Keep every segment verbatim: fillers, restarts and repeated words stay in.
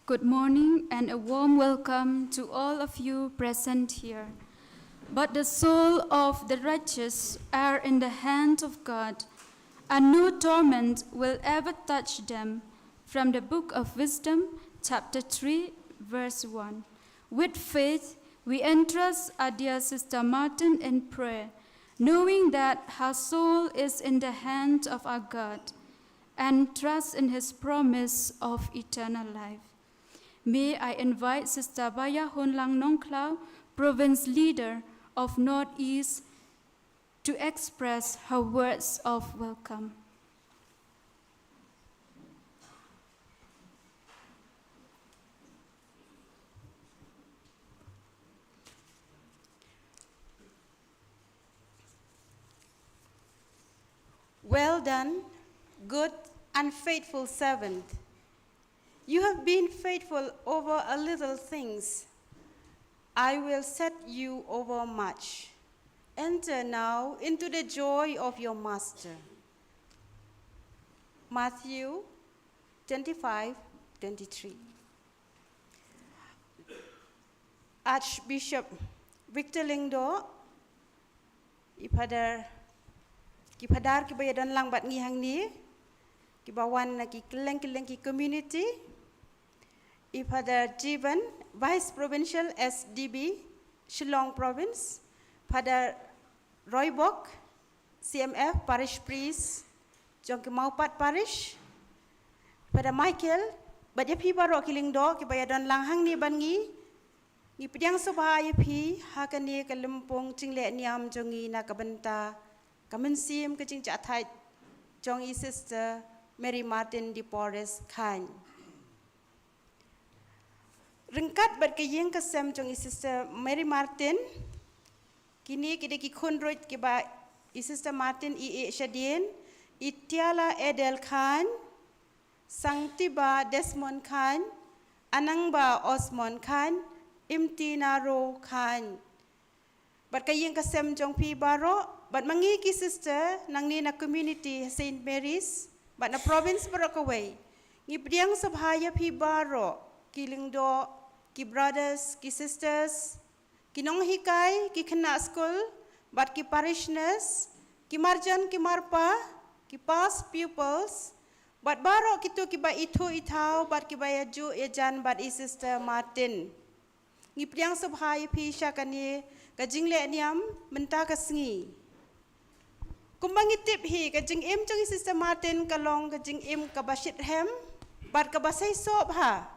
Good morning and a warm welcome to all of you present here. But the soul of the righteous are in the hand of God, and no torment will ever touch them. From the book of Wisdom, chapter three, verse one. With faith, we entrust our dear Sister Martin in prayer, knowing that her soul is in the hand of our God, and trust in his promise of eternal life. May I invite Sister Baya Honlang Nongkhlaw, Province Leader of Northeast, to express her words of welcome. Well done, good and faithful servant. You have been faithful over a little things. I will set you over much. Enter now into the joy of your master. Matthew twenty-five twenty-three. Archbishop Victor Lyngdoh, i Phadar, ki Phadar kiba ïadon lang bad ngi hangne, kiba wan na ki kylleng kylleng ki community, i Phadar Jivan, Vice Provincial S D B, Shillong Province, Phadar Roy Bok, C M F, Parish Priest jong ki Mawpat Parish, Phadar Michael, bad ïa phi baroh ki lyngdoh kiba ïadon lang hangne bad ngi, ngi pdiang sngewbha ïa phi ha kane ka lympung jingleh niam jong ngi na ka bynta ka mynsiem ka jingjahthait jong i Sister Mary Martin de Porres Chyne. Ryngkat bad ka ïing ka sem jong i Sister Mary Martin, kine ki dei ki khun ruh kiba i Sister Martin i ïeh shadien, i Tiala Edel Chyne, Sangtiba Desmond Chyne, Anangba Osmond Chyne, Imtinaro Chyne. Bad ka ïing ka sem jong phi baroh, bad ma ngi ki sister nangne na community Saint Mary's, bad na province baroh kawei, ngi pdiang sngewbha ïa phi baroh, ki lyngdoh, ki brothers, ki sisters, ki nonghikai, ki khynnah skul, bad ki parishioners, ki marjan, ki marpa, ki past pupils, bad baroh kito kiba ithuh ithaw bad kiba ïajuh ïajan bad i Sister Martin. Ngi pdiang sngewbha ïa phi sha kane ka jingleh niam mynta ka sngi. Kumba ngi tip hi, ka jingim jong i Sister Martin ka long ka jingim kaba shitrhem bad kaba seisoh bha.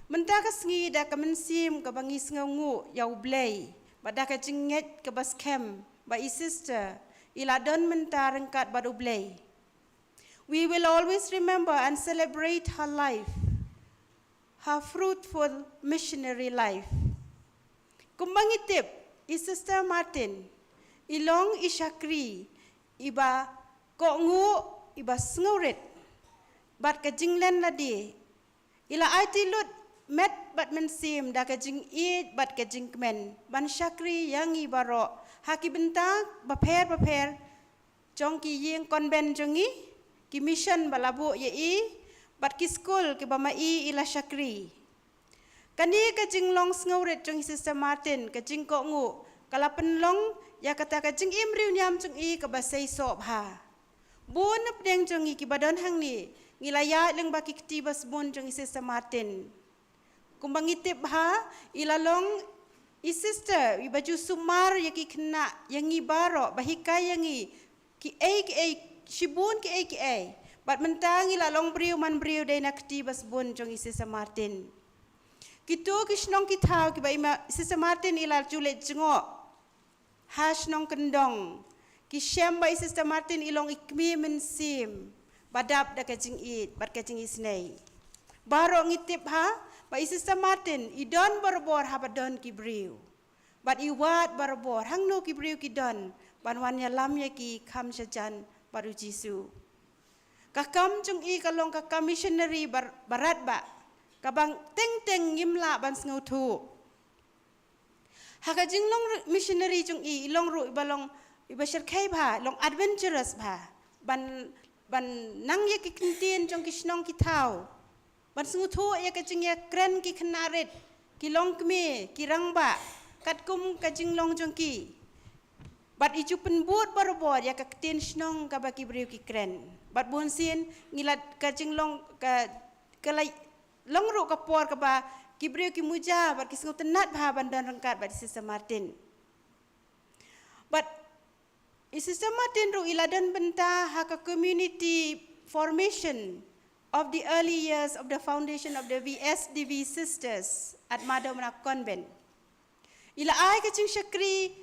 Mynta ka sngi da ka mynsiem kaba ngi sngewnguh ïa U Blei bad da ka jingngeit kaba skhem ba i Sister i la don mynta ryngkat bad U Blei. We will always remember and celebrate her life, her fruitful missionary life. Kumba ngi tip, i Sister Martin i long i shakri iba kohnguh, iba sngewrit bad ka jinglen lade. I la aiti lut met bad mynsiem da ka jingïeit bad ka jingkmen ban shakri ïa ngi baroh ha ki bynta bapher bapher jong ki ïing convent jong ngi, ki mission ba la buh ïa i, bad ki skul kiba ma i i la shakri. Kane ka jinglong sngewrit jong i Sister Martin, ka jingkohnguh, ka la pynlong ïa kata ka jingim riewniam jong i kaba seisoh bha. Bun na pdeng jong ngi kiba don hangne, ngi la ïaid lyngba ki kti ba sbun jong i Sister Martin. Kumba ngi tip bha, i la long i Sister iba ju sumar ïa ki khynnah, ïa ngi baroh, ba hikai ïa ngi kiei kiei, shibun kiei kiei. Bad mynta ngi la long briew man briew dei na kti ba sbun jong i Sister Martin. Kito ki shnong ki thaw kiba i ma, Sister Martin i la ju leit jngoh ha shnong kyndong, ki shem ba i Sister Martin i long i kmie mynsiem ba dap da ka jingïeit bad ka jingisynei. Baroh ngi tip bha ba i Sister Martin i don barabor haba don ki briew, bad i wad barabor hangno ki briew ki don ban wan ïalam ïa ki kham shajan bad U Jisu. Ka kam jong i ka long ka kam missionary bar-, barat ba, kaba teng teng ngim lah ban sngewthuh. Ha ka jinglong ru-, missionary jong i, i long ruh iba long, iba shyrkhei bha, long adventurous bha, ban, ban nang ïa ki ktien jong ki shnong ki thaw. Ban sngewthuh ïa ka jingïakren ki khynnah rit, ki longkmie, ki rangbah, katkum ka jinglong jong ki. Bad i ju pynbud barabor ïa ka ktien shnong kaba ki briew ki kren. Bad bunsien ngi la ka jinglong ka, ka la long ruh ka por kaba ki briew ki muja bad ki sngewtynnat bha ban don ryngkat bad i Sister Martin. Bad i Sister Martin ruh i la don bynta ha ka community formation of the early years of the foundation of the V S D V Sisters at Madamna Convent. I la ai ka jingshakri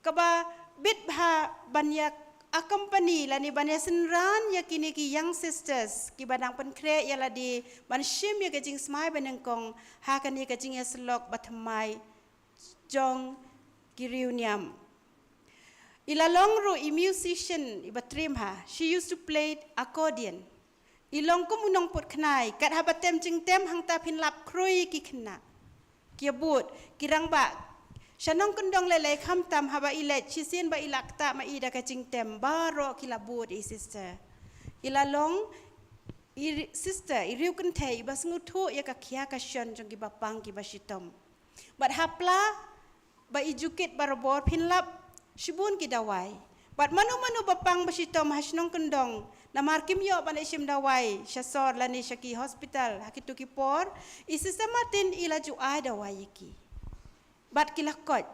kaba bit bha ban ïa accompany lane ban ïa synran ïa kine ki young sisters kiba dang pynkhreh ïa lade ban shim ïa ka jingsmai banyngkong ha kane ka jingïasyllok bathymmai jong ki riewniam. I la long ruh i musician iba triem bha. She used to play accordion. I long kum u nongput khnai, kat haba tem jingtem hangta phin lap khrui ki khynnah. Ki bud, ki rangbah. Sha nongkyndong lei lei khamtam haba i leit, shisien ba i la ktah ma i da ka jingtem, baroh ki la bud i sister. I la long i ri-, sister, i riew kynthei, iba sngewthuh ïa ka khia ka shon jong kiba pang kiba shitom. Bad hapla ba i ju kit barabor phin lap shibun ki dawai. Bad mano mano ba pang ba shitom ha shnong kyndong, namar kim ïoh ban leit shim dawai sha sor lane sha ki hospital ha kitu ki por, i Sister Martin i la ju ai dawai ïa ki. Bad ki la koit,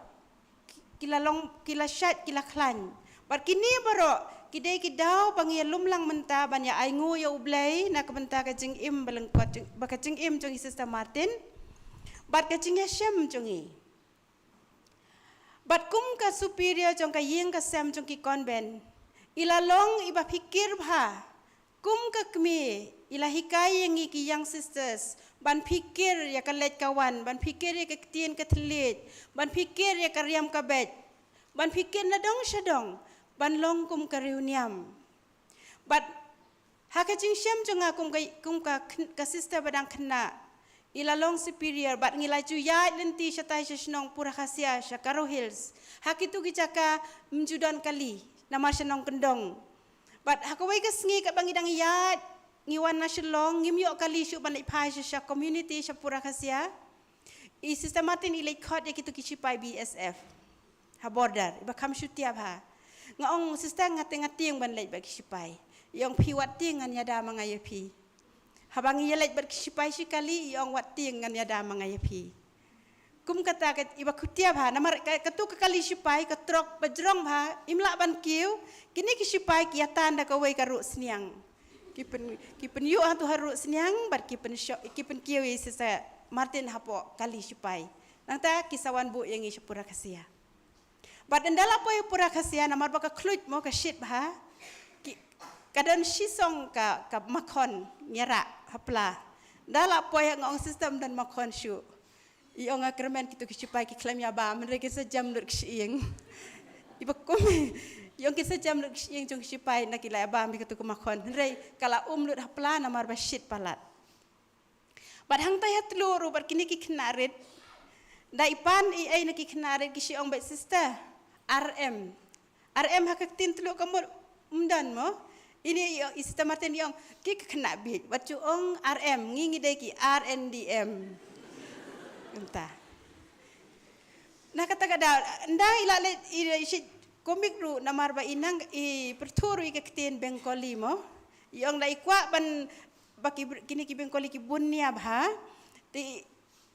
ki la long, ki la shait, ki la khlaiñ. Bad kine baroh ki dei ki daw ba ngi ïa lum lang mynta ban ïa ainguh ïa U Blei na ka bynta ka jingim ba lyngkot jong, ba ka jingim jong i Sister Martin. Bad ka jingïashem jong i. Bad kum ka superior jong ka ïing ka sem jong ki convent, i la long iba phikir bha. Kum ka kmie, i la hikai ïa ngi ki young sisters ban phikir ïa ka leit ka wan, ban phikir ïa ka ktien ka thylliej, ban phikir ïa ka riam ka beit, ban phikir na dong sha dong, ban long kum ka riewniam. Bad ha ka jingshem jong nga kum ka, kum ka khy-, ka sister ba dang khynnah, i la long superior, bad ngi la ju ïaid lynti shatai sha shnong pura Khasia, sha Garo Hills. Ha kitu ki jaka ym ju don kali, namar sha nongkyndong. Bad ha kawei ka sngi katba ngi dang ïaid, ngi wan na Shillong, ngim ïoh kali shuh ban leit phai sha, sha community, sha pura Khasia. I Sister Martin i leit khot ïa kitu ki shipai B S F ha border, iba kham shu tiap ha. Nga ong, "Sister, nga te nga tieng ban leit bad ki shipai." I ong, "Phi wat tieng, ngan ïada ma nga ïa phi." Haba ngi ïa leit bad ki shipai shi kali, i ong, "Wat tieng, ngan ïada ma nga ïa phi." Kum kata ka, iba khutiap ha, namar ka, katu ka kali shipai, ka trok ba jrong bha, im lah ban kiew, kine ki shipai ki ïa tan da kawei ka ruh sniang. Ki pyn, ki pynïuh hangtu ha ruh sniang, bad ki pynshoh, ki pynkiew ïa i Sister Martin hapoh kali shipai. Nangta ki sa wan buh ïa ngi sha pura Khasia. Bad ynda la poi pura Khasia, namar ba ka khluit mo ka shit bha. Ki, ka don shisong ka, ka makhon ngi rah hapla. Ynda la poi nga ong, "Sister, ym don makhon shuh." I ong, "Nga kyrmen kitu ki shipai ki khlem ïa bam, hynrei kin sa jem lut ki shyieng." Iba kum, i ong, "Kin sa jem lut ki shyieng jong ki shipai, ynda ki la ïa bam ïa kitu ki makhon." Hynrei ka la um lut hapla namar ba shit palat. Bad hangtai ha Tluh ruh bad kine ki khynnah rit. Ynda i pan i ei na ki khynnah rit ki shu ong beit, "Sister, R M." R M ha ka ktien Tluh ka mut ym don mo. Ine i, i Sister Martin i ong, "Ki ka khynnah bieit, wat ju ong R M, ngi ngi dei ki R N D M." Kumta. Na kata ka daw, ynda i la leit i, i shait komik ruh namar ba i nang i pyrthuh ruh ïa ka ktien Bengali mo. I ong, "Lada i kwah ban, ba ki br-, kine ki Bengali ki bun nia bha." Te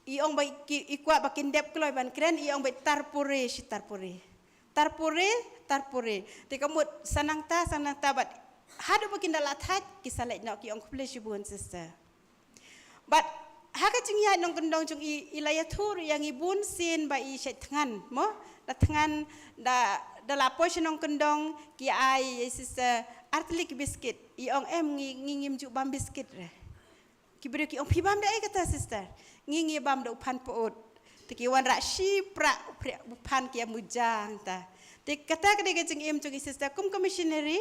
i ong ba ki, i kwah ba kin dep kloi ban kren, i ong ba, "Tarpore, shi tarpore. Tarpore, tarpore." Te ka mut sa nangta, sa nangta bad haduh ba kin da la thait, ki sa leit noh, ki ong, "Khublei shibun, sister." Bad ha ka jingïaid nongkyndong jong i, i la ïathuh ruh ïa ngi bun sien ba i shait thngan mo. Da thngan, da, da la poi sha nongkyndong, ki ai ïa i sister ar tylli ki biskit. I ong, "Em, ngi, ngi ngim ju bam biskit re." Ki briew ki ong, "Phi bam da ei kata, sister?" "Ngi, ngi bam da u phan pyut." Te ki wanrah shi prah u phriah u phan, ki ïa muja hangta. Te kata ka dei ka jingim jong i sister kum ka missionary.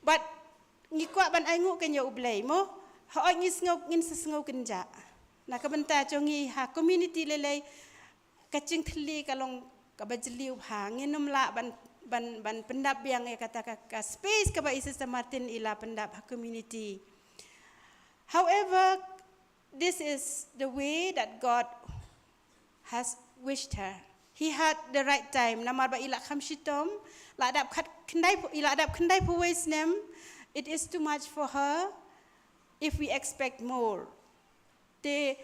Bad ngi kwah ban ainguh kynja U Blei mo. Hooid ngi sngew, ngin sa sngew kynja. Na ka bynta jong ngi ha community lei lei, ka jingthylli ka long kaba jylliew bha. Ngin ym lah ban, ban, ban pyndap biang ïa kata ka, ka space kaba i Sister Martin i la pyndap ha community. However, this is the way that God has wished her. He had the right time. Namar ba i la kham shitom, la dap khat khyndai phew, i la dap khyndaiphew wei snem. It is too much for her if we expect more. Te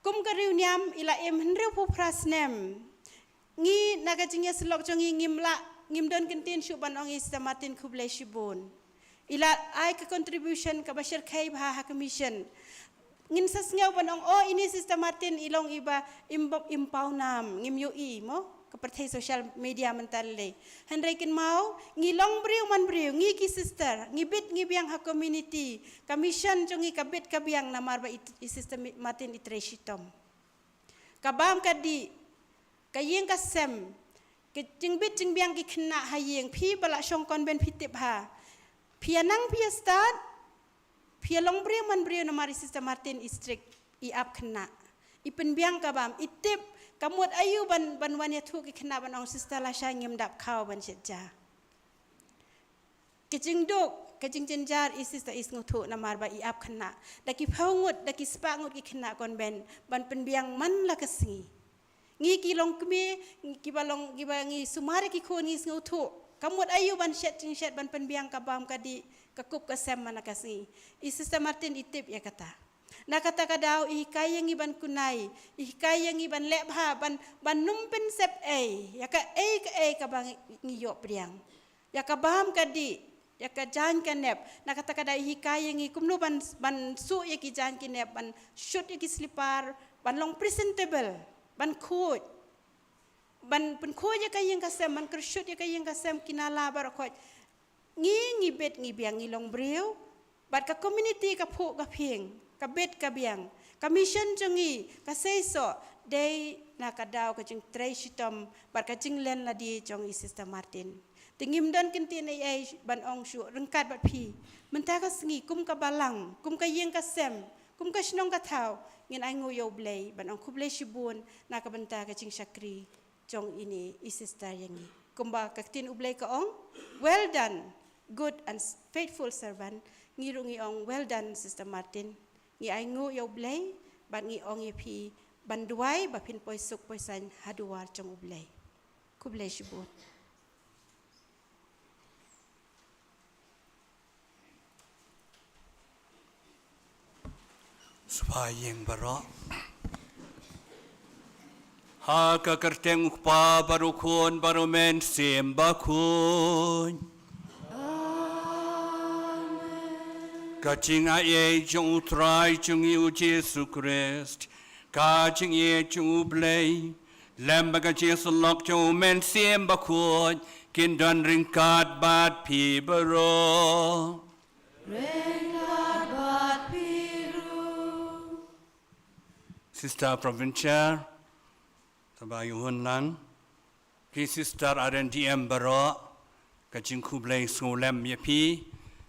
kum ka riewniam i la im hynriewphew phra snem. Ngi na ka jingïasyllok jong ngi ngim lah, ngim don kyntien shuh ban ong ïa Sister Martin khublei shibun. I la ai ka contribution kaba shyrkhei bha ha ka mission. Ngin sa sngew ban ong, oh, ine Sister Martin i long iba im, im pawnam, ngim ïohi mo ka pyrthei social media mynta lei. Hynrei kynmaw, ngi long briew man briew, ngi ki sister, ngi bit ngi biang ha community, ka mission jong ngi ka bit ka biang namar ba i, i Sister Mi-, Martin i trei shitom. Ka bam ka dih, ka ïing ka sem, ka jingbit jingbiang ki khynnah ha ïing, phi ba la shong convent phi tip bha. Phi ïa nang phi ïa stad, phi ïa long briew man briew namar i Sister Martin i strict, i ap khynnah. I pynbiang ka bam, i tip, ka mut aïu ban, ban wan ïathuh ki khynnah ban ong Sister lashai ngim dap khaw ban shet ja. Ka jingduk, ka jingjynjar i Sister i sngewthuh namar ba i ap khynnah. Da ki phew ngut, da ki spah ngut ki khynnah convent, ban pynbiang man la ka sngi. Ngi ki long kmie, kiba long, kiba ngi sumar ïa ki khun ngi sngewthuh. Ka mut aïu ban shet jingshet ban pynbiang ka bam ka dih, ka kup ka sem man la ka sngi. I Sister Martin i tip ïa kata. Na kata ka daw i hikai ïa ngi ban kunai, i hikai ïa ngi ban leh bha, ban, ban nym pynsep ei, ïa kaei kaei kaba ngi, ngi ïoh pdiang. Ïa ka bam ka dih, ïa ka jaiñ ka nep, na kata ka daw i hikai ïa ngi kumno ban, ban suh ïa ki jaiñ ki nep, ban shut ïa ki slipar, ban long presentable, ban khuid, ban pynkhuid ïa ka ïing ka sem, ban kyrshut ïa ka ïing ka sem, ki nala baroh khoit. Ngi, ngi bit ngi biang, ngi long briew, bad ka community ka phuh ka phieng, ka bit ka biang. Ka mission jong ngi, ka seisoh, dei na ka daw ka jingtrei shitom, bad ka jinglen lade jong i Sister Martin. Te ngim don kyntien ei ei ban ong shuh ryngkat bad phi. Mynta ka sngi, kum ka balang, kum ka ïing ka sem, kum ka shnong ka thaw, ngin ainguh ïa U Blei, ban ong khublei shibun, na ka bynta ka jingshakri jong ine i Sister ïa ngi. Kumba ka ktien U Blei ka ong, well done, good and faithful servant. Ngi ruh ngi ong, well done, Sister Martin. Ngi ainguh ïa U Blei, bad ngi ong ïa phi, ban duwai, ba phin poi suk poi saiñ ha duwar jong U Blei. Khublei shibun. Sngewbha ïing baroh. Ha ka kyrteng U Kpa bad U Khun bad U Mynsiem Bakhuid. Ka jingaiei jong U Trai jong ngi U Jisu Khrist, ka jingïeit jong U Blei, lem bad ka jingïasyllok jong U Mynsiem Bakhuid, kin don ryngkat bad phi baroh. Ryngkat bad phi ruh. Sister Provincial, Taba ïa u hun lang. Ki sister R N D M baroh, ka jingkhublei sngewlem ïa phi,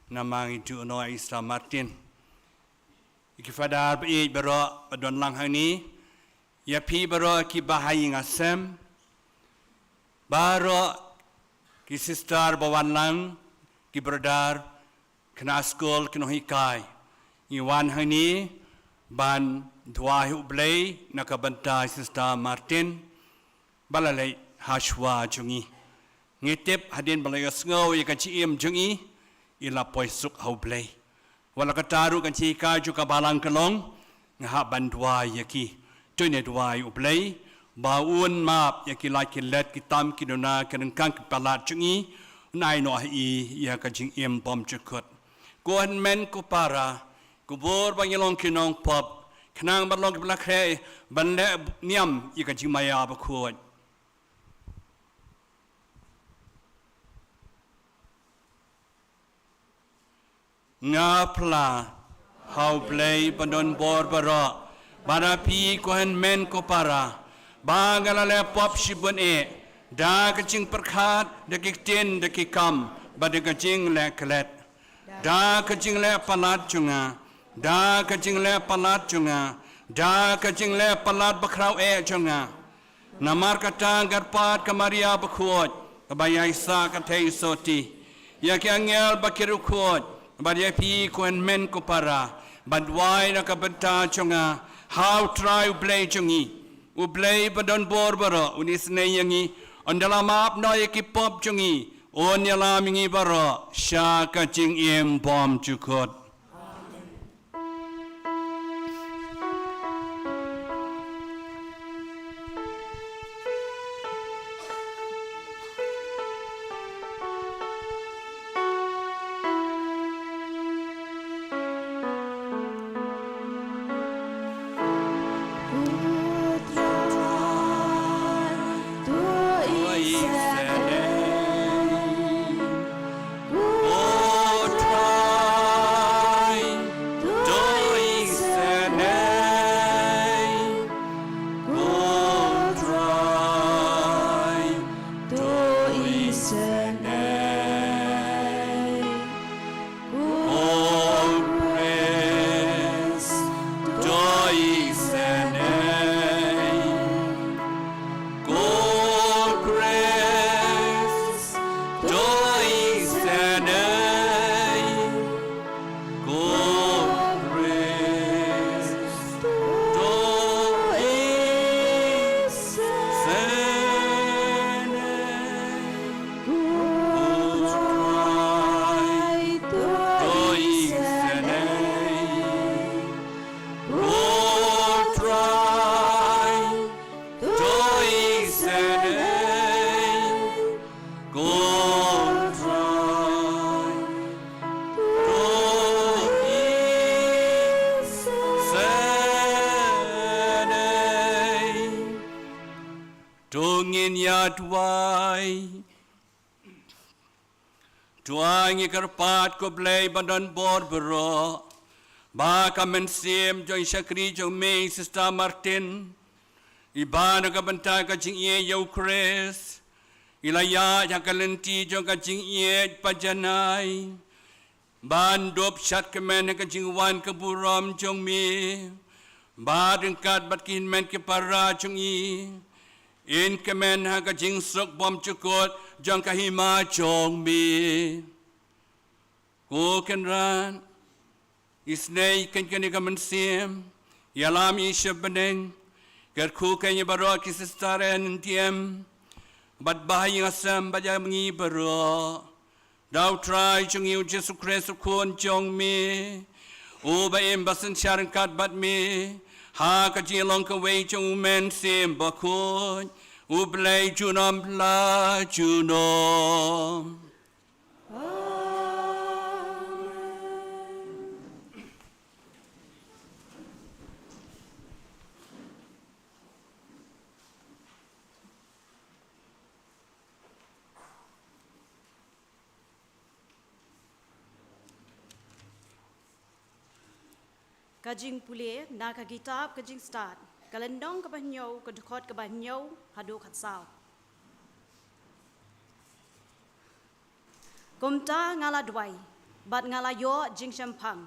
namar ngi ju ïoh ïa i Sister Martin. Ïa ki Father ba ïeit baroh, ba don lang hangne. Ïa phi baroh kiba ha ïing ha sem. Baroh ki sister ba wan lang, ki brother, khynnah skul, ki nonghikai. Ngi wan hangne ban duwai ha U Blei na ka bynta Sister Martin, ba la leit ha shuwa jong ngi. Ngi tip hadien ba la ïohsngew ïa ka jingim jong i, i la poi suk ha U Blei. Wat la katta ruh ka jinghikai jong ka balang ka long, nga hap ban duwai ïa ki. To ngin duwai U Blei ba un map ïa ki lait ki let, ki tam ki duna, ki ryngkang ki palat jong i, un ai noh ha i ïa ka jingim bymjukut. Ko hynmen ko para, ko bor ba ngi long ki nongpop, khnang ban long kiba la khreh ban leh niam ïa ka jingmaïa bakhuid. Nga phla ha U Blei ba don bor baroh, bad ha phi ko hynmen ko para, ba nga la leh pop shibun eh, da ka jingpyrkhat, da ki ktien, da ki kam, bad da ka jingleh klet. Da ka jingleh palat jong nga, da ka jingleh palat jong nga, da ka jingleh palat bakhraw eh jong nga. Namar kata nga kyrpad ka Maria bakhuid, kaba ïaisah ka theisotti, ïa ki angel ba ki riewkhuid, bad ïa phi ko hynmen ko para, Ban duwai na ka bynta jong nga ha U Trai U Blei jong ngi. U Blei ba don bor baroh un isynei ïa ngi, un da la map noh ïa ki pop jong ngi, un ïalam ïa ngi baroh sha ka jingim bymjukut. To ngin ïa duwai. To ngin kyrpad, ko Blei ba don bor baroh, ba ka mynsiem jong i shakri jong me Sister Martin, i ba na ka bynta ka jingïeit ïa U Khrist, i la ïaid ha ka lynti jong ka jingïeit ba janai, ban dup shadkmen ha ka jingwan ka burom jong me, bad ryngkat bad ki hynmen ki para jong i, yn kmen ha ka jingsuk bymjukut jong ka hima jong me. Ko Kynrad, isynei ïa kane ka mynsiem, ïalam ïa i sha bneng, kyrkhu ïa baroh ki sister, N T M, bad ba ha ïing ha sem bad ïa ngi baroh. Da U Trai jong ngi U Jisu Khrist U Khun jong me, uba im bad synshar ryngkat bad me ha ka jinglong kawei jong U Mynsiem Bakhuid, U Blei junom la junom. Ka jingpule na ka kitab ka Jingstad, ka lynnong kaba hynñiew, ka dkhot kaba hynñiew haduh khatsaw. Kumta nga la duwai, bad nga la ïoh jingshemphang.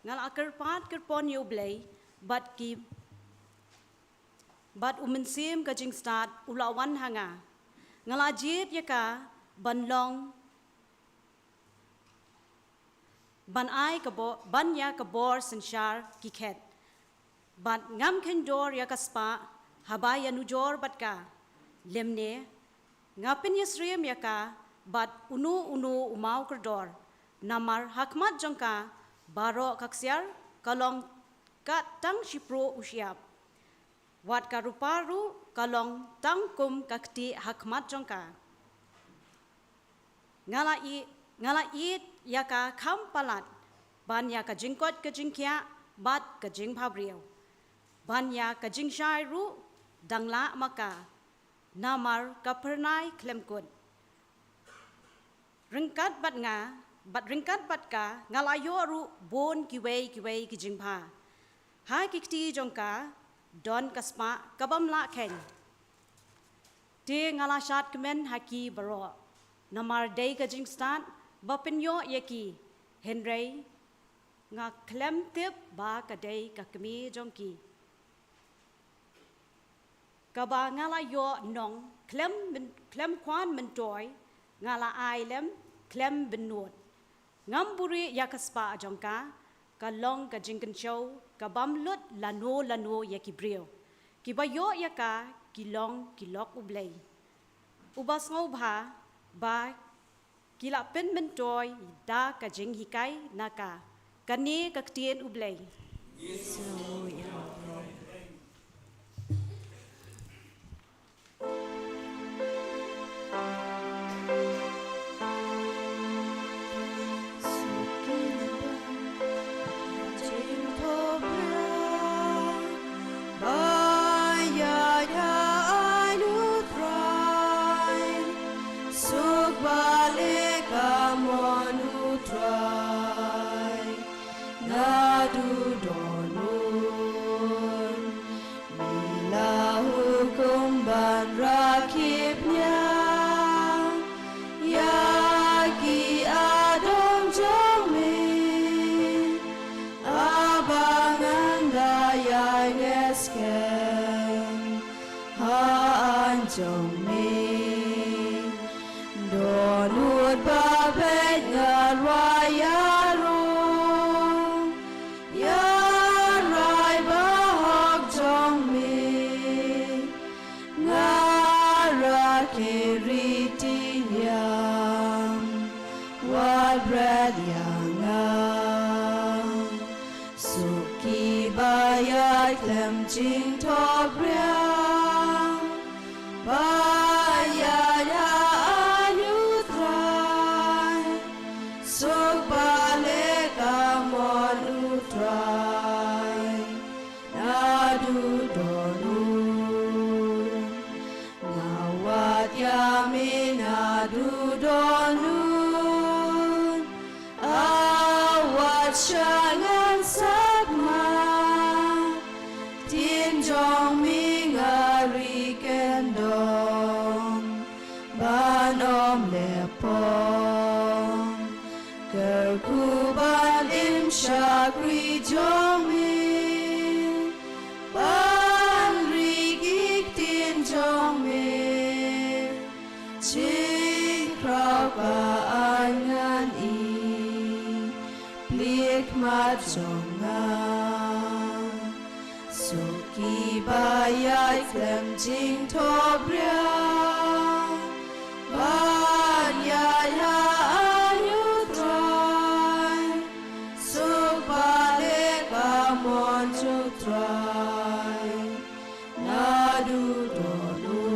Nga la kyrpad kyrpon ïa U Blei, bad ki, bad U Mynsiem ka Jingstad u la wan ha nga. Nga la jied ïa ka ban long, ban ai ka bo-, ban ïa ka bor synshar ki khet. Bad ngam kheiñ dor ïa ka spah haba ïanujor bad ka. Lymne, nga pynïasyriem ïa ka bad uno uno u mawkordor. Namar ha khmat jong ka baroh ka ksiar ka long kat tang shiphew u shyiap. Wat ka rupa ruh ka long tang kum ka ktieh ha khmat jong ka. Nga la i-, nga la ïeit ïa ka kham palat, ban ïa ka jingkoit ka jingkhiah, bad ka jingbhabriew. Ban ïa ka jingshai ruh, dang lah ma ka. Namar ka phyrnai khlem kut. Ryngkat bad nga, bad ryngkat bad ka, nga la ïoh ruh bun kiwei kiwei ki jingbha. Ha ki kti jong ka, don ka spah kabym lah kheiñ. Te nga la shadkmen ha ki baroh. Namar dei ka jingstad ba pynïoh ïa ki. Hynrei nga khlem tip ba ka dei ka kmie jong ki. Kaba nga la ïoh nong khlem myn-, khlem khwan myntoi, nga la ai lem khlem bynnud. Ngam buhrieh ïa ka spah jong ka, ka long ka jingkynshew ka bym lut lano lano ïa ki briew. Kiba ïoh ïa ka ki long ki lok U Blei, uba sngewbha ba ki la pynmyntoi da ka jinghikai na ka. Kane ka ktien U Blei. Suk bale ka mon U Trai, naduh don un. Mi la hukum ban rakib nia ïa ki adong jong mi, haba ngan da ïai ngeit skhem ha aiñ jong mi. Dohnud ba beit nga rwai ïa rung ïa rai bahok jong mi. Nga rakhe riti niam wat bret ïa nga. Suk kiba ïai khlem jingthok briew ba ïaid ha aiñ U Trai. Suk bale ka mon U Trai, naduh don un. Nga wad ïa mi naduh don un. Awad sha ngan sap ma ktien jong mi nga ri kyndong ban ym leh pong. Kyrkhu ban im shakri jong mi ban ri ki ktien jong mi. Jingkraw ka aiñ ngan ï plie khmat jong nga. Suk kiba ïai khlem jingthok briew ban ïaid ha aiñ U Trai. Suk bale ka mon U Trai, naduh don un.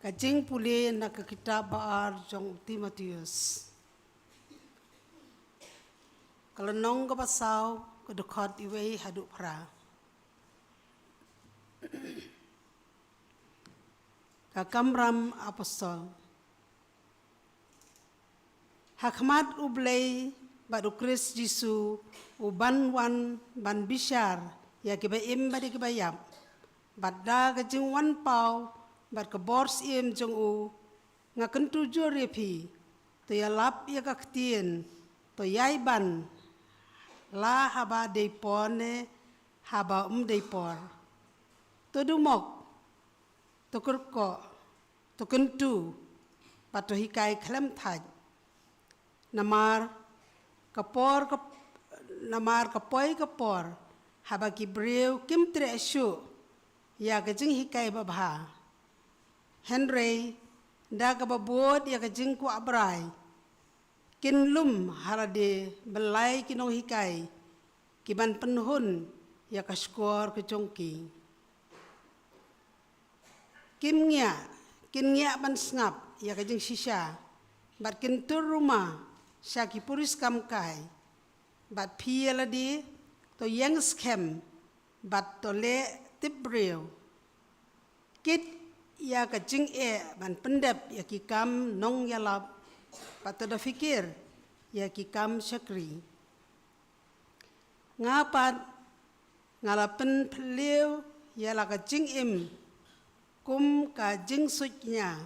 Ka jingpule na ka kitab ba ar jong u Timotheus, ka lynnong kaba saw, ka dkhot iwei haduh phra. Ka kamram apostol. Ha khmat U Blei bad U Khrist Jisu, u ban wan ban bishar ïa kiba im bad ïa kiba ïap, bad da ka jingwan paw bad ka bor syiem jong u, nga kyntu jur ïa phi, to ïalap ïa ka ktien, to ïai ban, la haba dei por ne haba ym dei por. To dumok, to kyrkhu, to kyntu, bad to hikai khlem thait. Namar ka por ka, namar ka poi ka por haba ki briew kim treh shuh ïa ka jinghikai babha. Hynrei da kaba bud ïa ka jingkwah brai, kin lum ha lade ban lai ki nonghikai ki ban pynhun ïa ka shkor ka jong ki. Kim ngiah, kin ngiah ban sngap ïa ka jingshisha, bad kin tur ruma sha ki puris kam kai. Bad phi ïa lade, to ïeng skhem bad to leh tip briew. Kit ïa ka jingeh ban pyndep ïa ki kam nongïalap, bad to da phikir ïa ki kam shakri. Nga pat nga la pynphylliew ïa la ka jingim kum ka jingsuidñia.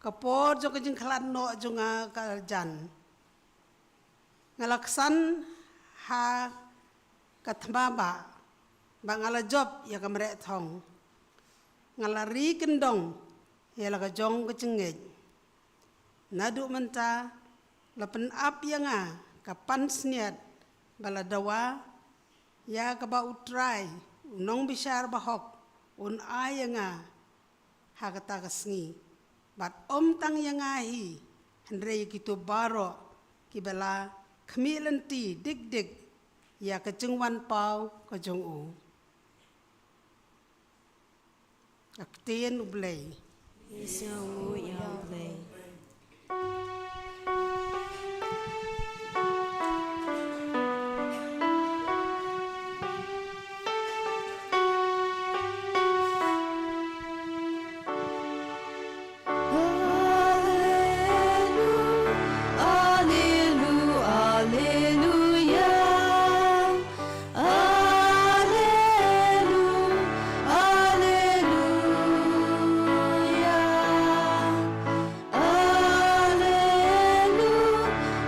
ka por jong ka jingkhlad noh jong nga ka la jan. Nga la ksan ha ka thma ba, ba nga la jop ïa ka mreh thong. Nga la ri kyndong ïa la ka jong ka jingngeit. Naduh mynta la pynap ïa nga ka pansngiat ba la dawa ïa kaba U Trai, U Nongbishar bahok, un ai ïa nga ha kata ka sngi. Bad ym tang ïa nga hi, hynrei ïa kito baroh kiba la khmih lynti dik dik ïa ka jingwan paw ka jong u. Ka ktien U Blei. Ïa sngewbha ïa U Blei. Alelu, alelu, aleluya. Alelu, aleluya. Alelu,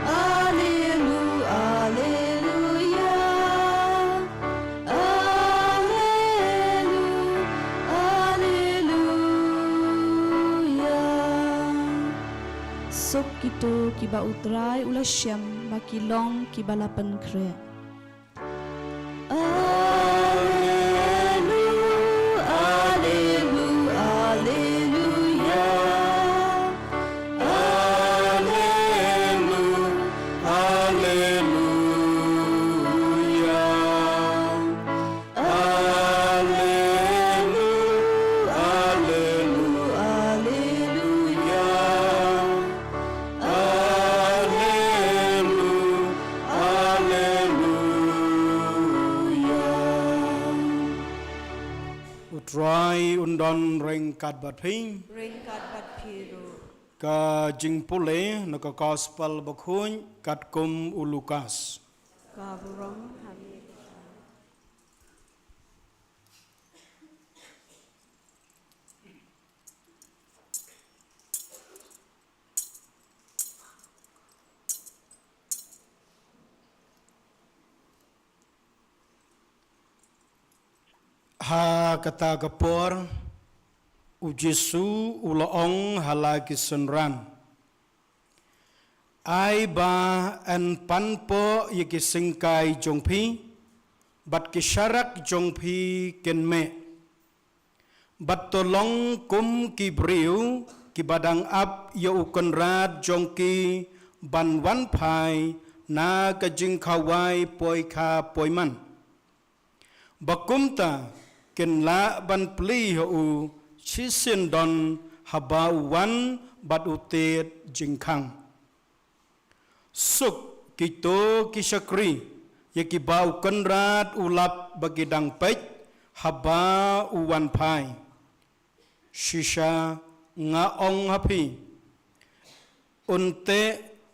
alelu, aleluya. Alelu, aleluya. Suk kito kiba U Trai u la shem ba ki long kiba la pynkhreh. Alelu, alelu, aleluya. Alelu, aleluya. Alelu, alelu, aleluya. Alelu, aleluya. U Trai un don ryngkat bad phi. Ryngkat bad phi ruh. Ka jingpule na ka Gospel bakhuid katkum u Lukas. Ka burom ha phi. Ha kata ka por, u Jisu u la ong ha la ki synran, ai ba yn pan poh ïa ki syngkai jong phi, bad ki sharak jong phi kin meh. Bad to long kum ki briew kiba dang ap ïa u kynrad jong ki ban wan phai na ka jingkhawai poi kha poi man. Ba kumta kin lah ban plie ha u shisien don haba u wan bad u tied jingkhang. Suk kito ki shakri ïa kiba u kynrad u lap ba ki dang peit haba u wan phai. Shisha nga ong ha phi, un teh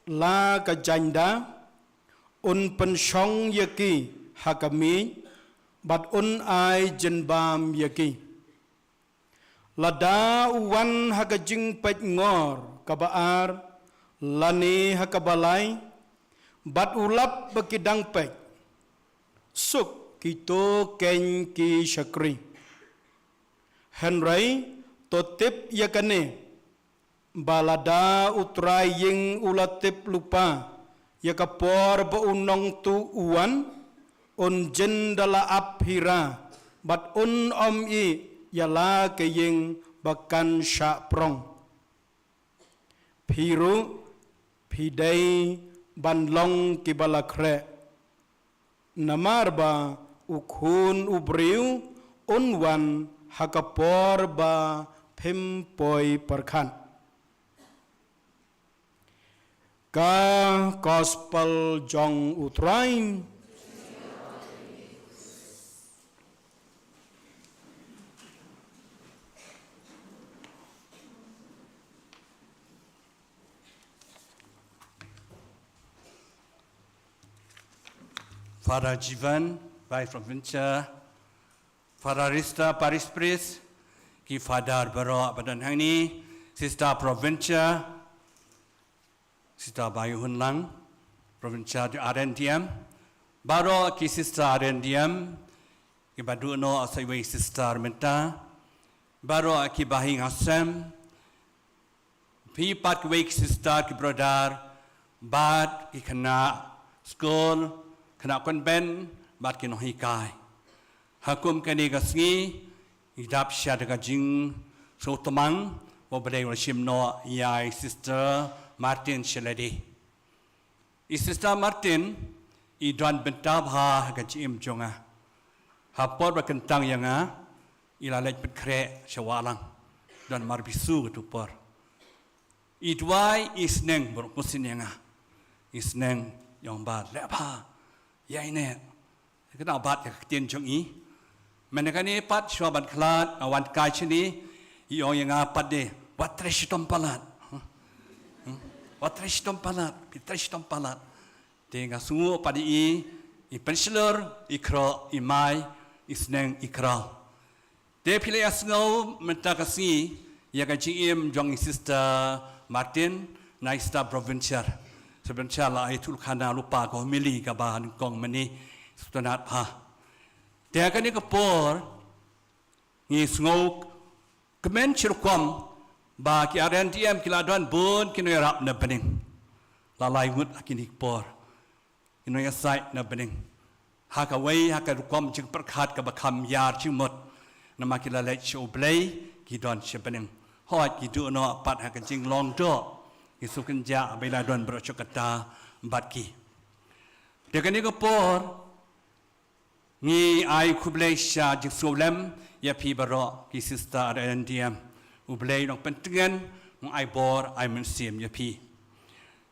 la ka jaiñda, un pynshong ïa ki ha ka miej, bad un ai jingbam ïa ki. Lada u wan ha ka jingpeit ngor kaba ar, lane ha kaba lai, bad u lap ba ki dang peit, suk kito keiñ ki shakri. Hynrei to tip ïa kane, ba lada u trai ïing u la tip lypa ïa ka por ba u nongtuh u wan, un jin da la ap hi ra, bad un ym ïeh ïa la ka ïing ba kan shah prong. Phi ruh phi dei ban long kiba la khreh, namar ba u Khun u Briew un wan ha ka por ba phim poi pyrkhat. Ka Gospel jong u Trai. Father Jivan, Vice Provincial, Father Rista, Parish Priest, ki Father baroh ba don hangne, Sister Provincia, Sister Bayu Hunlang, Provincia de R N D M, baroh ki Sister R N D M, ki ba duh noh sa iwei Sister mynta, baroh ki ba hi nga sem, phi pat kiwei ki Sister ki Brother, bad ki khynnah skul, khynnah convent, bad ki nonghikai. Ha kum kane ka sngi, ngi dap sha da ka jingsngewtmang, ba U Blei u la shim noh ïa i Sister Martin sha lade. I Sister Martin, i don bynta bha ha ka jingim jong nga. Ha por ba kyntang ïa nga, i la leit pynkhreh sha Wahlang. Don mar bisu katto por. I duwai, i sneng, baroh khuslai ïa nga. I sneng, i ong ba, leh bha, ïaineh. Ka dang bat ïa ka ktien jong i. Mynta kane pat shuwa ban khlad, nga wan kai shane, i ong ïa nga pat de, wat trei shitom palat. Hmm? Hmm? Wat trei shitom palat, phi trei shitom palat. Te nga sngewnguh pat ïa i, i pynshlur, i khroh, i mai, i sneng, i khraw. Te phi la ïa sngew mynta ka sngi ïa ka jingim jong i Sister Martin, na i Sister Provincia. Sister Provincia la ai thulkhana lypa ka homily kaba nyngkong mynne, sngewtynnat bha. Te ha kane ka por, ngi sngewkmen shi rukom ba ki R N D M ki la don bun ki nongïarap na bneng. La lai ngut ha kine ki por. Ki nongïasaid na bneng. Ha kawei, ha ka rukom jingpyrkhat kaba kham ïar jingmut. Namar ki la leit sha U Blei, ki don sha bneng. Hooid ki duh noh pat ha ka jinglong doh. Ki sngewkynjah ba i la don baroh shi katta bad ki. Te kane ka por, ngi ai khublei sha jingsngewlem ïa phi baroh ki Sister R N D M. U Blei un pyntngen, un ai bor, ai mynsiem ïa phi.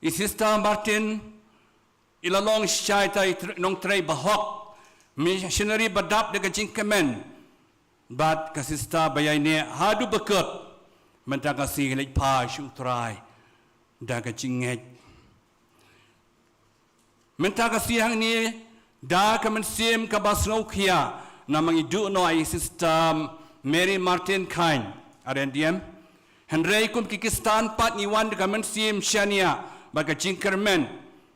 I Sister Martin, i la long shai tai tr-, nongtrei bahok, missionary ba dap da ka jingkmen, bad ka sister ba ïaineh haduh ba kut, mynta ka sngi ka leit phai sha U Trai da ka jingngeit. Mynta ka sngi hangne, da ka mynsiem kaba sngewkhia, namar ngi duh noh ïa i Sister Mary Martin Khain, R N D M. Hynrei kum ki Khristan pat ngi wan da ka mynsiem shaniah bad ka jingkyrmen.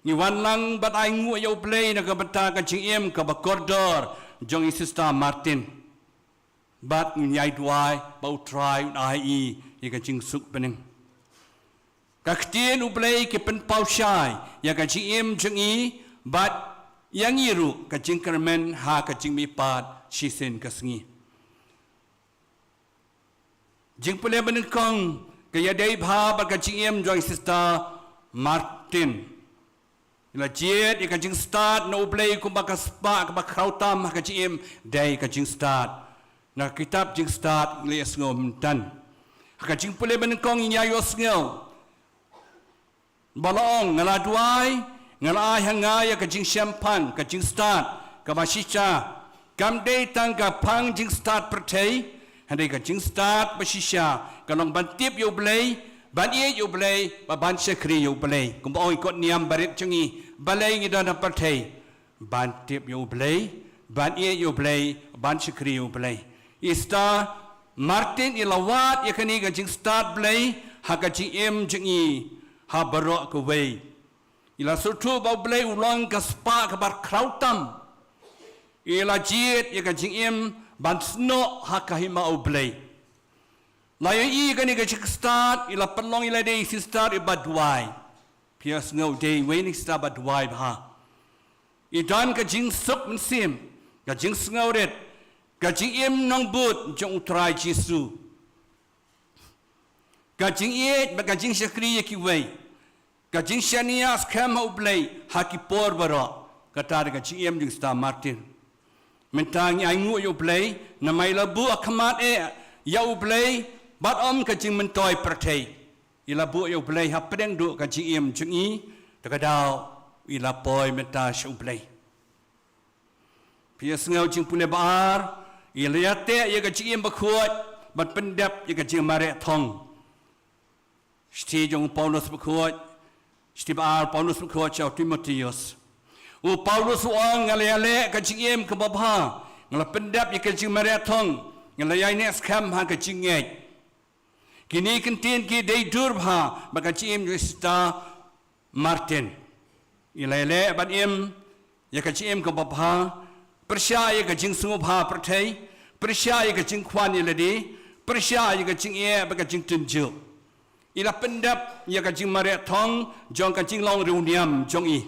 Ngi wan lang bad ainguh ïa U Blei na ka bynta ka jingim kaba kordor jong i Sister Martin. Bad ngi ai duwai ba U Trai un ai ïa i ïa ka jingsuk bneng. Ka ktien U Blei ka pynpaw shai ïa ka jingim jong i bad ïa ngi ruh ka jingkyrmen ha ka jingmihpat shisien ka sngi. Jingpule ba nyngkong ka ïadei bha bad ka jingim jong i Sister Martin. I la jied ïa ka jingstad na U Blei kumba ka spah kaba khraw tam ha ka jingim, dei ka jingstad. Na ka kitab Jingstad ngi la ïohsngew mynta. Ha ka jingpule ba nyngkong ngi ïohsngew ba la ong, nga la duwai, nga la ai ha nga ïa ka jingshemphang, ka jingstad kaba shisha. Kam dei tang ka phang jingstad pyrthei, hynrei ka jingstad ba shisha ka long ban tip ïa U Blei, ban ïeit ïa U Blei, bad ban shakri ïa U Blei. Kumba ong i kot niam barit jong ngi, balei ngi don ha pyrthei? Ban tip ïa U Blei, ban ïeit ïa U Blei, ban shakri ïa U Blei. I Sister Martin i la wad ïa kane ka jingstad Blei ha ka jingim jong i ha baroh kawei. I la sngewthuh ba U Blei u long ka spah kaba khraw tam. I la jied ïa ka jingim ban snoh ha ka hima U Blei. La ïohi ïa kane ka jingstad, i la pynlong ïa lade i sister iba duwai. Phi ïohsngew, dei iwei na ki sister ba duwai bha. I don ka jingsuk mynsiem, ka jingsngewrit, ka jingim nongbud jong U Trai Jisu. Ka jingïeit bad ka jingshakri ïa kiwei. Ka jingshaniah skhem ha U Blei ha ki por baroh. Kata dei ka jingim jong i Sister Martin. Mynta ngi ainguh ïa U Blei, namar i la buh ha khmat eh ïa U Blei, bad ym ka jingmyntoi pyrthei. I la buh ïa U Blei hapdeng duh ka jingim jong i, te ka daw i la poi mynta sha U Blei. Phi ïohsngew jingpule ba ar, i la ïateh ïa ka jingim bakhuid, bad pyndep ïa ka jingmareh thong. Shithi jong u Paulus bakhuid, shithi ba ar Paulus bakhuid sha u Timotheus. U Paulus u ong, nga la ïaleh ka jingim kaba bha, nga la pyndep ïa ka jingmareh thong, nga la ïaineh skhem ha ka jingngeit. Kine ki kyntien ki dei dur bha bad ka jingim jong i Sister Martin. I la ïaleh ban im ïa ka jingim kaba bha, pyrshah ïa ka jingsngewbha pyrthei, pyrshah ïa ka jingkwah ïa lade, pyrshah ïa ka jingeh bad ka jingtynjuh. I la pyndep ïa ka jingmareh thong jong ka jinglong riewniam jong i.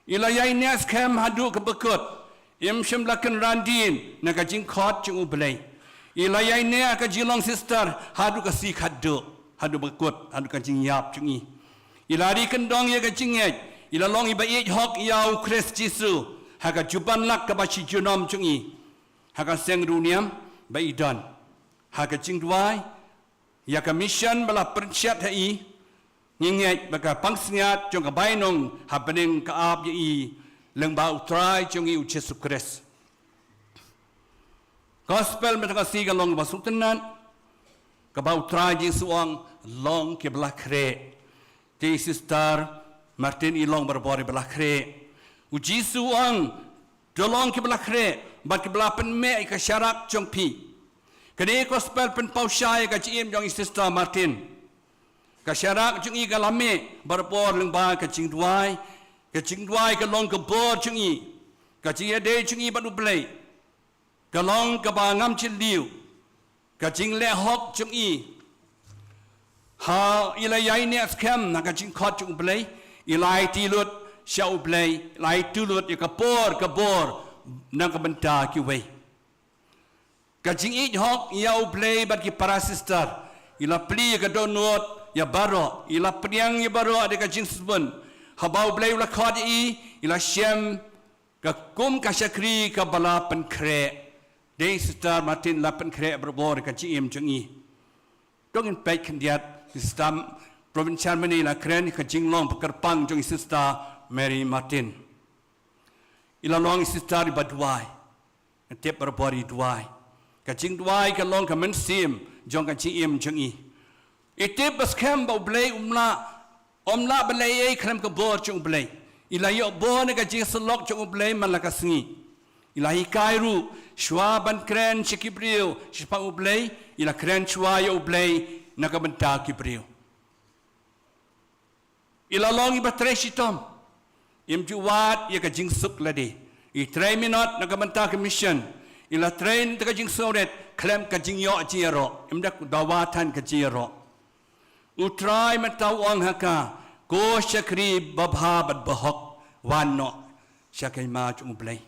I la ïaineh skhem haduh kaba kut, im shym la kynran dien na ka jingkhot jong U Blei. I la ïaineh ka jinglong sister haduh ka sngi khatduh, haduh ba kut, haduh ka jingïap jong i. I la ri kyndong ïa ka jingngeit, i la long iba ïeit hok ïa U Khrist Jisu ha ka jubanlak kaba shi junom jong i ha ka seng riewniam ba i don. Ha ka jingduwai ïa ka mission ba la pynshet ha i, ngi ngeit ba ka pansngiat jong ka bainong ha bneng ka ap ïa i lyngba U Trai jong i U Jisu Khrist. Gospel mynta ka sngi ka long kaba sngewtynnat, kaba U Trai Jisu u ong, long kiba la khreh. Te i Sister Martin i long barabor iba la khreh. U Jisu u ong, to long kiba la khreh bad kiba la pynmeh ïa ka sharak jong phi. Kane ka gospel pynpaw shai ïa ka jingim jong i Sister Martin. Ka sharak jong i ka la meh barabor lyngba ka jingduwai. Ka jingduwai ka long ka bor jong i. Ka jingïadei jong i bad U Blei ka long kaba ngam jylliew. Ka jingleh hok jong i, ha i la ïaineh skhem na ka jingkhot jong U Blei, i la aiti lut sha U Blei, i la aiti lut ïa ka por ka bor na ka bynta kiwei. Ka jingïeit hok ïa U Blei bad ki para sister, i la plie ïa ka dohnud ïa baroh, i la pdiang ïa baroh da ka jingsbun. Haba U Blei u la khot ïa i, i la shem ka kum ka shakri kaba la pynkhreh. Dei Sister Martin la pynkhreh barabor ka jingim jong i. To ngin peit khyndiat, Sister, Province Chairman i la kren ka jinglong ba kyrpang jong i Sister Mary Martin. I la long i Sister iba duwai. Tip barabor i duwai. Ka jingduwai ka long ka mynsiem jong ka jingim jong i. I tip ba skhem ba U Blei um lah, um lah ban leh ei ei khlem ka bor jong U Blei. I la ïoh bor na ka jingsyllok jong U Blei man la ka sngi. I la hikai ruh, shuwa ban kren sha ki briew shaphang U Blei, i la kren shuwa ïa U Blei na ka bynta ki briew. I la long iba trei shitom. Im ju wad ïa ka jingsuk lade. I trei minot na ka bynta ka mission. I la trei na ka jingsngewrit khlem ka jingïoh jingïaroh. Im da dawa than ka jingïaroh. U Trai mynta u ong ha ka, ko shakri babha bad bahok, wan noh sha ka hima jong U Blei.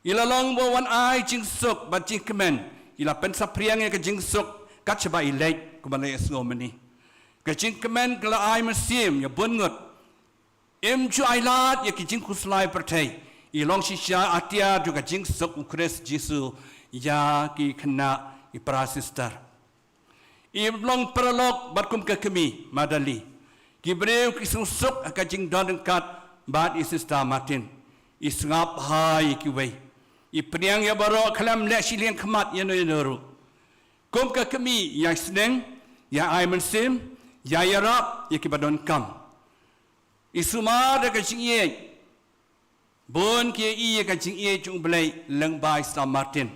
I la long ba wan ai jingsuk bad jingkmen. I la pynsaphriang ïa ka jingsuk kat shaba i leit kumba la ïasngew mynne. Ka jingkmen ka la ai mynsiem ïa bun ngut. Im ju ai lad ïa ki jingkhuslai pyrthei. I long shisha atiar jong ka jingsuk U Khrist Jisu ïa ki khynnah, ki para sister. I long paralok bad kum ka kmie, Madali. Ki briew ki sngewsuk ha ka jingdon ryngkat bad i Sister Martin. I sngap ha ïa kiwei. I pdiang ïa baroh khlem leh shiliang khmat ïano ïano ruh. Kum ka kmie ïai sneng, ïai ai mynsiem, ïai ïarap ïa kiba donkam. I sumar da ka jingïeit. Bun ki ïohi ïa ka jingïeit jong U Blei lyngba i Sister Martin.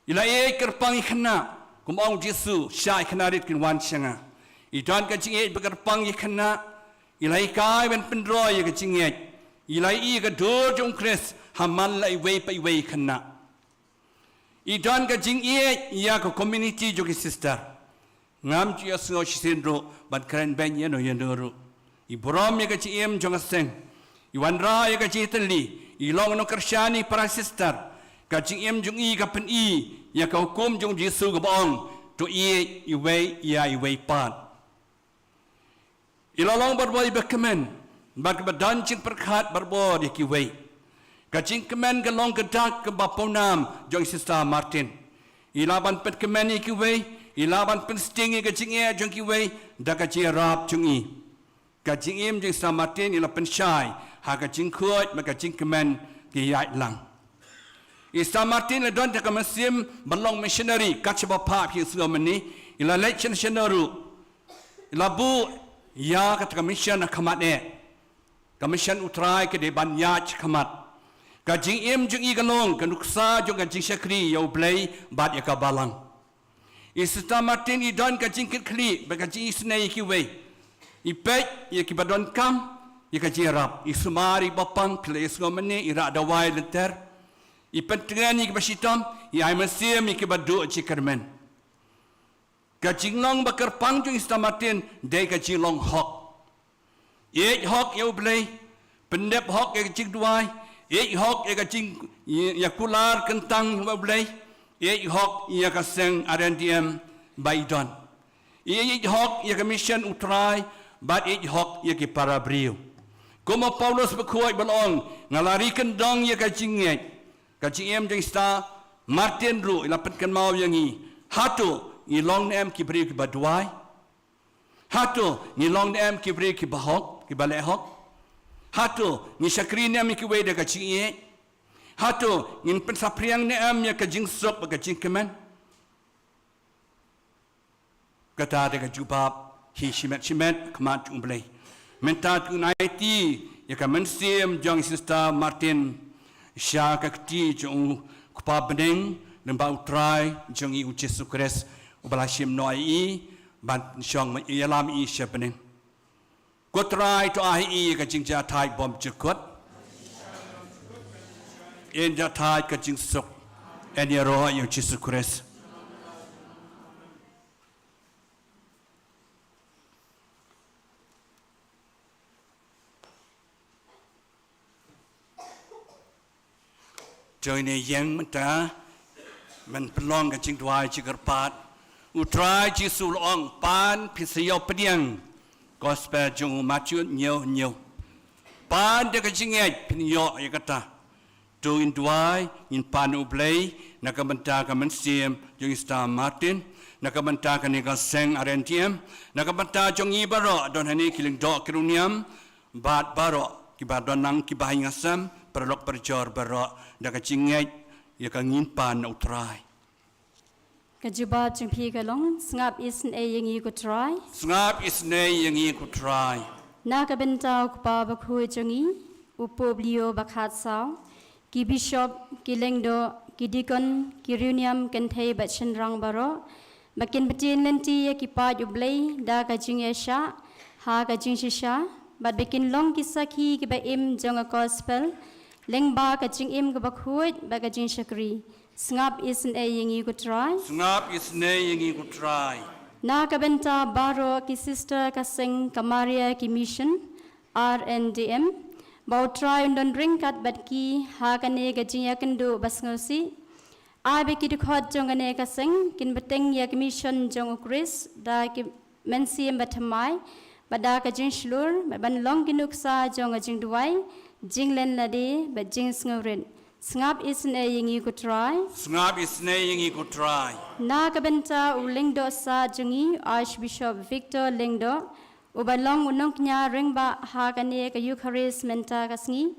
I la ïeit kyrpang ïa ki khynnah, kum ong U Jisu, shah ïa ki khynnah rit kin wan sha nga. I don ka jingïeit ba kyrpang ïa ki khynnah, i la hikai ban pynroi ïa ka jingïeit. I la ïohi ïa ka dur jong U Khrist ha man la iwei pa iwei i khynnah. I don ka jingïeit ïa ka community jong ki sister. Ngam ju ïohsngew shisien ruh ban kren beiñ ïano ïano ruh. I burom ïa ka jingim jong ka seng. I wanrah ïa ka jingtylli. I long nongkyrshan ïa ki para sister. Ka jingim jong i ka pyni ïa ka hukum jong U Jisu kaba ong, to ïeit iwei ïa iwei pat. I la long barabor iba kmen bad kaba don jingpyrkhat barabor ïa kiwei. Ka jingkmen ka long ka dak kaba pawnam jong i Sister Martin. I lah ban pynkmen ïa kiwei, i lah ban pynsting ïa ka jingeh jong kiwei da ka jingïarap jong i. Ka jingim jong i Sister Martin i la pynshai ha ka jingkhuid bad ka jingkmen ki ïaid lang. I Sister Martin i la don ïa ka mynsiem ban long missionary kat shaba phah phi sngew mynne. I la leit shano shano ruh. I la buh ïa kata ka mission ha khmat eh. Ka mission U Trai ka dei ban ïaid ha khmat. Ka jingim jong i ka long ka nuksa jong ka jingshakri ïa U Blei bad ïa ka balang. I Sister Martin i don ka jingkitkhlieh bad ka jingisynei ïa kiwei. I peit ïa kiba donkam ïa ka jingïarap. I sumar ïa kiba pang, phi la ïohsngew mynne, i rah dawai lynter. I pyntngen ïa kiba shitom, i ai mynsiem ïa kiba duh jingkyrmen. Ka jinglong ba kyrpang jong i Sister Martin dei ka jinglong hok. Ïeit hok ïa U Blei, pyndep hok ïa ka jingduwai, ïeit hok ïa ka jing, ïa, ïa kular kyntang ïa U Blei, ïeit hok ïa ka seng R N D M ba i don. Ïeit hok ïa ka mission U Trai, bad ïeit hok ïa ki para briew. Kum u Paulus bakhuid ba la ong, nga la ri kyndong ïa ka jingngeit. Ka jingim jong i Sister Martin ruh i la pynkynmaw ïa ngi. Hato ngi long ne em ki briew kiba duwai? Hato ngi long ne em ki briew kiba hok, kiba leh hok? Hato ngi shakri ne em ïa kiwei da ka jingïeit? Hato ngin pynsaphriang ne em ïa ka jingsuk bad ka jingkmen? Kata dei ka jubab hi shimet shimet ha khmat jong U Blei. Mynta to ngi aiti ïa ka mynsiem jong i Sister Martin sha ka kti jong u Kpa bneng, lyngba U Trai jong ngi U Jisu Khrist, uba la shim noh ïa i ban shong ïalam ïa i sha bneng. Ko Trai, to ai ïa i ka jingjahthait bymjukut. Yn jahthait ka jingsuk. Yn ïaroh ïa U Jisu Khrist. Jong ine ïeng mynta, men pynlong ka jingduwai jingkyrpad. U Trai Jisu u la ong, pan phin sa ïoh pdiang. Gospel jong u Mathaios hynñiew hynñiew. Pan da ka jingngeit phin ïoh ïa kata. To ngin duwai, ngin pan U Blei na ka bynta ka mynsiem jong i Sister Martin, na ka bynta kane ka seng R N D M, na ka bynta jong ngi baroh don hangne, ki lyngdoh ki riewniam, bad baroh kiba don lang, kiba ha ïing ha sem, paralok parajor baroh, da ka jingngeit ïa ka ngin pan na U Trai. Ka jubab jong phi ka long, sngap isynei ïa ngi ko Trai. Sngap isynei ïa ngi ko Trai. Na ka bynta u Kpa bakhuid jong ngi, u Pope Leo ba khatsaw, ki bishop, ki lyngdoh, ki deacon, ki riewniam kynthei bad shynrang baroh, ba kin btin lynti ïa ki paid U Blei da ka jingïaishah ha ka jingshisha, bad ba kin long ki sakhi kiba im jong ka gospel lyngba ka jingim kaba khuid bad ka jingshakri. Sngap isynei ïa ngi ko Trai. Sngap isynei ïa ngi ko Trai. Na ka bynta baroh ki sister ka seng ka Maria ki mission, R N D M, ba U Trai un don ryngkat bad ki ha kane ka jingïakynduh ba sngewsih. Ai ba ki dkhot jong kane ka seng kin bteng ïa ka mission jong U Khrist da ki mynsiem bathymmai, bad da ka jingshlur, bad ban long ki nuksa jong ka jingduwai, jinglen lade, bad jingsngewrit. Sngap isynei ïa ngi ko Trai. Sngap isynei ïa ngi ko Trai. Na ka bynta u lyngdoh sad jong ngi, Archbishop Victor Lyngdoh, uba long u nongkñia rangbah ha kane ka Eucharist mynta ka sngi,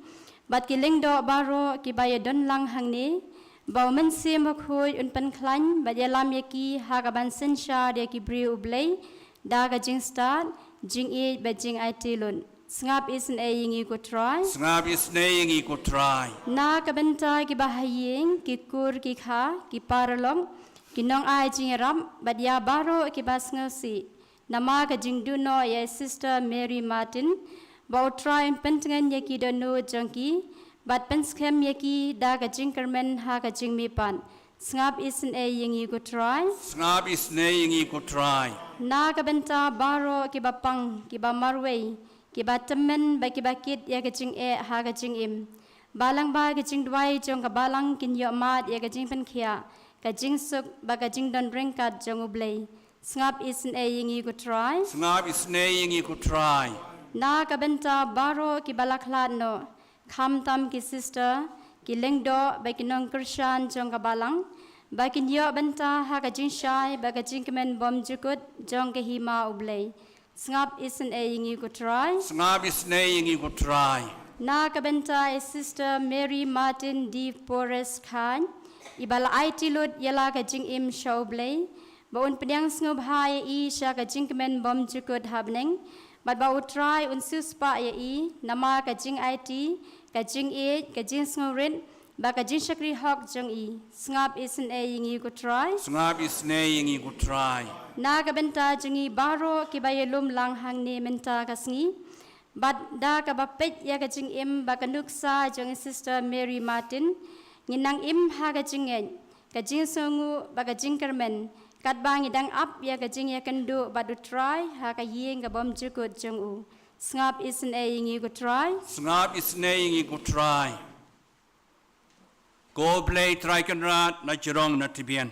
bad ki lyngdoh baroh kiba ïadon lang hangne, ba u Mynsiem Bakhuid un pynkhlaiñ bad ïalam ïa ki ha ka ban synshar ïa ki briew U Blei da ka jingstad, jingïeit bad jingaiti lut. Sngap isynei ïa ngi ko Trai. Sngap isynei ïa ngi ko Trai. Na ka bynta kiba ha ïing, ki kur ki kha, ki paralok, ki nongai jingïarap, bad ïa baroh kiba sngewsih. Namar ka jingduh noh ïa i Sister Mary Martin, ba U Trai un pyntngen ïa ki dohnud jong ki, bad pynskhem ïa ki da ka jingkyrmen ha ka jingmihpat. Sngap isynei ïa ngi ko Trai. Sngap isynei ïa ngi ko Trai. Na ka bynta baroh kiba pang, kiba marwei, kiba tymmen bad kiba kit ïa ka jingeh ha ka jingim. Ba lyngba ka jingduwai jong ka balang kin ïohmad ïa ka jingpynkhiah, ka jingsuk bad ka jingdon ryngkat jong U Blei. Sngap isynei ïa ngi ko Trai. Sngap isynei ïa ngi ko Trai. Na ka bynta baroh kiba la khlad noh, khamtam ki sister, ki lyngdoh bad ki nongkyrshan jong ka balang, ba kin ïoh bynta ha ka jingshai bad ka jingkmen bymjukut jong ka hima U Blei. Sngap isynei ïa ngi ko Trai. Sngap isynei ïa ngi ko Trai. Na ka bynta i Sister Mary Martin de Porres Khañ, iba la aiti lut ïa la ka jingim sha U Blei, ba un pdiang sngewbha ïa i sha ka jingkmen bymjukut ha bneng, bad ba U Trai un siewspah ïa i, namar ka jingaiti, ka jingïeit, ka jingsngewrit, ba ka jingshakri hok jong i. Sngap isynei ïa ngi ko Trai. Sngap isynei ïa ngi ko Trai. Na ka bynta jong ngi baroh kiba ïalum lang hangne mynta ka sngi, bad da kaba peit ïa ka jingim bad ka nuksa jong i Sister Mary Martin, ngin nang im ha ka jingngeit, ka jingsngewnguh bad ka jingkyrmen, katba ngi dang ap ïa ka jingïakynduh bad u Trai ha ka ïing ka bymjukut jong u. Sngap isynei ïa ngi ko Trai. Sngap isynei ïa ngi ko Trai. Ko Blei Trai Kynrad na jrong na tbian,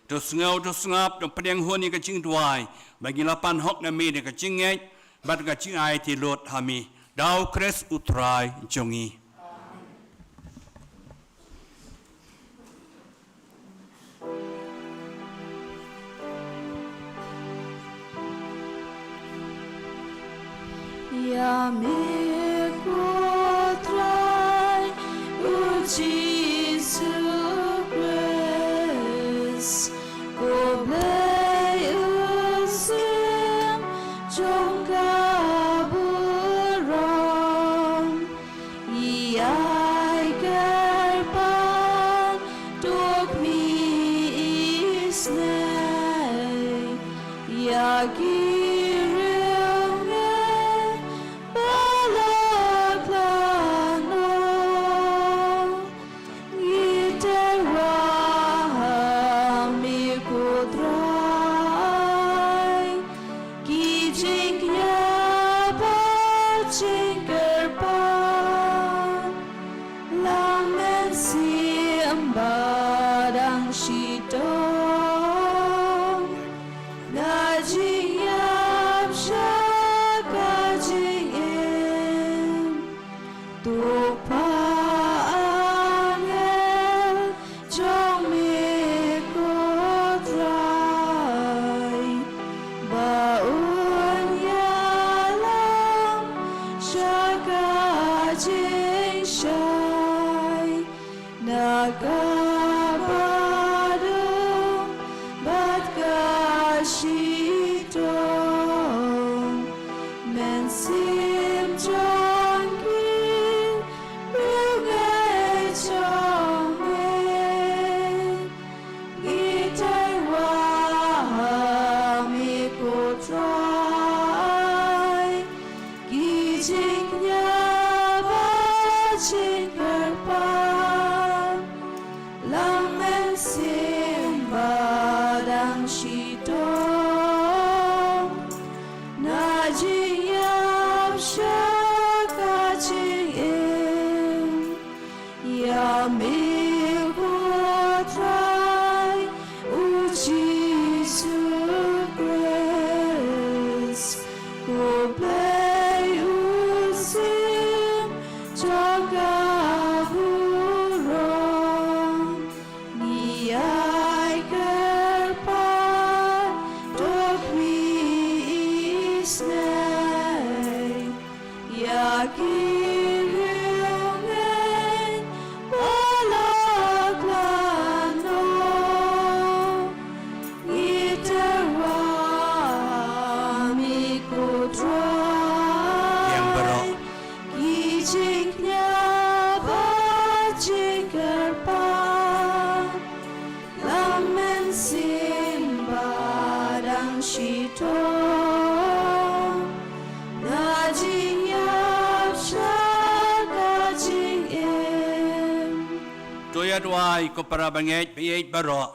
to sngew to sngap, to pdiang hun ïa ka jingduwai ba ngi la pan hok na me da ka jingngeit bad ka jingaiti lut ha me, da u Khrist u Trai jong ngi. Ïa me ko Trai u Jisu Khrist, ko Blei u Syiem jong ka burom. Ïa i kyrpad, to khmih isynei ïa ki riewngeit ba la khlad noh. Ngi tyrwa ha me ko Trai, ki jingkñia bad jingkyrpad, la mynsiem ba dang shitom, na jingïap sha ka jingim. To pha angel jong me ko Trai, ba un ïalam sha ka jingshai na kaba dum bad ka shitom. Mynsiem jong ki riewngeit jong me, ngi tyrwa ha me ko Trai, ki jingkñia bad jingkyrpad, la mynsiem ba dang shitom, na jingïap sha ka jingim. Ïa me ko Trai u Jisu Khrist, ko Blei u Syiem jong ka burom. Ngi ai kyrpad, to khmih isynei ïa ki riewngeit ba la khlad noh. Ngi tyrwa ha me ko Trai, ïa baroh ki jingkñia bad jingkyrpad, la mynsiem ba dang shitom, na jingïap sha ka jingim. To ïa duwai ko para bangeit baieit baroh,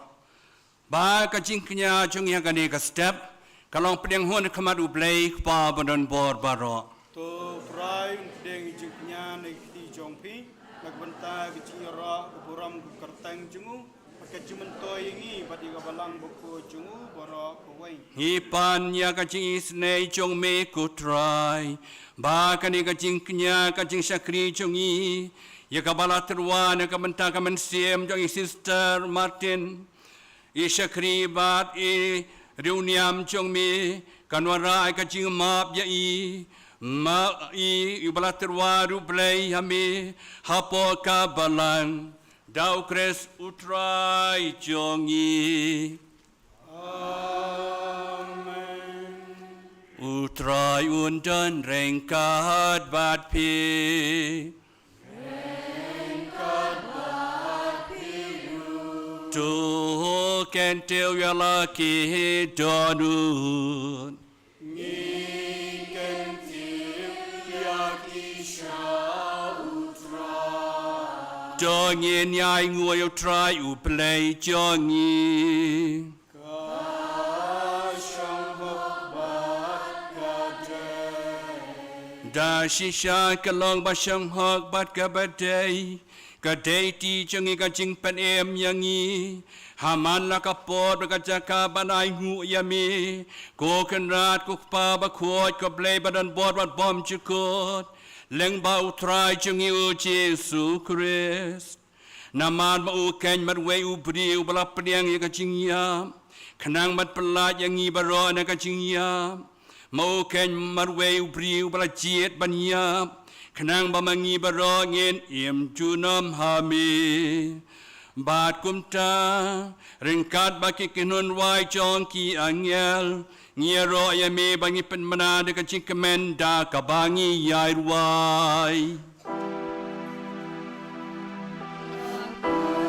ba ka jingkñia jong ngi ha kane ka step ka long pdiang hun ha khmat u Blei Kpa badonbor baroh. To Trai un pdiang ïa ka jingkñia na ka kti jong phi, na ka bynta ka jingïaroh ka burom ka kyrteng jong u, bad ka jingmyntoi ïa ngi bad ïa ka balang bakhuid jong u baroh kawei. Ngi pan ïa ka jingisynei jong me ko Trai, ba kane ka jingkñia ka jingshakri jong ngi, ïa kaba la tyrwa na ka bynta ka mynsiem jong i Sister Martin, i shakri bad i riewniam jong me, kan wanrah ïa ka jingmap ïa i, ma i, i ba la tyrwa ruh Blei ha me, hapoh ka balang, da u Khrist u Trai jong ngi. Amen. U Trai un don ryngkat bad phi. Kyntiew ïa la ki dohnud. Ngi kyntiew ïa ki sha U Trai. To ngin ïa ainguh ïa U Trai U Blei jong ngi. Ka shong hok bad ka dei. Da shisha ka long ba shong hok bad kaba dei. Ka dei ti jong ngi ka jingpynim ïa ngi. Ha man la ka por bad ka jaka ban ainguh ïa me, ko Kynrad, ko Kpa bakhuid, ko Blei badonbor bad bymjukut, lyngba U Trai jong ngi U Jisu Khrist. Namar ma u keiñ marwei u briew ba la pdiang ïa ka jingïap, khnang ban pyllait ïa ngi baroh na ka jingïap. Ma u keiñ marwei u briew ba la jied ban ïap, khnang ba ma ngi baroh ngin im junom ha me. Bad kumta, ryngkat bad ki kynhun rwai jong ki angel, ngi ïaroh ïa me ba ngi pynbna da ka jingkmen da kaba ngi ïai rwai.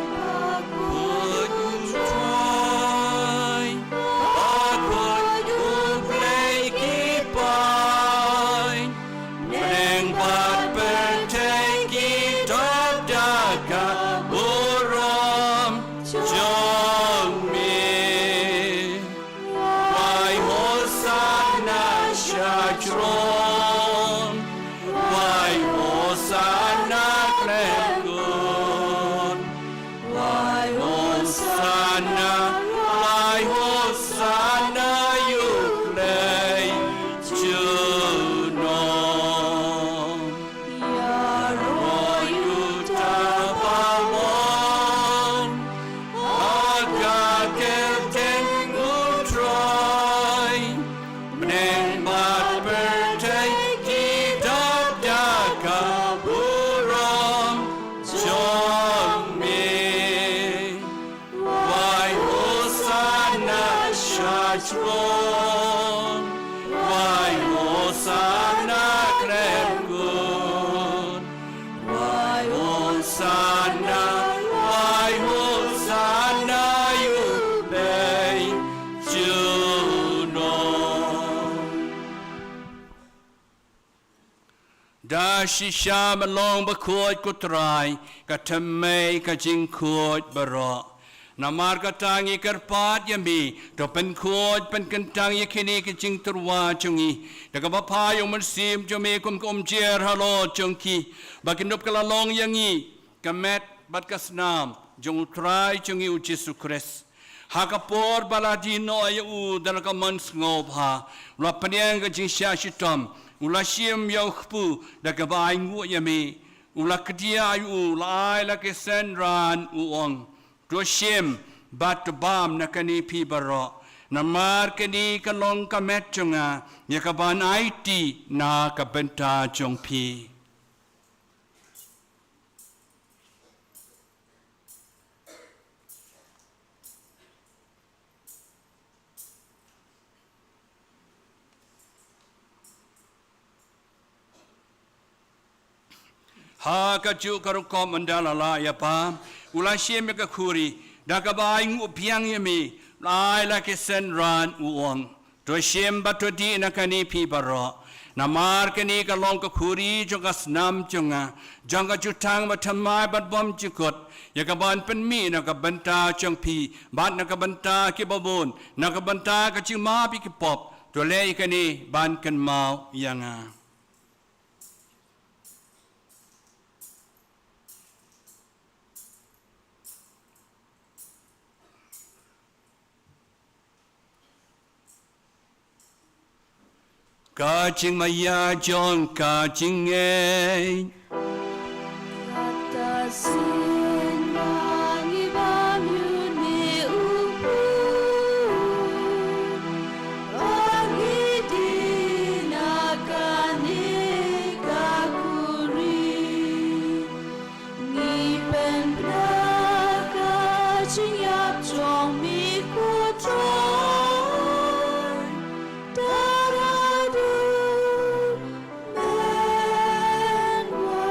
Bakhuid U Trai, bakhuid U Blei ki paid, bneng bad pyrthei ki dap da ka burom jong me. Wai Hosanna sha throne. Wai Hosanna khlem kut. Wai Hosanna, wai Hosanna ïa U Blei junom. Ïaroh uta uba mon ha ka kyrteng U Trai. Bneng bad pyrthei ki dap da ka burom jong me. Wai Hosanna sha throne. Wai Hosanna khlem kut. Wai Hosanna, wai Hosanna ïa U Blei junom. Da shisha ma long bakhuid ko Trai, ka thymmei ka jingkhuid baroh. Namar kata ngi kyrpad ïa me, to pynkhuid pynkyntang ïa kine ki jingtyrwa jong ngi da kaba phai U Mynsiem jong me kum ka umjer halor jong ki, ba kin dup ka la long ïa ngi ka met bad ka snam jong U Trai jong ngi U Jisu Khrist. Ha ka por ba la die noh ïa u da la ka mon sngewbha, u la pdiang ka jingshah shitom, u la shim ïa u kpu da kaba ainguh ïa me, u la kdiah ïa u, la ai la ki synran, u ong, to shim bad to bam na kane phi baroh, namar kane ka long ka met jong nga, ïa kaban aiti na ka bynta jong phi. Ha kajuh ka rukom ynda la lah ïa bam, u la shim ïa ka khuri, da kaba ainguh biang ïa me, u la ai la ki synran, u ong, to shim bad to dih na kane phi baroh, namar kane ka long ka khuri jong ka snam jong nga, jong ka jutang bathymmai bad bymjukut, ïa kaban pynmih na ka bynta jong phi bad na ka bynta kiba bun, na ka bynta ka jingmap ïa ki pop. To leh ïa kane ban kynmaw ïa nga. Ka jingmaïa jong ka jingngeit. Kata sien ba ngi bam ïa une u pud, ba ngi dih na kane ka khuri. Ngi pynbna ka jingïap jong me ko Trai, da haduh mynwan.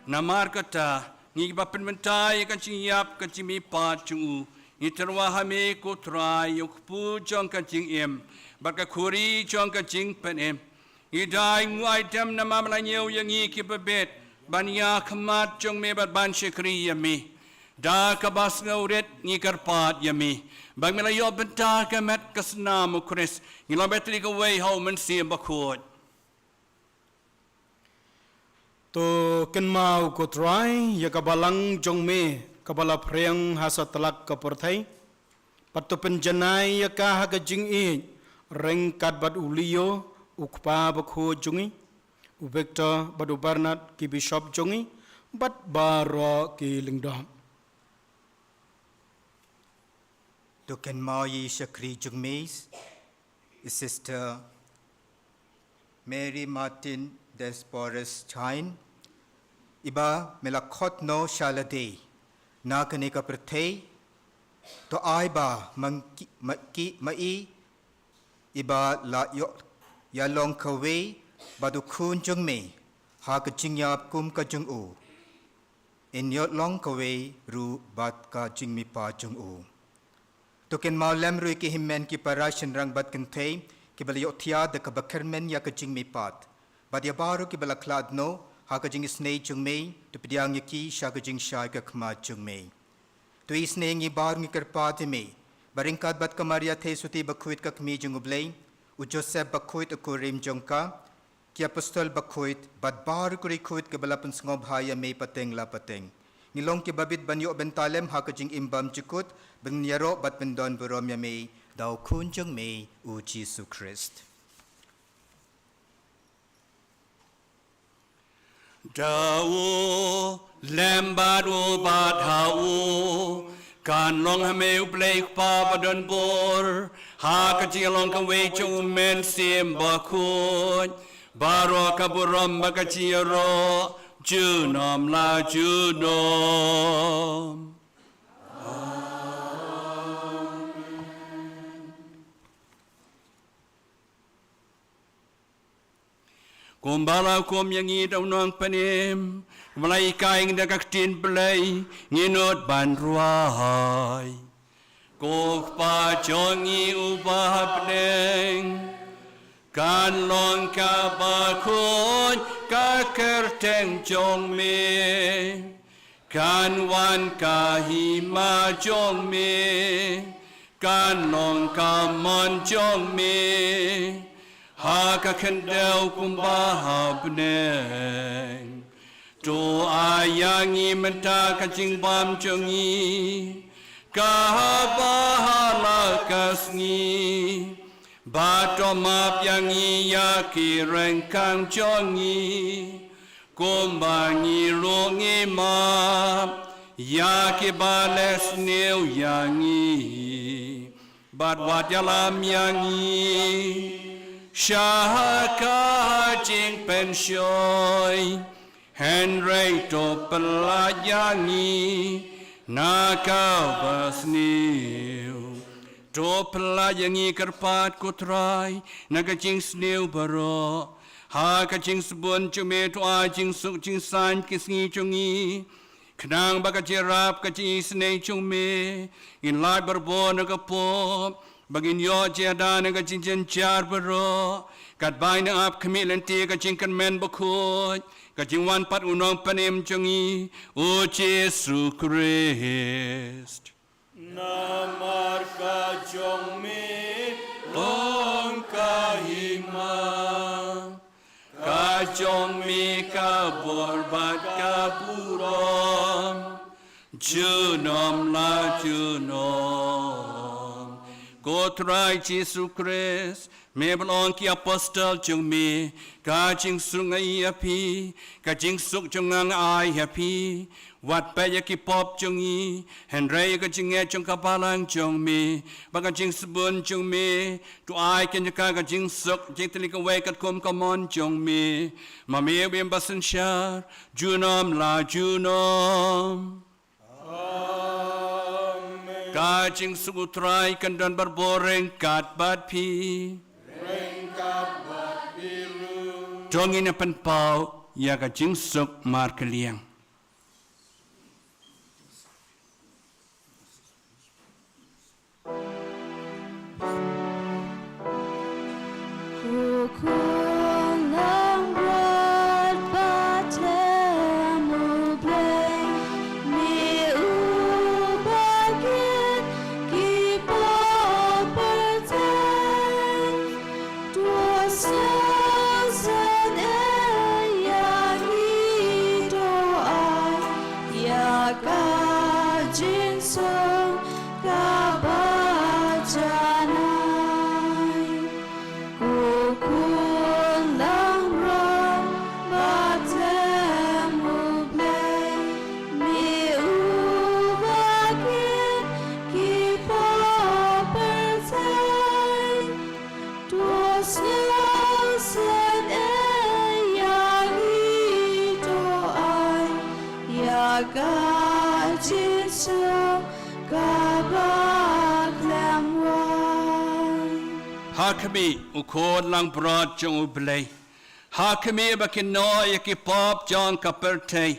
Namar kata, Ngi ba pynmynta ïa ka jingïap ka jingmihpat jong u, ngi tyrwa ha me ko Trai ïa u kpu jong ka jingim bad ka khuri jong ka jingpynim. Ngi dei ngu ai dem namar me la ñiew ïa ngi ki babit ban ïa khmat jong me bad ban shakri ïa me. Da kaba sngewrit ngi kyrpad ïa me ba me la ïoh bynta ka met ka snam u Khrist. Ngi long beit tylli kawei ha u Mynsiem Bakhuid. To kynmaw ko Trai ïa ka balang jong me kaba la phriang ha satlak ka pyrthei. Bad to pynjanai ïa ka ha ka jingïeit ryngkat bad u Leo u kpa bakhuid jong ngi, u Victor bad u Bernard ki bishop jong ngi, bad baroh ki lyngdoh. To kynmaw ïa i shakri jong me, i Sister Mary Martin Despores Chine, iba me la khot noh sha lade na kane ka pyrthei. To ai ba ma ngi, ma ki, ma i, iba la ïoh ïalong kawei bad u Khun jong me ha ka jingïap kum ka jong u, yn ïoh long kawei ruh bad ka jingmihpat jong u. To kynmaw lem ruh ïa ki hynmen ki para shynrang bad kynthei kiba la ïohthiah da kaba kyrmen ïa ka jingmihpat. Bad ïa baroh kiba la khlad noh ha ka jingisynei jong me, to pdiang ïa ki sha ka jingshai ka khmat jong me. To isynei ïa ngi baroh, ngi kyrpad ïa me ba ryngkat bad ka Maria Theisotti bakhuid ka Kmie jong u Blei, u Joseph bakhuid u kurim jong ka, ki apostol bakhuid bad baroh ki riewkhuid kiba la pynsngewbha ïa me pateng la pateng, ngi long kiba bit ban ïoh bynta lem ha ka jingim bymjukut, ban ïaroh bad pyndon burom ïa me da u Khun jong me u Jisu Khrist. Da u lem bad u bad ha u kan long ha me u Blei u Kpa badonbor, ha ka jinglong kawei jong u Mynsiem Bakhuid, baroh ka burom bad ka jingïaroh junom la junom. Kumba la hukum ïa ngi da u Nongpynim, kumba la hikai ïa ngi da ka ktien Blei, ngin nud ban duwai. Ko Kpa jong ngi uba ha bneng, kan long kaba khuid ka kyrteng jong me. Kan wan ka hima jong me, kan long ka mon jong me, ha ka khyndew kumba ha bneng. To ai ïa ngi mynta ka jingbam jong ngi kaba ha la ka sngi. Bad to map ïa ngi ïa ki ryngkang jong ngi, kumba ngi ruh ngi map ïa kiba leh sniew ïa ngi. Bad wat ïalam ïa ngi sha ka jingpynshoi, hynrei to pyllait ïa ngi na kaba sniew. To pyllait ïa ngi kyrpad ko Trai na ka jingsniew baroh. Ha ka jingsbun jong me to ai jingsuk jingsaiñ ki sngi jong ngi. Khnang ba ka jingïarap ka jingisynei jong me, ngin lait barabor na ka pop, ba ngin ïoh jingïada na ka jingjynjar baroh, katba ngin ap khmih lynti ka jingkyrmen bakhuid ka jingwan pat u Nongpynim jong ngi, u Jisu Khrist. Namar ka jong me long ka hima, ka jong me ka bor bad ka burom, junom la junom. Ko Trai Jisu Khrist, me ba la ong ki apostol jong me, ka jingsuk nga ai ïa phi, ka jingsuk jong nga nga ai ïa phi. Wat peit ïa ki pop jong ngi, hynrei ïa ka jingngeit jong ka balang jong me, bad ka jingsbun jong me, to ai kane ka, ka jingsuk jingtylli kawei katkum ka mon jong me. Ma me u Im basynshar, junom la junom. Amen. Ka jingsuk u Trai kan don barabor ryngkat bad phi. Ryngkat bad phi ruh. To ngin ïa pynpaw ïa ka jingsuk markylliang. Ka jingsuk kaba khlem wai. Ha khmih, U Khun langbrot jong U Blei. Ha khmih ba kin noh ïa ki pop jong ka pyrthei.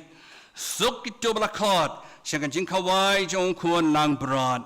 Suk kito ba la khot sha ka jingkhawai jong U Khun langbrot.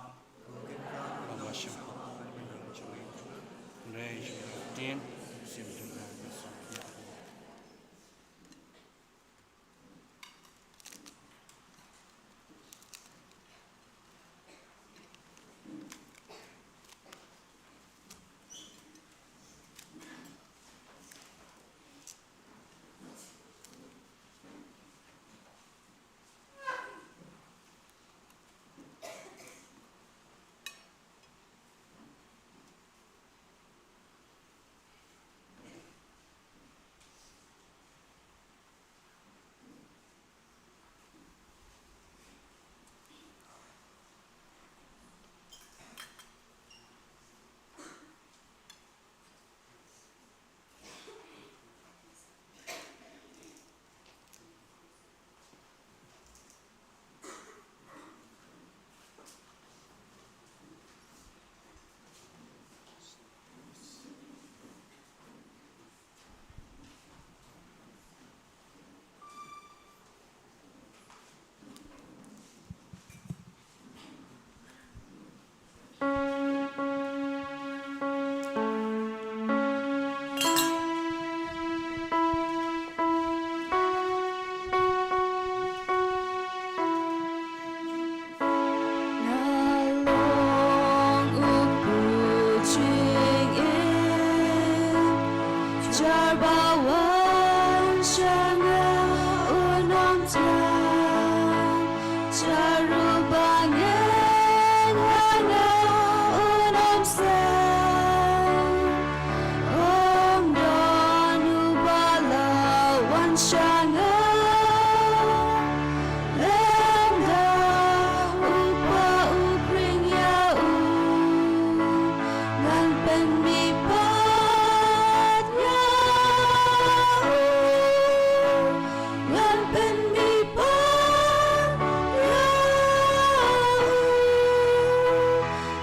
Nga long u pujingim, jar ba wan sha nga u Nongtlang, jar uba ngen ha nga u Nongsan. Ym don uba la wan sha nga, lymda u Kpa u khring ïa u. Ngan pynmihpat ïa u, ngan pynmihpat ïa u,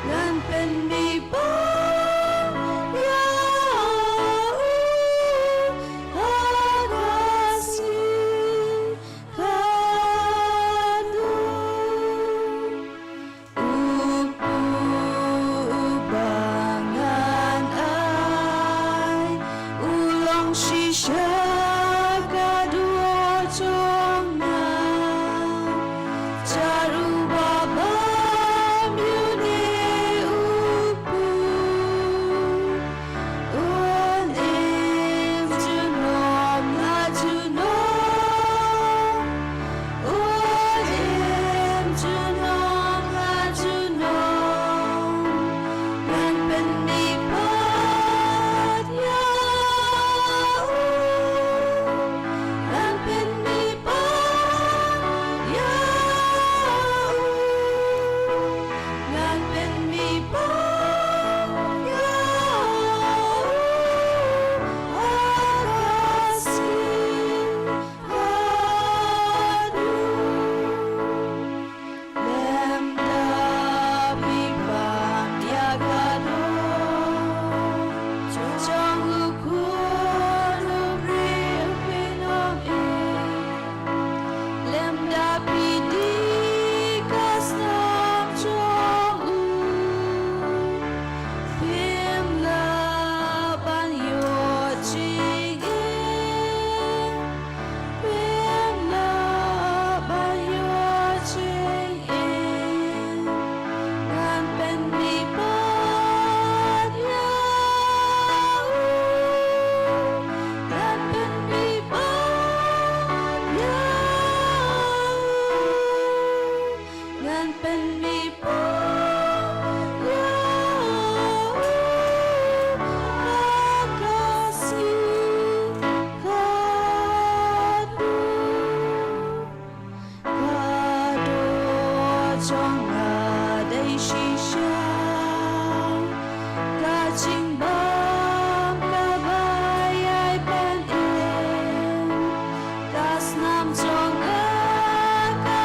ngan pynmihpat ïa u ha ka sngi khadduh. U Kpu uba ngan ai, u long shisha ka duwar jong nga. Jar uba bam ïa une u Kpu, un im junom la junom. Un im junom la junom. Ngan pynmihpat ïa u, ngan pynmihpat ïa u, ngan pynmihpat ïa u ha ka sngi khadduh. Lymda phi bam ïa ka doh jong u Khun u briew, phin ym im. Lymda phi die ka snam jong u, phim lah ban ïoh jingim. Phim lah ban ïoh jingim. Ngan pynmihpat ïa u, ngan pynmihpat ïa u, ngan pynmihpat ïa u ha ka sngi khadduh. Ka doh jong nga dei shisha ka jingbam kaba ïai pynim. Ka snam jong nga ka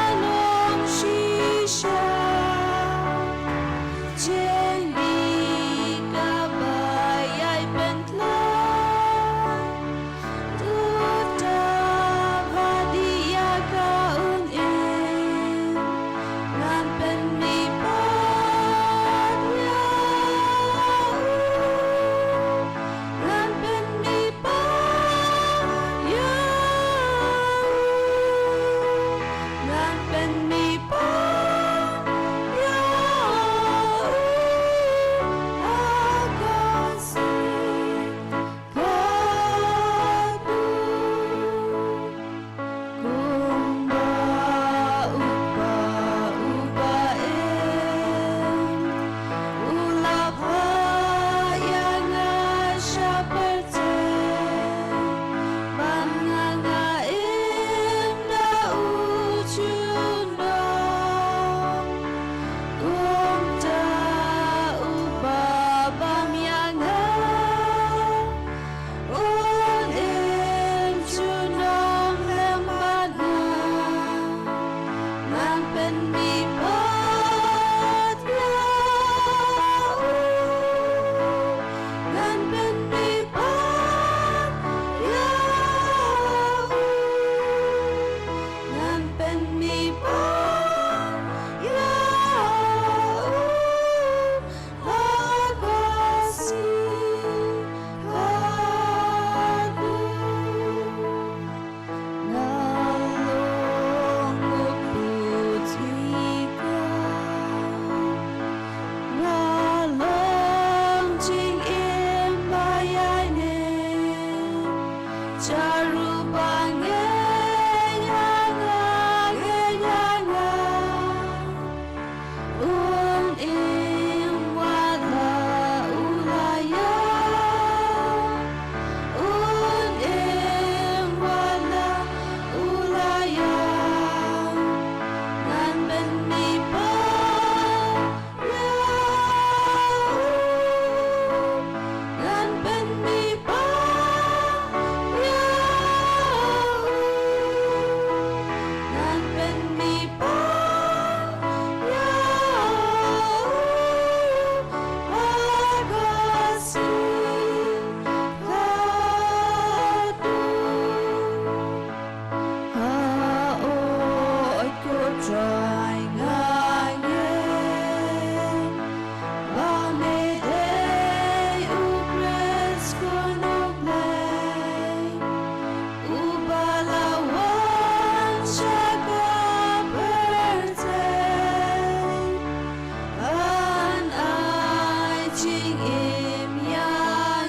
jingim ïa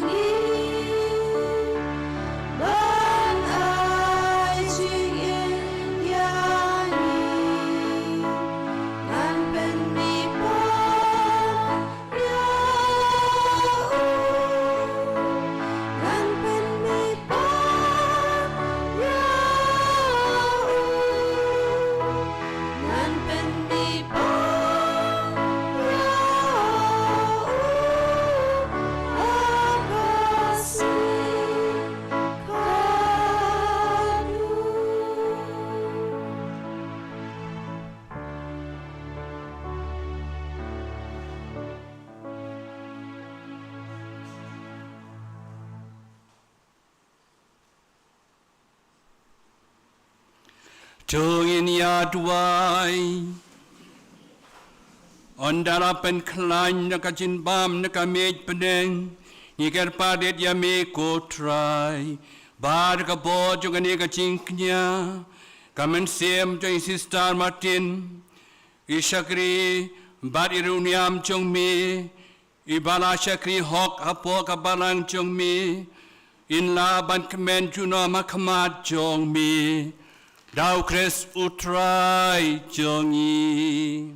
ngi, ban ai jingim ïa ngi, ngan pynmih pat ïa u, ngan pynmih pat ïa u, ngan pynmih pat ïa u, ha ka sngi kaba To ngin ïa duwai. Ynda la pynkhlaiñ na ka jingbam na ka miej bneng, ngi kyrpad ïa me ko Trai, ba da ka bor jong kane ka jingkñia, ka mynsiem jong i Sister Martin, i shakri bad i riewniam jong me, i ba la shakri hok hapoh ka balang jong me, in lah ban kmen junom ha khmat jong me. Da u Khrist u Trai jong ngi.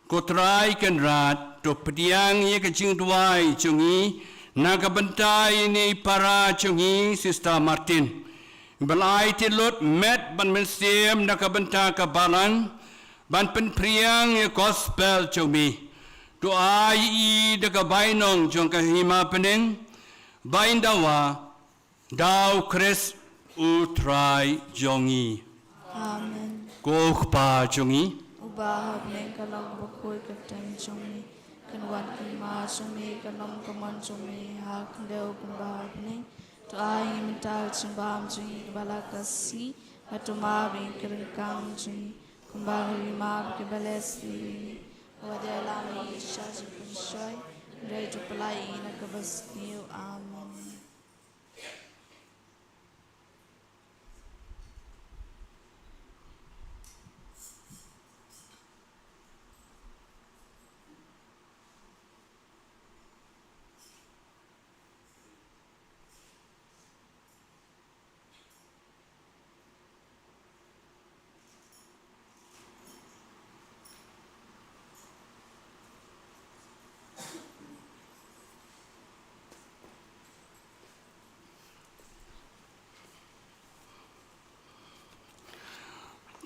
Ko Trai Kynrad, to pdiang ïa ka jingduwai jong ngi na ka bynta ine i para jong ngi Sister Martin, ba la ai tylli lut met bad mynsiem na ka bynta ka balang, ban pynphriang ïa ka gospel jong me. To ai i da ka bainong jong ka hima bneng, ba in dawa, da u Khrist u Trai jong ngi. Amen. Ko Kpa jong ngi, uba ha bneng, ka long bakhuid ka kyrteng jong me, kan wan ka hima jong me, kan long ka mon jong me ha khyndew kumba ha bneng. To ai ngi mynta ka jingbam jong ngi kaba la ka sngi, bad to map ïa ki ryngkang jong ngi kumba ngi map ïa kiba leh sniew ïa ngi. Wat ïalam ïa ngi sha jingpynshoi, hynrei to pyllait ïa ngi na kaba sniew. Amen.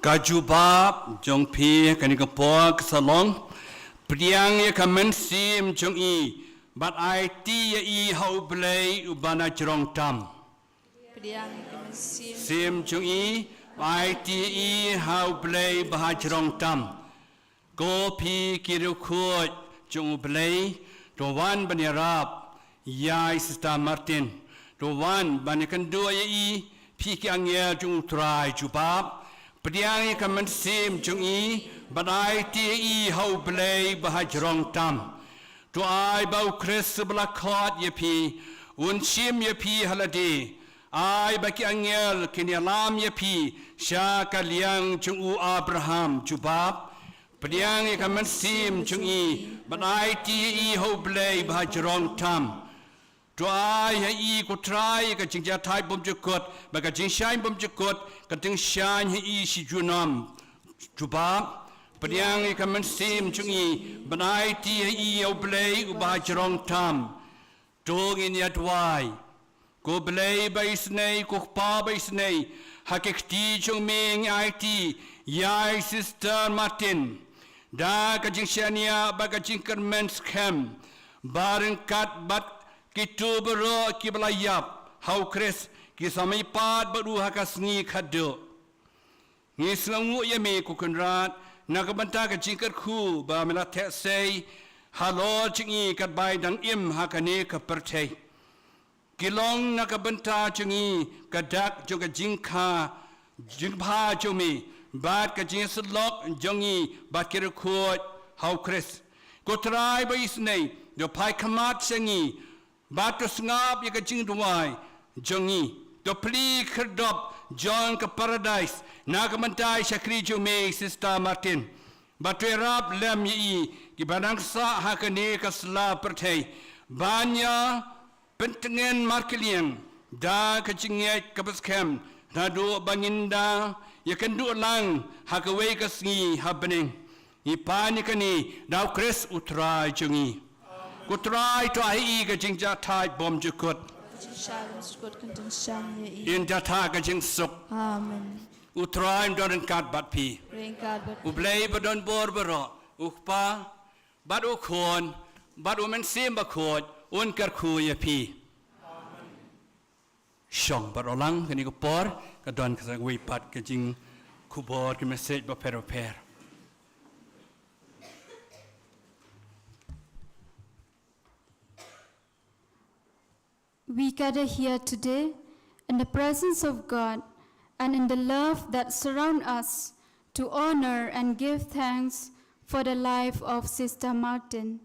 Ka jubab jong phi kane ka por ka sa long, pdiang ïa ka mynsiem jong i, bad aiti ïa i ha U Blei uba na jrong tam. Pdiang ïa ka mynsiem jong i, bad aiti ïa i ha U Blei ba ha jrong tam. Ko phi ki riewkhuid jong U Blei, to wan ban ïarap ïa i Sister Martin. To wan ban ïakynduh ïa i, phi ki angel jong U Trai jubab. Pdiang ïa ka mynsiem jong i, bad aiti ïa i ha U Blei ba ha jrong tam. To ai ba U Khrist uba la khot ïa phi un shim ïa phi ha lade. Ai ba ki angel kin ïalam ïa phi sha ka liang jong u Abraham jubab. Pdiang ïa ka mynsiem jong i, bad aiti ïa i ha U Blei ba ha jrong tam. To ai ha i ko Trai ka jingjahthait bymjukut, bad ka jingshaiñ bymjukut kan tyngshaiñ ha i shi junom. Jubab, pdiang ïa ka mynsiem jong i, bad aiti ïa i ha U Blei uba ha jrong tam. To ngin ïa duwai. Ko Blei ba isynei, ko Kpa ba isynei, ha ki kti jong me ngi aiti ïa i Sister Martin da ka jingshaniah bad ka jingkyrmen skhem, ba ryngkat bad kito baroh kiba la ïap ha U Khrist, ki sa mihpat bad u ha ka sngi khatduh. Ngi sngewnguh ïa me ko Kynrad na ka bynta ka jingkyrkhu ba me la theh sei halor jong ngi katba ngi dang im ha kane ka pyrthei. Ki long na ka bynta jong ngi ka dak jong ka jingkha jingbha jong me, bad ka jingïasyllok jong ngi bad ki riewkhuid ha U Khrist. Ko Trai ba isynei, to phai khmat sha ngi, Bad to sngap ïa ka jingduwai jong ngi. To plie khyrdop jong ka paradais na ka bynta i shakri jong me Sister Martin. Bad to ïarap lem ïa i kiba dang sah ha kane ka sla pyrthei ban ïa pyntngen markylliang da ka jingngeit kaba skhem naduh ba ngin da ïakynduh lang ha kawei ka sngi ha bneng. Ngi pan ïa kane da U Khrist U Trai jong ngi. Ko Trai, to ai ïa i ka jingjahthait bymjukut. Ka jingshai bymjukut kan tyngshaiñ ïa i. In da tha ka jingsuk. Amen. U Trai un don ryngkat bad phi. Ryngkat bad phi. U Blei ba don bor baroh, U Kpa bad U Khun bad U Mynsiem Bakhuid, un kyrkhu ïa phi. Shong bad ro lang, kane ka por ka don ka sa kawei pat ka jingkhubor, ka message bapher bapher. We gather here today in the presence of God and in the love that surround us to honor and give thanks for the life of Sister Martin.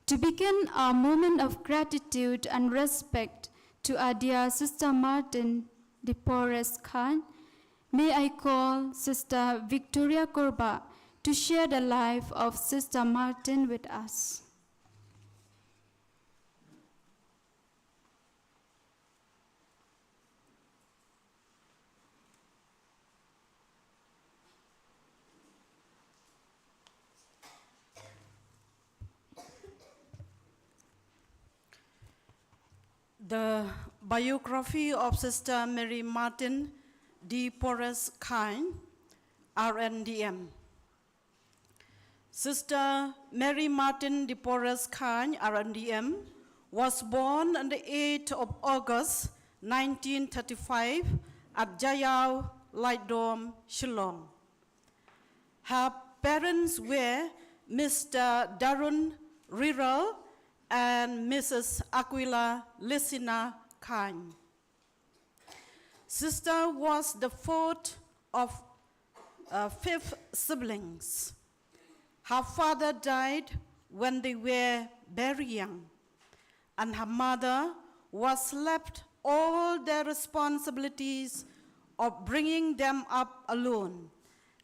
To begin our moment of gratitude and respect to our dear Sister Martin de Porres Khan, may I call Sister Victoria Korba to share the life of Sister Martin with us. The biography of Sister Mary Martin de Porres Khan, R N D M. Sister Mary Martin de Porres Khan, R N D M, was born on the eighth of August nineteen thirty-five at Jaiaw, Laitdom, Shillong. Her parents were Mister Darun Riral and Missus Aquila Lisina Khan. Sister was the fourth of uh, fifth siblings. Her father died when they were very young, and her mother was left all the responsibilities of bringing them up alone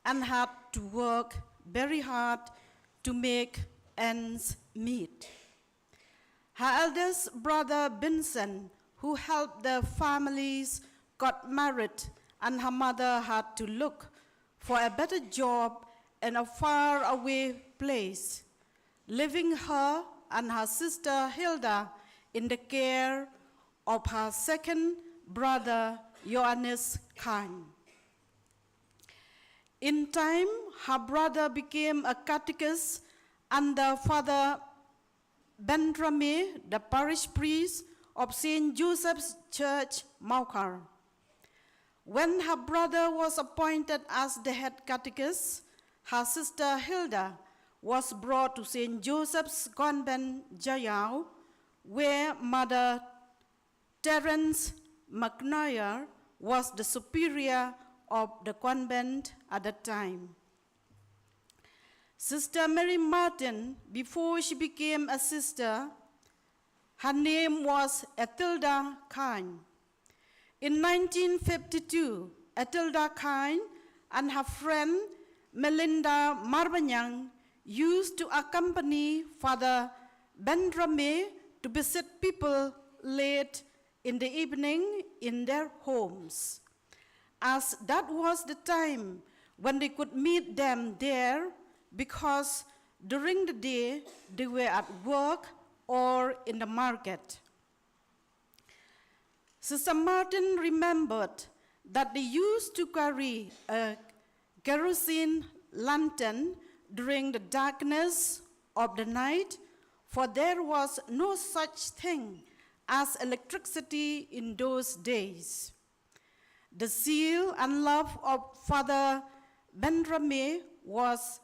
and had to work very hard to make ends meet. Her eldest brother Vincent, who helped the families, got married, and her mother had to look for a better job in a faraway place, leaving her and her sister Hilda in the care of her second brother Johannes Khan. In time, her brother became a catechist under Father Bendrame, the parish priest of Saint Joseph's Church, Mawkhar. When her brother was appointed as the head catechist, her sister Hilda was brought to Saint Joseph's Convent, Jaiaw, where Mother Terence McNair was the superior of the convent at that time. Sister Mary Martin, before she became a sister, her name was Etilda Kine. In nineteen fifty-two, Etilda Kine and her friend Melinda Marbanyang used to accompany Father Bendrame to visit people late in the evening in their homes, as that was the time when they could meet them there, because during the day they were at work or in the market. Sister Martin remembered that they used to carry a kerosene lantern during the darkness of the night, for there was no such thing as electricity in those days. The zeal and love of Father Bendrame was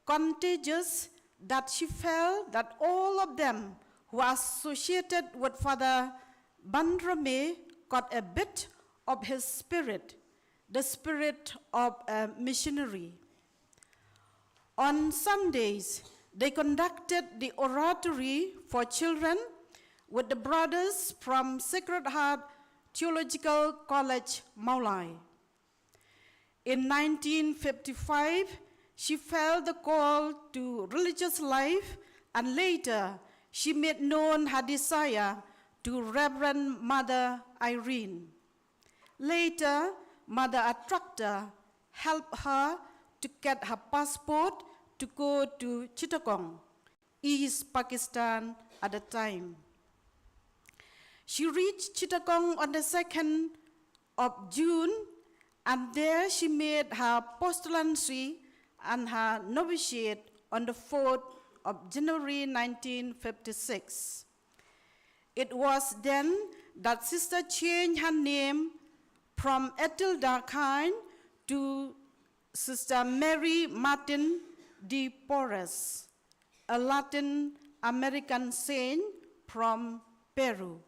contagious that she felt that all of them who associated with Father Bendrame got a bit of his spirit, the spirit of a missionary. On Sundays, they conducted the oratory for children with the brothers from Sacred Heart Theological College, Mawlai. In nineteen fifty-five, she felt the call to religious life, and later she made known her desire to Reverend Mother Irene. Later, Mother Attractor helped her to get her passport to go to Chittagong, East Pakistan at the time. She reached Chittagong on the second of June, and there she made her postulancy and her novitiate on the fourth of January nineteen fifty-six. It was then that Sister changed her name from Etilda Kine to Sister Mary Martin de Porres, a Latin American saint from Peru.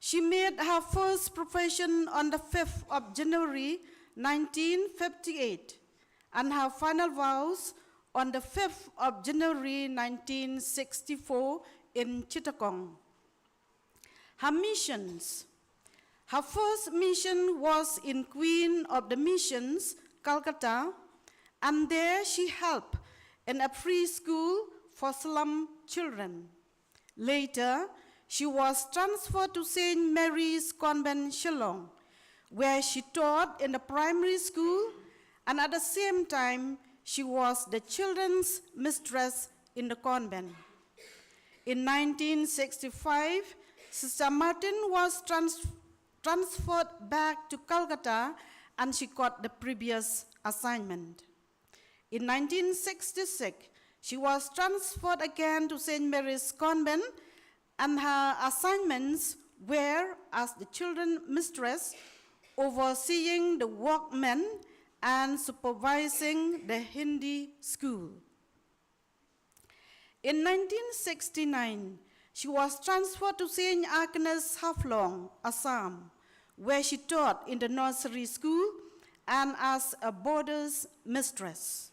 She made her first profession on the fifth of January nineteen fifty-eight, and her final vows on the fifth of January nineteen sixty-four in Chittagong. Her missions. Her first mission was in Queen of the Missions, Calcutta, and there she helped in a free school for slum children. Later, she was transferred to Saint Mary's Convent, Shillong, where she taught in the primary school, and at the same time, she was the children's mistress in the convent. In nineteen sixty-five, Sister Martin was trans-, transferred back to Calcutta, and she got the previous assignment. In nineteen sixty-six, she was transferred again to Saint Mary's Convent, and her assignments were as the children mistress, overseeing the workmen, and supervising the Hindi school. In nineteen sixty-nine, she was transferred to Saint Agnes, Haflong, Assam, where she taught in the nursery school and as a boarder's mistress.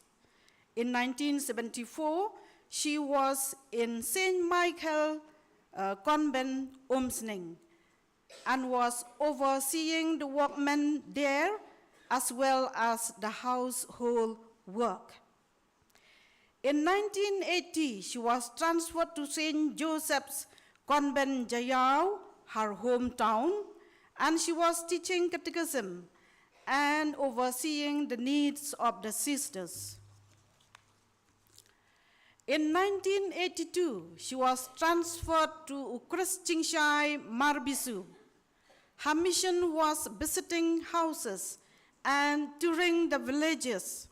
In nineteen seventy-four, she was in Saint Michael, uh, Convent, Umsning, and was overseeing the workmen there as well as the household work. In nineteen eighty, she was transferred to Saint Joseph's Convent, Jaiaw, her hometown, and she was teaching catechism and overseeing the needs of the sisters. In nineteen eighty-two, she was transferred to Ukhrul Chingshai, Marbisu. Her mission was visiting houses and touring the villages.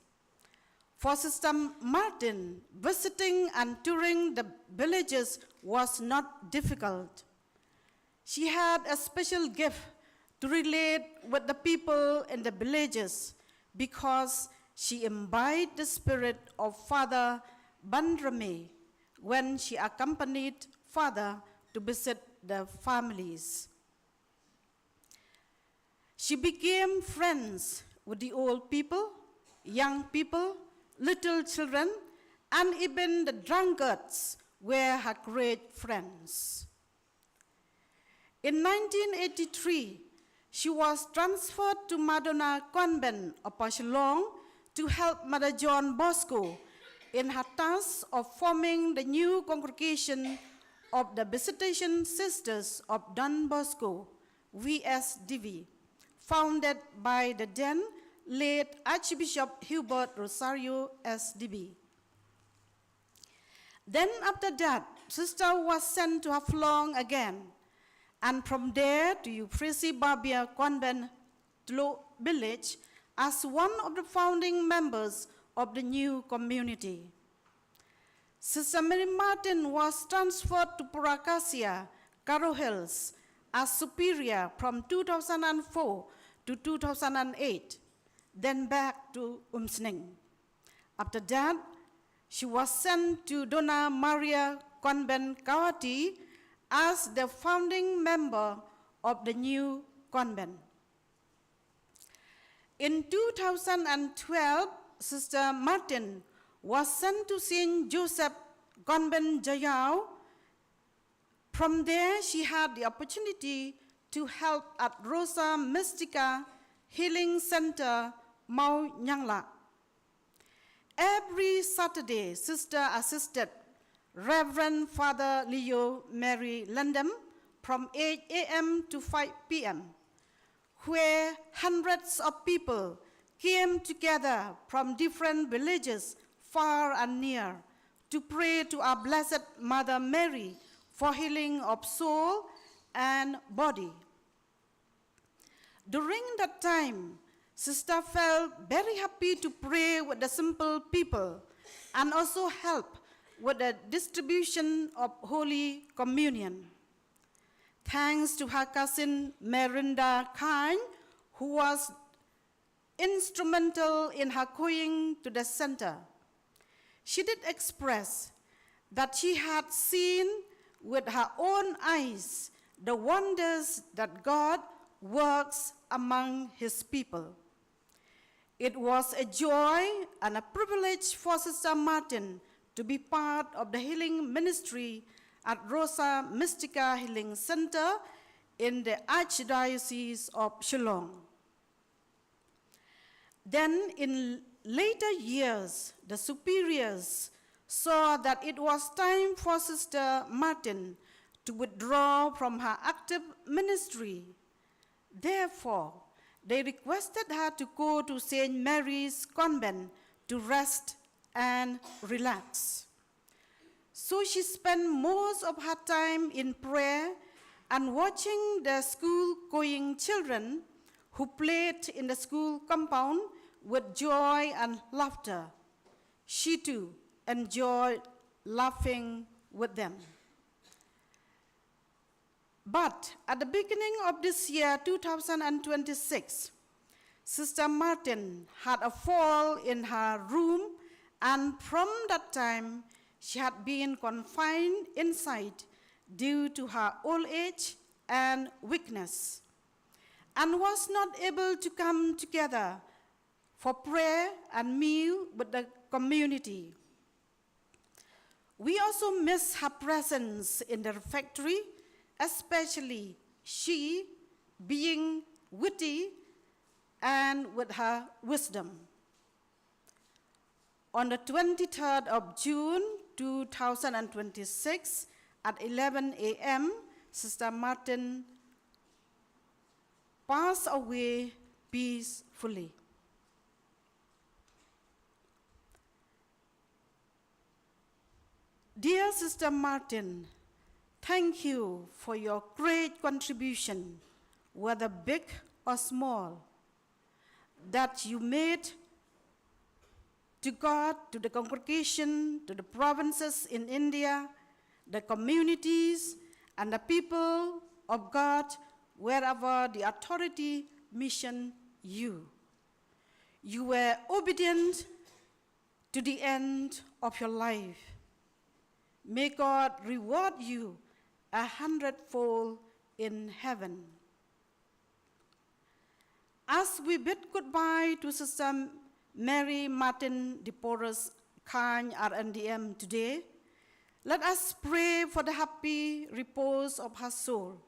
For Sister Martin, visiting and touring the villages was not difficult. She had a special gift to relate with the people in the villages because she imbibed the spirit of Father Banrame when she accompanied Father to visit the families. She became friends with the old people, young people, little children, and even the drunkards were her great friends. In nineteen eighty-three, she was transferred to Madonna Convent, Upper Shillong, to help Mother John Bosco in her task of forming the new congregation of the Visitation Sisters of Don Bosco, V S D V, founded by the then late Archbishop Hubert Rosario, S D B. Then after that, Sister was sent to Haflong again, and from there to Euphrasie Babia Convent, Tlo Village, as one of the founding members of the new community. Sister Mary Martin was transferred to Purakasia, Garo Hills, as superior from two thousand and four to two thousand and eight, then back to Umsning. After that, she was sent to Dona Maria Convent, Guwahati, as the founding member of the new convent. In two thousand and twelve, Sister Martin was sent to Saint Joseph Convent, Jaiaw, From there, she had the opportunity to help at Rosa Mystica Healing Center, Mawniangla. Every Saturday, Sister assisted Reverend Father Leo Mary Landem from eight a m to five p m, where hundreds of people came together from different villages, far and near, to pray to our Blessed Mother Mary for healing of soul and body. During that time, Sister felt very happy to pray with the simple people and also help with the distribution of Holy Communion. Thanks to her cousin Merinda Khan, who was instrumental in her going to the center. She did express that she had seen with her own eyes the wonders that God works among his people. It was a joy and a privilege for Sister Martin to be part of the healing ministry at Rosa Mystica Healing Center in the Archdiocese of Shillong. Then, in later years, the superiors saw that it was time for Sister Martin to withdraw from her active ministry. Therefore, they requested her to go to Saint Mary's Convent to rest and relax. So she spent most of her time in prayer and watching the school going children who played in the school compound with joy and laughter. She too enjoyed laughing with them. But at the beginning of this year, two thousand twenty-six, Sister Martin had a fall in her room, and from that time, she had been confined inside due to her old age and weakness, and was not able to come together for prayer and meal with the community. We also miss her presence in the refectory, especially she being witty and with her wisdom. On the twenty-third of June two thousand twenty-six, at eleven a m, Sister Martin passed away peacefully. Dear Sister Martin, thank you for your great contribution, whether big or small, that you made to God, to the congregation, to the provinces in India, the communities, and the people of God, wherever the authority mission you. You were obedient to the end of your life. May God reward you a hundredfold in heaven. As we bid goodbye to Sister Mary Martin de Porres Khan, R N D M, today, let us pray for the happy repose of her soul,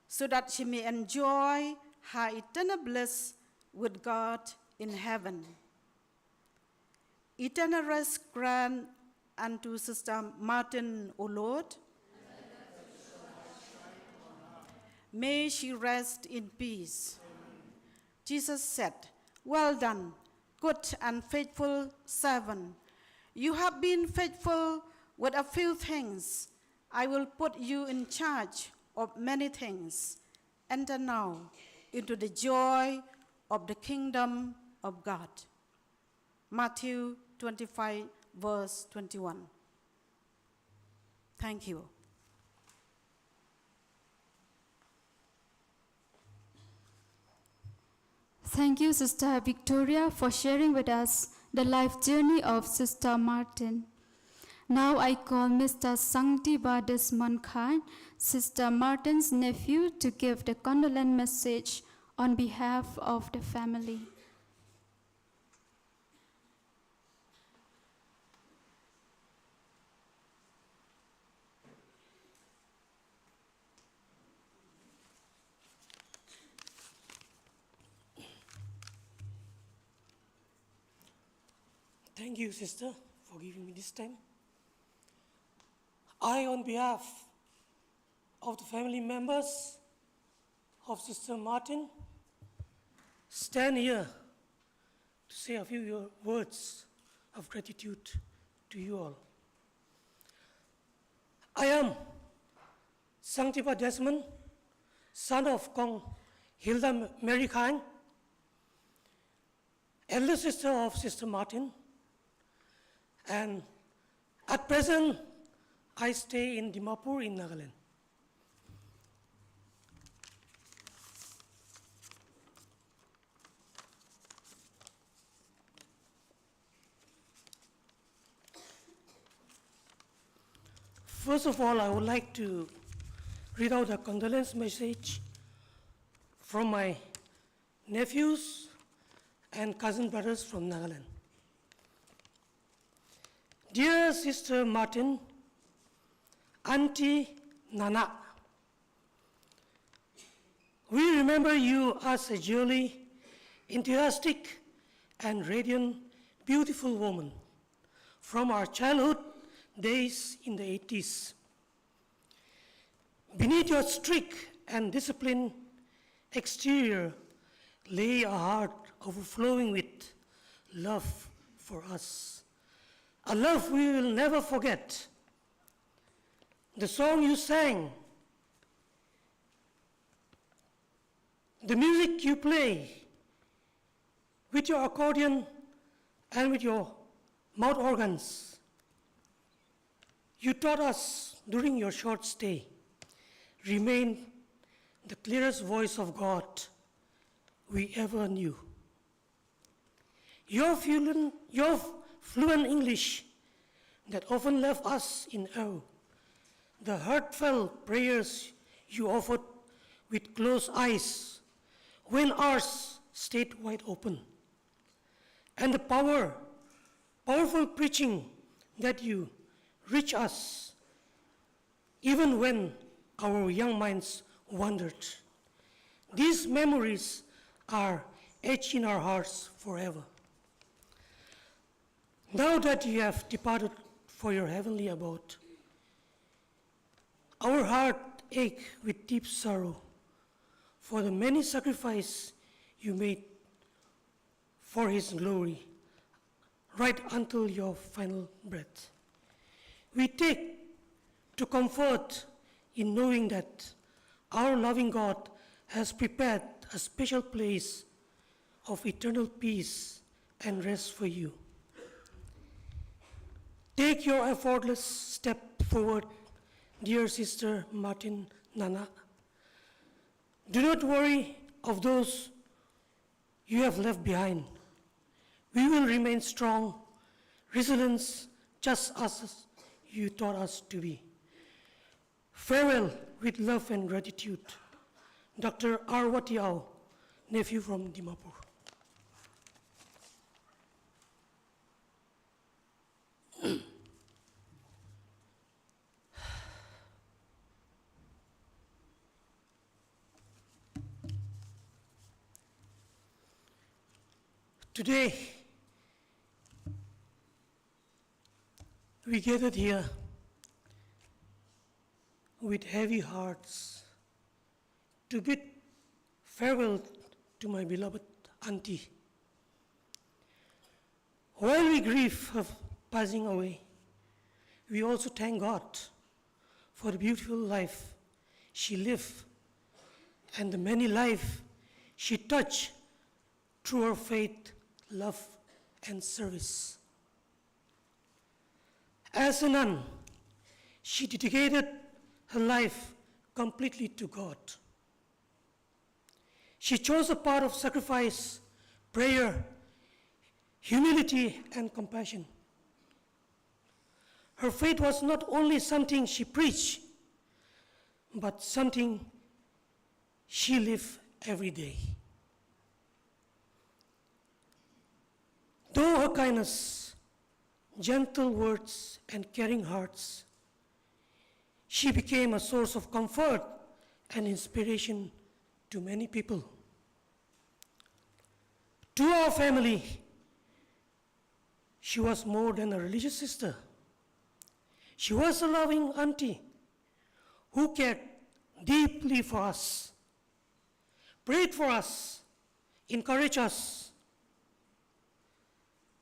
so that she may enjoy her eternal bliss with God in heaven. Eternal rest grant unto Sister Martin, O Lord. May she rest in peace. Jesus said, "Well done, good and faithful servant. You have been faithful with a few things. I will put you in charge of many things. Enter now into the joy of the kingdom of God." Matthew twenty-five, verse twenty-one. Thank you. Thank you, Sister Victoria, for sharing with us the life journey of Sister Martin. Now I call Mister Sangtiba Desmond Khan, Sister Martin's nephew, to give the condolence message on behalf of the family. Thank you, sister, for giving me this time. I, on behalf of the family members of Sister Martin, stand here to say a few words of gratitude to you all. I am Sangtipa Desmond, son of Kong Hilda Mary Khan, elder sister of Sister Martin, and at present I stay in Dimapur in Nagaland. First of all, I would like to read out a condolence message from my nephews and cousin brothers from Nagaland. Dear Sister Martin, Auntie Nana, we remember you as a jolly, enthusiastic, and radiant, beautiful woman from our childhood days in the eighties. Beneath your strict and disciplined exterior lay a heart overflowing with love for us, a love we will never forget. The song you sang, the music you play with your accordion and with your mouth organs you taught us during your short stay remain the clearest voice of God we ever knew. Your fluent, your fluent English that often left us in awe, the heartfelt prayers you offered with closed eyes when ours stayed wide open, and the power, powerful preaching that you reach us even when our young minds wandered. These memories are etched in our hearts forever. Now that you have departed for your heavenly abode, our heart ache with deep sorrow for the many sacrifices you made for His glory, right until your final breath. We take to comfort in knowing that our loving God has prepared a special place of eternal peace and rest for you. Take your effortless step forward, dear Sister Martin Nana. Do not worry of those you have left behind. We will remain strong, resilient, just as you taught us to be. Farewell with love and gratitude. Doctor R Watiau, nephew from Dimapur. Today, we gathered here with heavy hearts to bid farewell to my beloved auntie. While we grieve her passing away, we also thank God for the beautiful life she lived and the many lives she touched through her faith, love, and service. As a nun, she dedicated her life completely to God. She chose a path of sacrifice, prayer, humility, and compassion. Her faith was not only something she preached, but something she lived every day. Though her kindness, gentle words, and caring hearts, she became a source of comfort and inspiration to many people. To our family, She was more than a religious sister. She was a loving auntie who cared deeply for us, prayed for us, encouraged us,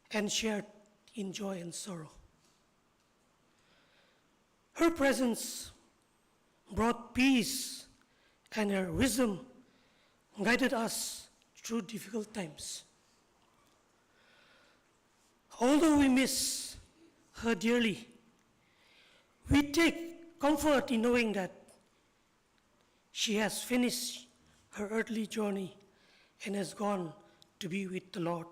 and shared in joy and sorrow. Her presence brought peace, and her wisdom guided us through difficult times. Although we miss her dearly, we take comfort in knowing that she has finished her earthly journey and has gone to be with the Lord,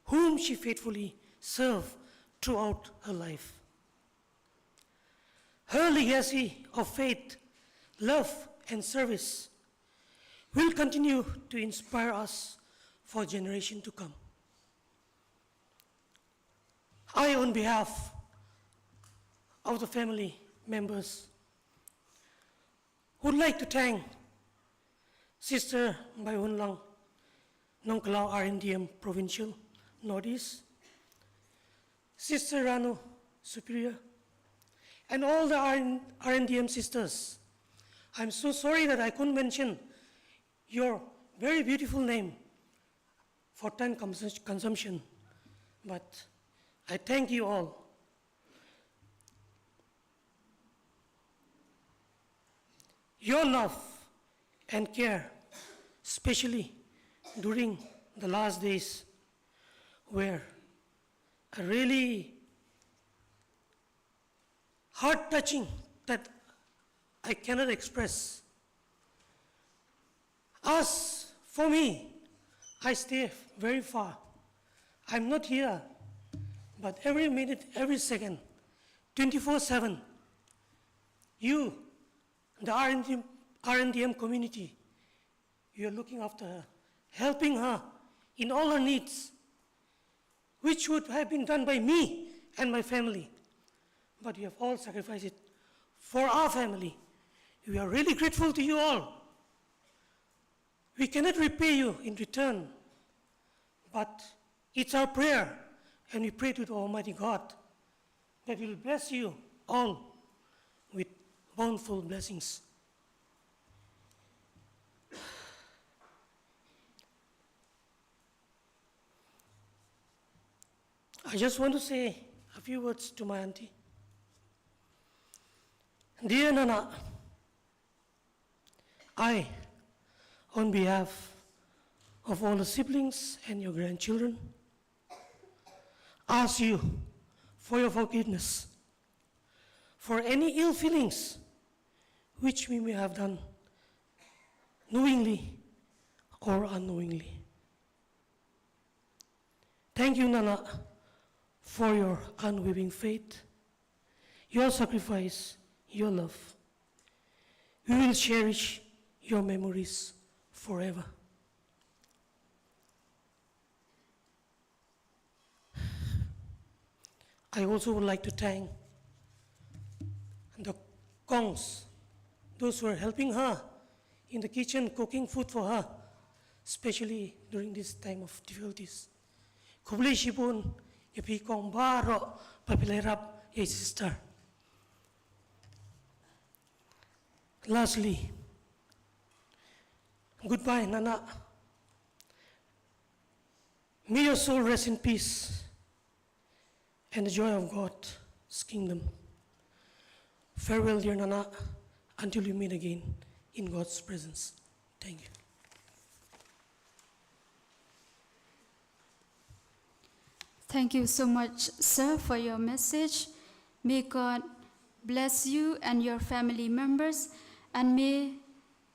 whom she faithfully served throughout her life. Her legacy of faith, love, and service will continue to inspire us for generation to come. I, on behalf of the family members, would like to thank Sister Bai Hun Lang, Nongkhlaw R N D M Provincial, Northeast, Sister Ranu, Superior, and all the R N, R N D M sisters. I'm so sorry that I couldn't mention your very beautiful name for time cons- consumption, but I thank you all. Your love and care, especially during the last days, were really heart touching that I cannot express. As for me, I stay very far. I'm not here, but every minute, every second, twenty-four seven, you, the R N D M, R N D M community, you are looking after her, helping her in all her needs, which would have been done by me and my family. But you have all sacrificed it for our family. We are really grateful to you all. We cannot repay you in return, but it's our prayer, and we pray to the Almighty God that He will bless you all with bountiful blessings. I just want to say a few words to my auntie. Dear Nana, I, on behalf of all the siblings and your grandchildren, ask you for your forgiveness for any ill feelings which we may have done knowingly or unknowingly. Thank you, Nana, for your unwavering faith, your sacrifice, your love. We will cherish your memories forever. I also would like to thank the Kongs, those who are helping her in the kitchen, cooking food for her, especially during this time of difficulties. Khublei shibun ïa phi Kong baroh ba phi la ïarap ïa i sister. Lastly, goodbye, Nana. May your soul rest in peace and the joy of God's kingdom. Farewell, dear Nana, until we meet again in God's presence. Thank you. Thank you so much, sir, for your message. May God bless you and your family members, and may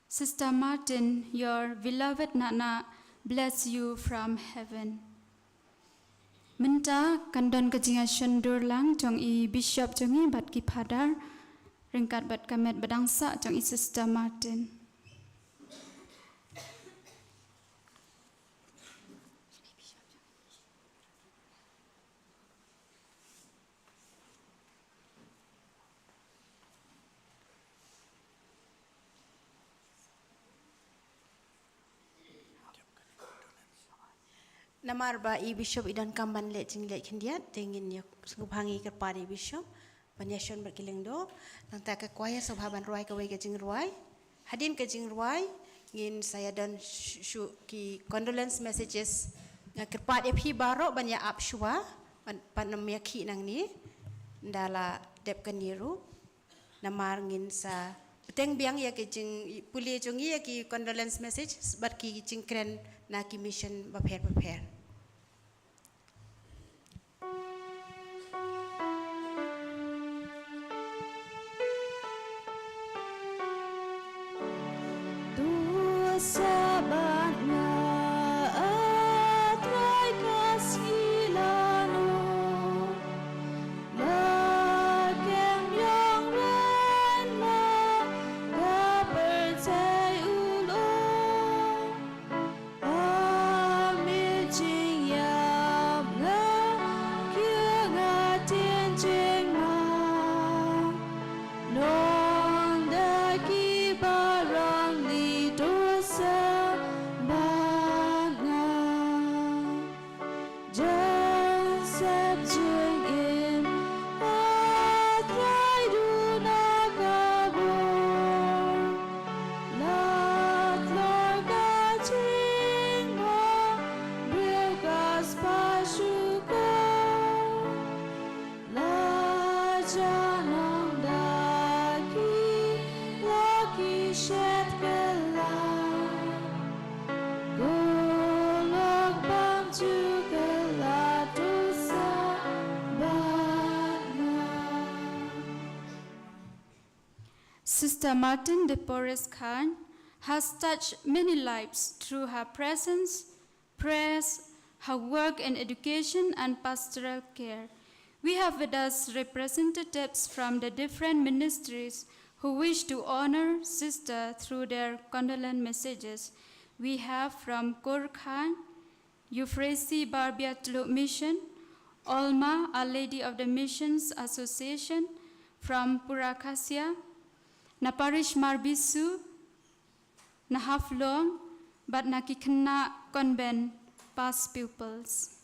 Sister Martin, your beloved Nana, bless you from heaven. Mynta kan don ka jingïashondur lang jong i bishop jong i bad ki phadar, ryngkat bad ka met ba dang sah jong i Sister Martin. Namar ba i Bishop i donkam ban leit jingleit khyndiat, te ngin ïa sngewbha ngi kyrpad ïa i Bishop ban ïa shon bad ki lyngdoh. Nangta ka choir sngewbha ban rwai kawei ka jingrwai. Hadien ka jingrwai ngin sa ïa don shu, shu ki condolence messages. Nga kyrpad ïa phi baroh ban ïa ap shuwa, ban, ban ym ïa khih nangne. Ynda la dep kane ruh. Namar ngin sa bteng biang ïa ki jingpule jong ngi ïa ki condolence message bad ki jingkren na ki mission bapher bapher. Tu sa bad nga, A Trai, ka sngewlano. La kem ïong wen ma ka pyrthei u long. A mih jingïap nga, kiew nga tien jingma. Nongda ki baroh li dur sa bad nga. Joseph jingim, A Trai duna ka bor. Lad lor ka jingma, briew ka spah shukor. La jan nongda ki, la ki shet kylla. Ko lok bam ju kylla tu sa bad nga. Sister Martin de Porres Khan has touched many lives through her presence, prayers, her work in education and pastoral care. We have with us representatives from the different ministries who wish to honor Sister through their condolence messages. We have from Kurkhan, Euphrasie Barbia Tluk Mission, Olma, Our Lady of the Missions Association, from Purakasia, na Parish Marbisu, na Haflong, bad na ki khynnah convent past pupils.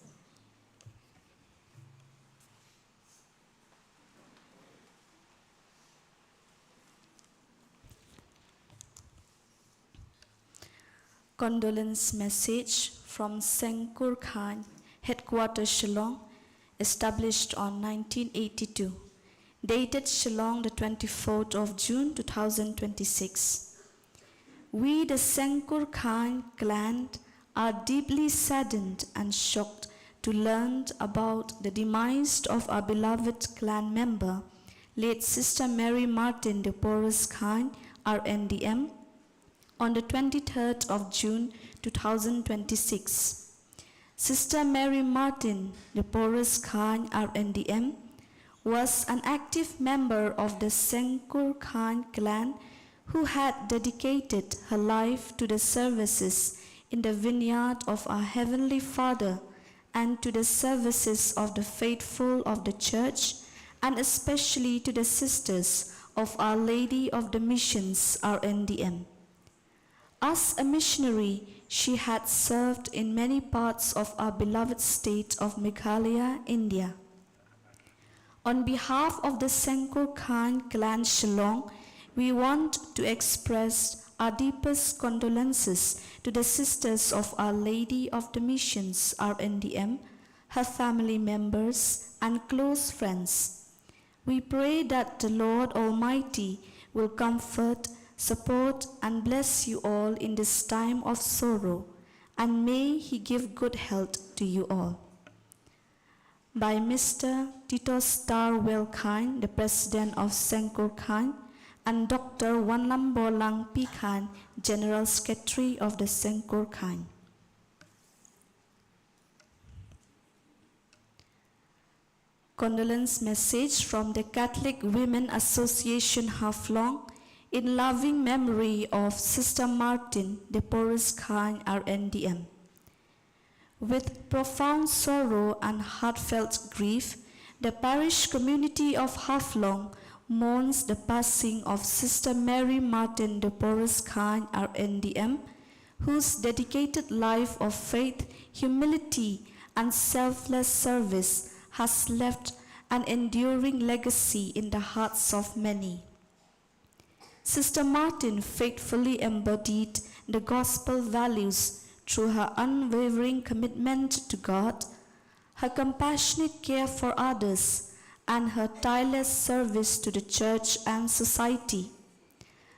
Condolence message from Sengkur Khan, headquarters Shillong, established on nineteen eighty-two, dated Shillong the twenty-fourth of June two thousand twenty-six. We, the Sengkur Khan clan, are deeply saddened and shocked to learn about the demise of our beloved clan member, late Sister Mary Martin de Porres Khan, R N D M, on the twenty-third of June two thousand twenty-six. Sister Mary Martin de Porres Khan, R N D M, was an active member of the Sengkur Khan clan who had dedicated her life to the services in the vineyard of our Heavenly Father and to the services of the faithful of the Church, and especially to the sisters of Our Lady of the Missions, R N D M. As a missionary, she had served in many parts of our beloved state of Meghalaya, India. On behalf of the Sengkur Khan Clan Shillong, we want to express our deepest condolences to the sisters of Our Lady of the Missions, R N D M, her family members, and close friends. We pray that the Lord Almighty will comfort, support, and bless you all in this time of sorrow, and may He give good health to you all. By Mister Titos Tarwell Khan, the President of Sengkur Khan, and Doctor Wanlamborlang P Khan, General Secretary of the Sengkur Khan. Condolence message from the Catholic Women Association Haflong in loving memory of Sister Martin de Porres Khan, R N D M. With profound sorrow and heartfelt grief, the parish community of Haflong mourns the passing of Sister Mary Martin de Porres Khan, R N D M, whose dedicated life of faith, humility, and selfless service has left an enduring legacy in the hearts of many. Sister Martin faithfully embodied the gospel values through her unwavering commitment to God, her compassionate care for others, and her tireless service to the church and society.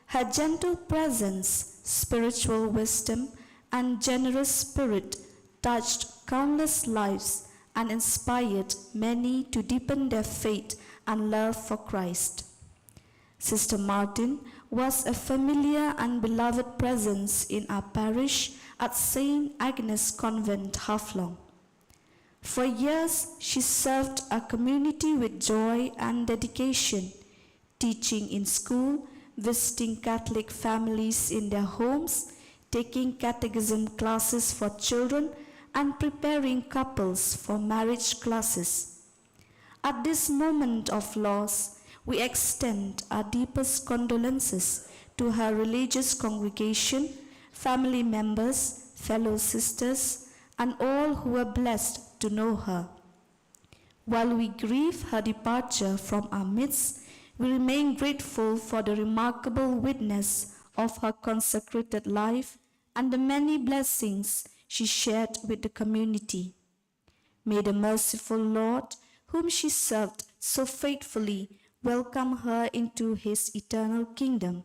Her gentle presence, spiritual wisdom, and generous spirit touched countless lives and inspired many to deepen their faith and love for Christ. Sister Martin was a familiar and beloved presence in our parish at Saint Agnes Convent, Haflong. For years, she served our community with joy and dedication, teaching in school, visiting Catholic families in their homes, taking catechism classes for children, and preparing couples for marriage classes. At this moment of loss, we extend our deepest condolences to her religious congregation, family members, fellow sisters, and all who were blessed to know her. While we grieve her departure from our midst, we remain grateful for the remarkable witness of her consecrated life and the many blessings she shared with the community. May the merciful Lord, whom she served so faithfully, welcome her into his eternal kingdom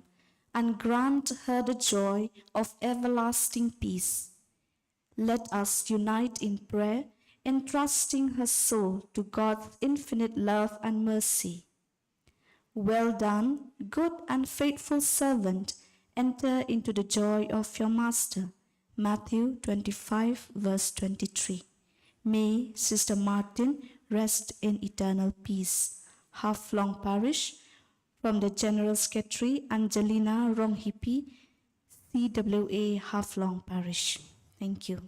and grant her the joy of everlasting peace. Let us unite in prayer, entrusting her soul to God's infinite love and mercy. Well done, good and faithful servant, enter into the joy of your master. Matthew twenty-five, verse twenty-three. May Sister Martin rest in eternal peace. Haflong Parish, from the General Secretary Angelina Ronghipi, C W A Haflong Parish. Thank you.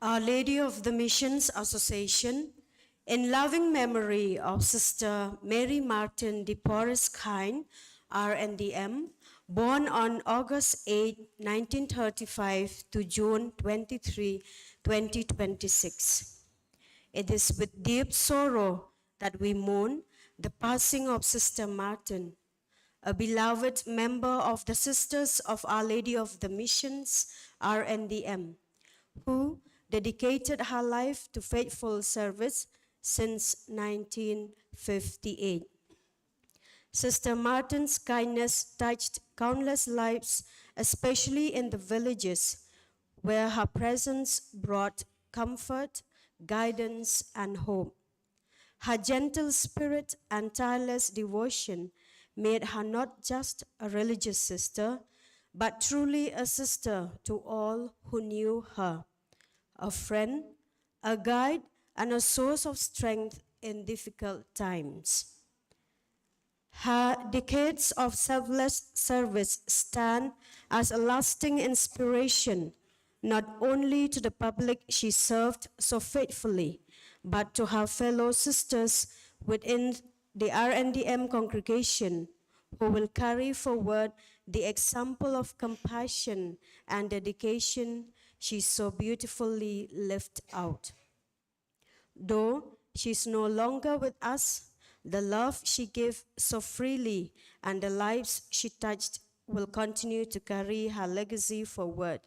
Our Lady of the Missions Association, in loving memory of Sister Mary Martin de Porres Kine, R N D M, born on August eighth, nineteen thirty-five to June twenty-three, twenty twenty-six. It is with deep sorrow that we mourn the passing of Sister Martin, a beloved member of the Sisters of Our Lady of the Missions, R N D M, who dedicated her life to faithful service since nineteen fifty-eight. Sister Martin's kindness touched countless lives, especially in the villages, where her presence brought comfort, guidance, and hope. Her gentle spirit and tireless devotion made her not just a religious sister, but truly a sister to all who knew her, a friend, a guide, and a source of strength in difficult times. Her decades of selfless service stand as a lasting inspiration not only to the public she served so faithfully, but to her fellow sisters within the R N D M congregation, who will carry forward the example of compassion and dedication she so beautifully lived out. Though she is no longer with us, the love she gave so freely and the lives she touched will continue to carry her legacy forward.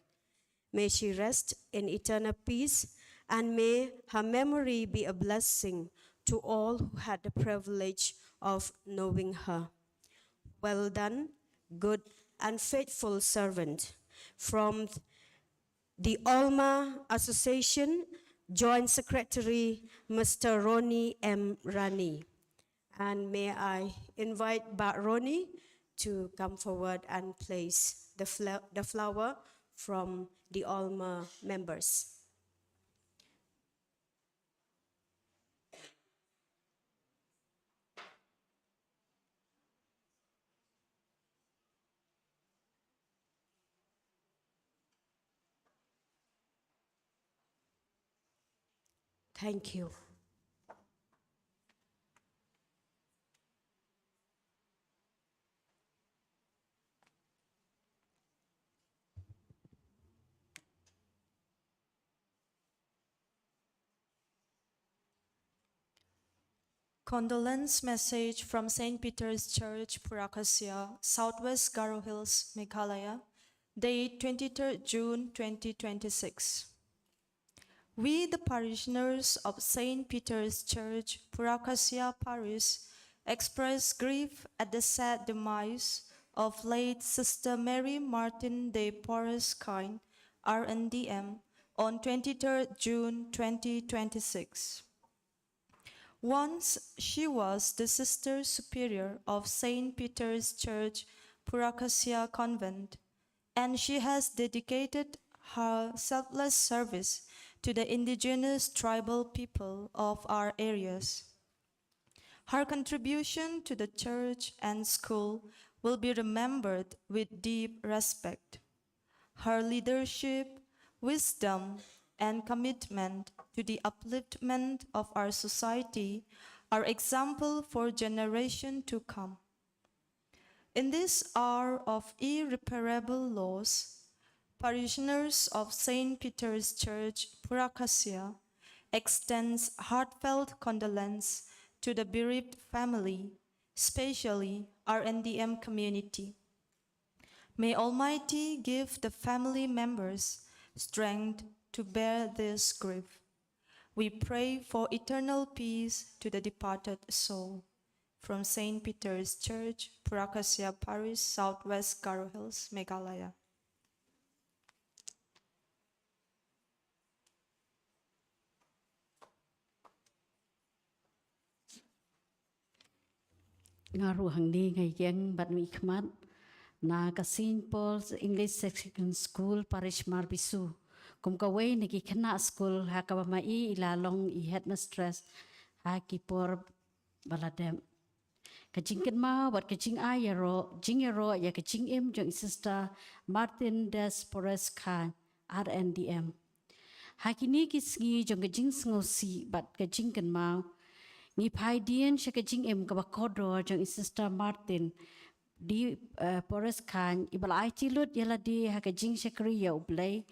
May she rest in eternal peace, and may her memory be a blessing to all who had the privilege of knowing her. Well done, good and faithful servant. From the Alma Association, Joint Secretary, Mister Ronnie M Rani. And may I invite Bah Ronnie to come forward and place the, fla- the flower from the Alma members. Thank you. Condolence message from Saint Peter's Church, Purakasia, Southwest Garo Hills, Meghalaya, date twenty-third June twenty twenty-six. We, the parishioners of Saint Peter's Church, Purakasia Parish, express grief at the sad demise of late Sister Mary Martin de Porres Kine, R N D M, on twenty-third June twenty twenty-six. Once she was the Sister Superior of Saint Peter's Church, Purakasia Convent, and she has dedicated her selfless service to the indigenous tribal people of our areas. Her contribution to the church and school will be remembered with deep respect. Her leadership, wisdom, and commitment to the upliftment of our society are example for generation to come. In this hour of irreparable loss, parishioners of Saint Peter's Church, Purakasia, extends heartfelt condolence to the bereaved family, especially R N D M community. May Almighty give the family members strength to bear this grief. We pray for eternal peace to the departed soul. From Saint Peter's Church, Purakasia Parish, Southwest Garo Hills, Meghalaya. Nga ruh hangne nga ïeng bad mihkhmat na ka Saint Paul's English Secondary School, Parish Marbisu, kum kawei na ki khynnah skul ha kaba ma i i la long i headmistress ha ki por ba la dep. Ka jingkynmaw bad ka jingai ïaroh, jingïaroh ïa ka jingim jong i Sister Martin Des Porres Kine, R N D M. Ha kine ki sngi jong ka jingsngewsih bad ka jingkynmaw, ngi peit dien sha ka jingim kaba kordor jong i Sister Martin D, eh, Porres Kine, iba la aiti lut ïa lade ha ka jingshakri ïa U Blei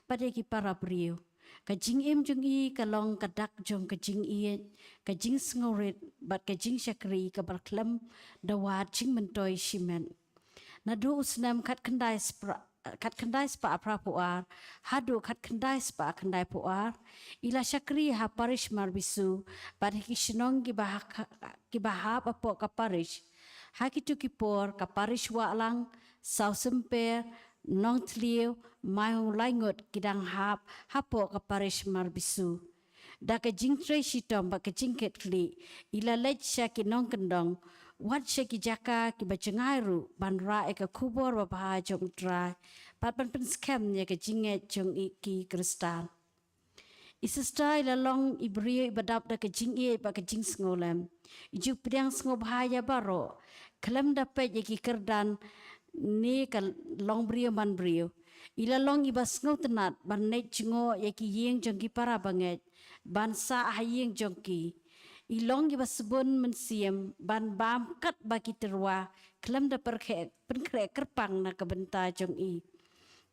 bad ïa ki para briew. Ka jingim jong i ka long ka dak jong ka jingïeit, ka jingsngewrit bad ka jingshakri kaba khlem da wad jingmyntoi shimet. Naduh u snem khatkhyndai spra-, khatkhyndai spah phra phew ar haduh khatkhyndai spah khyndai phew ar, i la shakri ha Parish Marbisu bad ha ki shnong kiba ha-, kiba hap hapoh ka parish. Ha kito ki por ka parish Wahlang, Sawsymper, Nongthliew, Maiwlaingut ki dang hap hapoh ka parish Marbisu. Da ka jingtrei shitom bad ka jingkitkhlieh, i la leit sha ki nongkyndong, wat sha ki jaka kiba jngai ruh, ban rah ïa ka khubor babha jong U Trai bad ban pynskhem ïa ka jingngeit jong i ki Khristan. I Sister i la long i briew iba dap da ka jingïeit bad ka jingsngewlem. I ju pdiang sngewbha ïa baroh, khlem da peit ïa ki kyrdan ne ka longbriew manbriew. I la long iba sngewtynnad ban leit jngoh ïa ki ïing jong ki para bangeit, ban sah ha ïing jong ki. I long iba sbun mynsiem ban bam katba ki tyrwa, khlem da pyrkhreh, pynkhreh kyrpang na ka bynta jong i.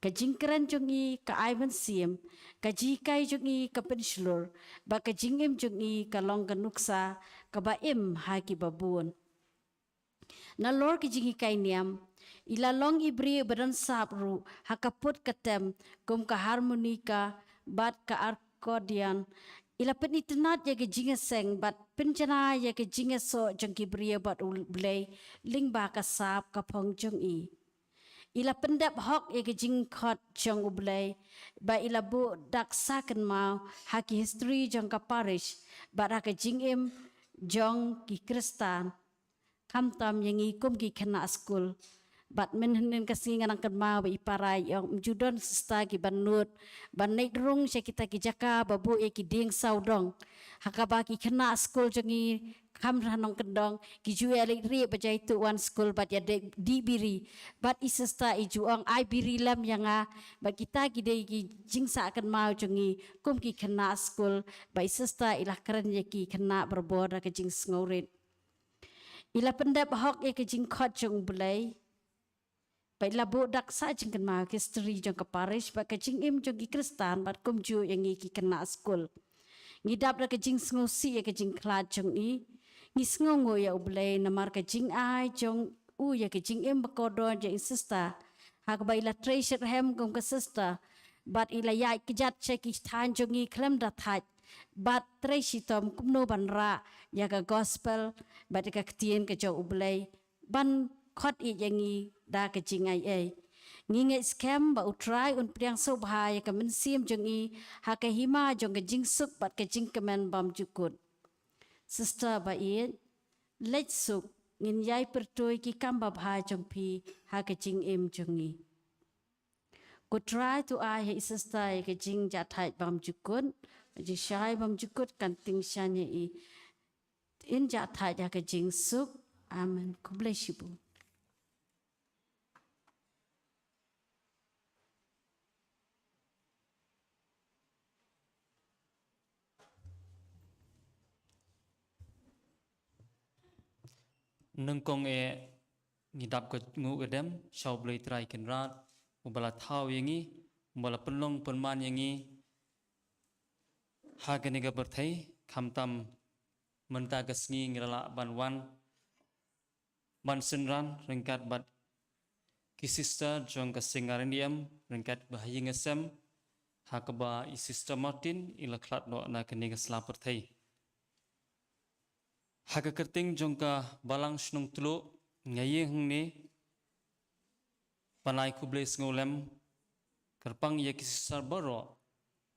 Ka jingkren jong i ka ai mynsiem, ka jinghikai jong i ka pynshlur, bad ka jingim jong i ka long ka nuksa kaba im ha kiba bun. Nalor ki jinghikai niam, i la long i briew ba don sap ruh ha ka put ka tem, kum ka harmonika bad ka accordion. I la pynitynnad ïa ka jingïaseng bad pynjanai ïa ka jingïasoh jong ki briew bad U Blei lyngba ka sap ka phong jong i. I la pyndep hok ïa ka jingkhot jong U Blei, ba i la buh dak sakynmaw ha ki history jong ka parish bad ha ka jingim jong ki Khristan. Khamtam ïa ngi kum ki khynnah skul. Bad mynhynnin ka sngi nga nang kynmaw ba i para i ong, ym ju don Sister kiba nud ban leit rung sha kita ki jaka ba buh ïa ki dieng sawdong. Ha kaba ki khynnah skul jong ngi kham ra nongkyndong, ki ju ïa leit rieh ba jai tuh wan skul bad ïa dei dih biri. Bad i sister i ju ong ai biri lem ïa nga, bad kita ki dei ki jingsah kynmaw jong ngi kum ki khynnah skul, bad i sister i la kren ïa ki khynnah barabor da ka jingsngewrit. I la pyndep hok ïa ka jingkhot jong U Blei. Bad i la buh dak sa jingkynmaw ka history jong ka parish bad ka jingim jong ki Khristan bad kumjuh ïa ngi ki khynnah skul. Ngi dap da ka jingsngewsih ïa ka jingkhlad jong i. Ngi sngewnguh ïa U Blei namar ka jingai jong u ïa ka jingim ba kordor jong i sister. Ha kaba i la trei shitrhem kum ka sister. Bad i la ïaid kjat sha ki thaiñ jong ngi khlem da thait. Bad trei shitom kumno ban rah ïa ka gospel bad ïa ka ktien ka jong U Blei. Ban khot ïa ngi da ka jingaiei. Ngi ngeit skhem ba U Trai un pdiang sngewbha ïa ka mynsiem jong i ha ka hima jong ka jingsuk bad ka jingkmen bymjukut. Sister ba ïeit, leit suk, ngin ïai pyrthuh ki kam babha jong phi ha ka jingim jong ngi. Ko Trai to ai ha i sister ïa ka jingjahthait bymjukut, jingshai bymjukut kan tyngshaiñ ïa i. In jahthait ha ka jingsuk. Amen. Khublei shibun. Nyngkong eh ngi dap ka nguh ka dem sha U Blei Trai Kynrad, uba la thaw ïa ngi, uba la pynlong pynman ïa ngi ha kane ka pyrthei, khamtam mynta ka sngi ngi la lah ban wan ban synran ryngkat bad ki sister jong ka seng R N D M ryngkat ba ha ïing ha sem, ha kaba i Sister Martin i la khlad noh na kane ka sla pyrthei. Ha ka kyrteng jong ka Balang Shnong Tluh, nga ïeng hangne ban ai khublei sngewlem kyrpang ïa ki sister baroh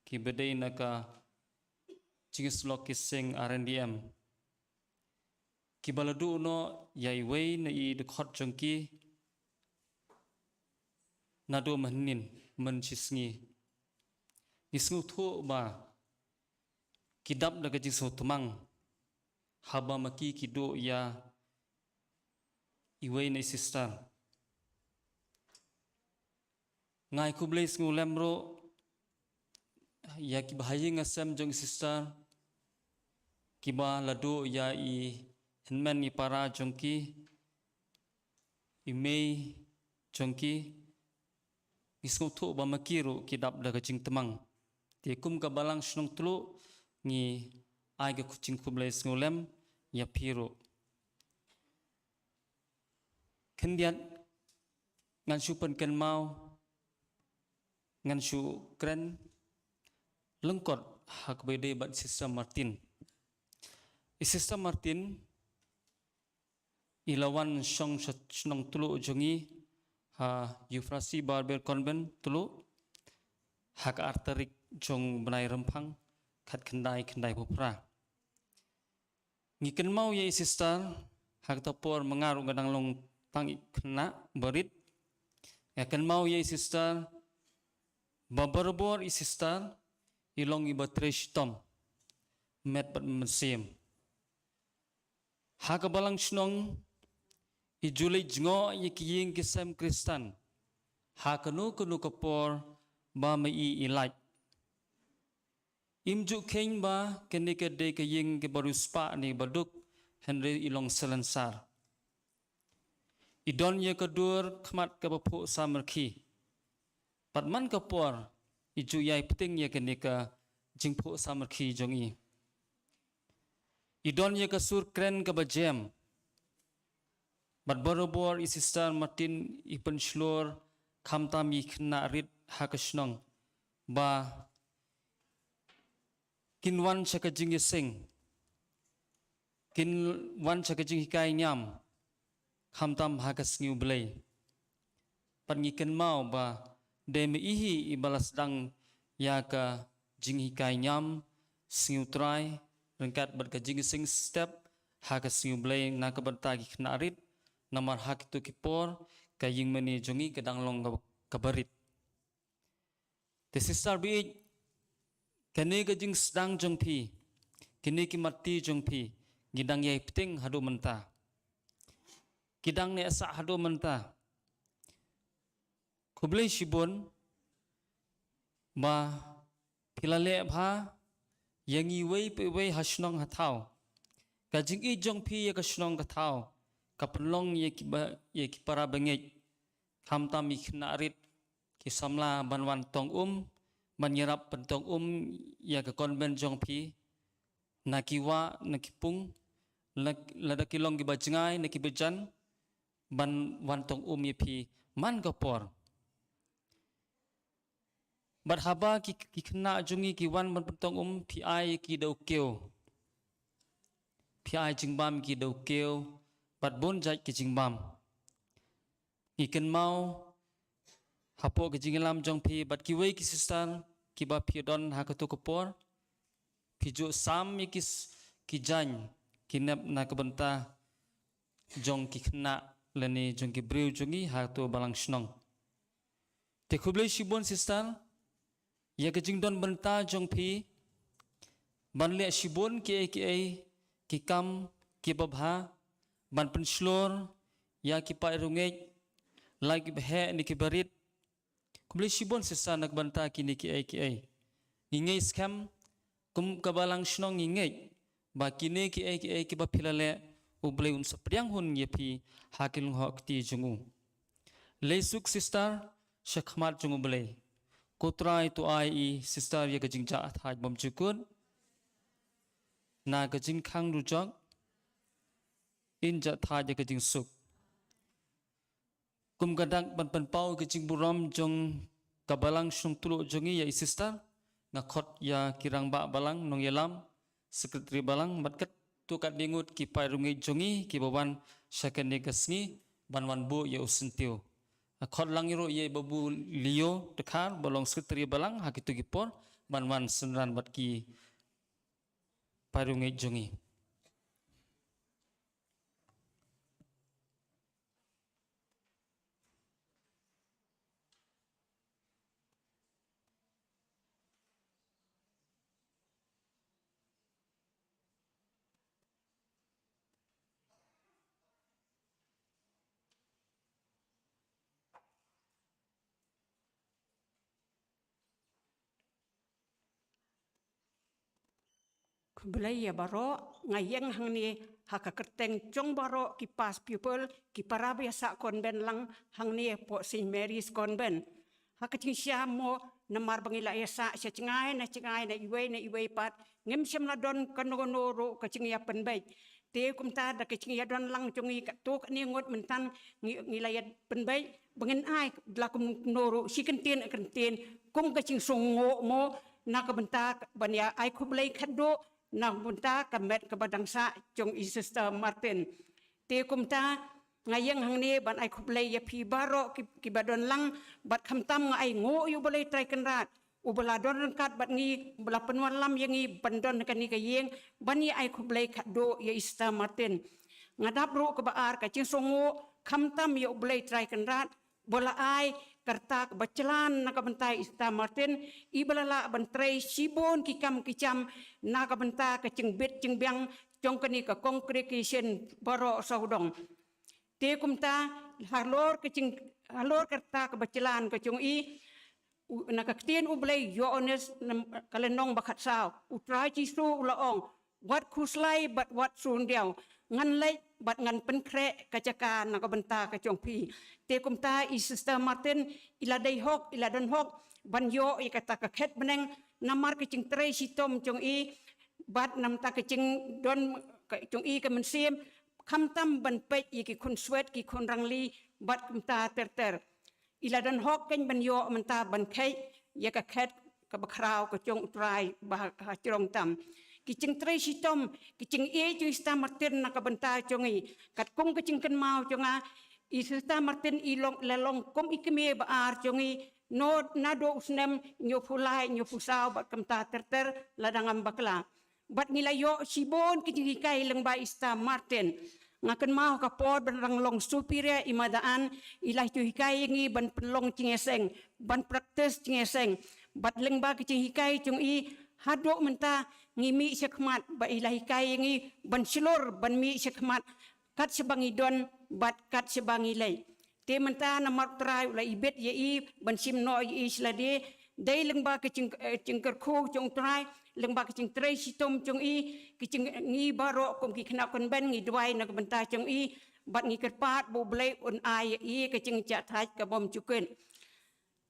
kiba dei na ka jingïasyllok ki seng R N D M. Kiba la duh noh ïa iwei na i dkhot jong ki naduh mynhynnin mynshisngi. Ngi sngewthuh ba ki dap da ka jingsngewtmang haba ma ki ki duh ïa iwei na i sister. Nga ai khublei sngewlem ruh ïa kiba ha ïing ha sem jong i sister, kiba la duh ïa i hynmen i para jong ki, i mei jong ki. Ngi sngewthuh ba ma ki ruh ki dap da ka jingtmang. Te kum ka Balang Shnong Tluh ngi ai ka jingkhublei sngewlem ïa phi ruh. Khyndiat ngan shu pynkynmaw, ngan shu kren lyngkot ha kaba ïadei bad Sister Martin. I Sister Martin i la wan shong sha shnong Tluh jong ngi ha Euphrasi Barber Convent Tluh ha ka ar tarik jong bnai Rymphang khatkhyndai khyndaiphew phra. Ngi kynmaw ïa i sister ha kata por ma nga ruh nga dang long tang i khynnah barit. Nga kynmaw ïa i sister ba barabor i sister i long iba trei shitom met bad mynsiem. Ha ka balang shnong i ju leit jngoh ïa ki ïing ki sem Khristan ha kano kano ka por ba ma i i lait. Im ju kheiñ ba kane ka dei ka ïing kaba riewspah ne ba duk, hynrei i long salonsar. I don ïa ka dur khmat kaba phuh samrkhie. Bad man ka por i ju ïai pting ïa kane ka jingphuh samrkhie jong i. I don ïa ka sur kren kaba jem. Bad barabor i Sister Martin i pynshlur khamtam ïa ki khynnah rit ha ka shnong ba kin wan sha ka jingïaseng, kin wan sha ka jinghikai niam khamtam ha ka sngi U Blei. Bad ngi kynmaw ba dei ma i hi iba la sdang ïa ka jinghikai niam sngi U Trai ryngkat bad ka jingïaseng step ha ka sngi U Blei na ka bynta ki khynnah rit, namar ha kito ki por ka ïingmane jong ngi ka dang long kaba rit. Te Sister Bieit, kane ka jingsdang jong phi, kine ki matti jong phi, Ngi dang ïai pting haduh mynta. Ki dang neh sah haduh mynta. Khublei shibun ba phi la leh bha ïa ngi iwei pa iwei ha shnong ha thaw. Ka jingïeit jong phi ïa ka shnong ka thaw ka pynlong ïa ki ba, ïa ki para bangeit, khamtam ïa ki khynnah rit, ki samla ban wan tong um, ban ïarap pyntong um ïa ka convent jong phi, na ki wah, na ki pung, la, lada ki long kiba jngai, na kiba jan, ban wan tong um ïa phi man ka por. Bad haba ki, ki khynnah jong ngi ki wan ban pyntong um, phi ai ki da u kiew. Phi ai jingbam ki da u kiew, bad bun jait ki jingbam. Ngi kynmaw hapoh ka jingïalam jong phi bad kiwei ki sister kiba phi don ha kato ka por, phi ju sam ïa ki s-, ki jaiñ ki nep na ka bynta jong ki khynnah lane jong ki briew jong ngi ha kato balang shnong. Te khublei shibun sister ïa ka jingdon bynta jong phi ban leh shibun kiei kiei ki kam kiba bha ban pynshlur ïa ki paid riewngeit, la kiba heh ne kiba rit. Khublei shibun sister na ka bynta kine kiei kiei. Ngi ngeit skhem kum ka balang shnong ngi ngeit ba kine kiei kiei kiba phi la leh, U Blei un sa pdiang hun ïa phi ha ki lyngngoh kti jong u. Leit suk sister sha khmat jong U Blei. Ko Trai to ai i sister ïa ka jingjahthait bymjukut na ka jingkhang dujok, in jahthait ïa ka jingsuk. Kum ka dak ban pynpaw ka jingburom jong ka balang shnong Tuluk jong ngi ïa i sister, nga khot ïa ki rangbah balang, nongïalam, secretary balang, bad katto katne ngut ki paid riewngeit jong ngi kiba wan sha kane ka sngi ban wan buh ïa u syntiew. Nga khot lang ruh ïa i Babu Leo Dkhar ba long secretary balang ha kito ki por ban wan synran bad ki paid riewngeit jong ngi. Khublei ïa baroh, nga ïeng hangne ha ka kyrteng jong baroh ki past pupil, ki para ba ïa sah convent lang hangne hapoh Saint Mary's Convent. Ha ka jingshisha mo namar ba ngi la ïa sah sha jngai na jngai na iwei na iwei pat, ngim shym la don kano kano ruh ka jingïa pynbeit. Te kumta da ka jingïadon lang jong ngi katto katne ngut mynta ngi, ngi la ïa pynbeit ba ngin ai la kumno ruh shi kyntien kyntien kum ka jingsngewnguh mo na ka bynta ban ïa ai khublei khatduh na ka bynta ka met kaba dang sah jong i Sister Martin. Te kumta nga ïeng hangne ban ai khublei ïa phi baroh ki, kiba don lang bad khamtam nga ai nguh ïa U Blei Trai Kynrad uba la don ryngkat bad ngi, uba la pynwanlam ïa ngi ban don ha kane ka ïing ban ïa ai khublei khatduh ïa i Sister Martin. Nga dap ruh kaba ar ka jingsngewnguh khamtam ïa U Blei Trai Kynrad ba la ai ka rta kaba jlan na ka bynta i Sister Martin, iba la lah ban trei shibun ki kam ki jam na ka bynta ka jingbit jingbiang jong kane ka congregation baroh sawdong. Te kumta halor ka jing, halor ka rta kaba jlan ka jong i, u, na ka ktien U Blei Ïoannis, nam, ka lynnong ba khatsaw, U Trai Jisu u la ong, wat khuslai bad wat sngew diaw, ngan leit bad ngan pynkhreh ka jaka na ka bynta ka jong phi. Te kumta i Sister Martin i la dei hok, i la don hok ban ïoh ïa kata ka khet bneng namar ka jingtrei shitom jong i bad namar ka jingdon ka jong i ka mynsiem khamtam ban peit ïa ki khun swet ki khun rangli bad kumta ter ter. I la don hok kein ban ïoh mynta ban kheit ïa ka khet kaba khraw ka jong U Trai ba ha, ha jrong tam. Ki jingtrei shitom, ki jingïeit jong i Sister Martin na ka bynta jong i. Katkum ka jingkynmaw jong nga, i Sister Martin i long, la long kum i kmie ba ar jong i, no naduh u snem hynñiewphew lai hynñiewphew saw bad kumta ter ter lada ngam bakla. Bad ngi la ïoh shibun ki jinghikai lyngba i Sister Martin. Nga kynmaw ka por ban dang long superior i Mother Ann, i la ju hikai ïa ngi ban pynlong jingïaseng, ban practice jingïaseng. Bad lyngba ki jinghikai jong i, Haduh mynta ngi mih shakhmat ba i la hikai ïa ngi ban shlur ban mih shakhmat kat shaba ngi don bad kat shaba ngi leit. Te mynta namar U Trai u la ibit ïa i ban shim noh ïa i sha lade. Dei lyngba ka jing, eh, jingkyrkhu jong U Trai, lyngba ka jingtrei shitom jong i, ka jing, ngi baroh kum ki khynnah konben ngi duwai na ka bynta jong i bad ngi kyrpad ba U Blei un ai ïa i ka jingjahthait ka bym jukut.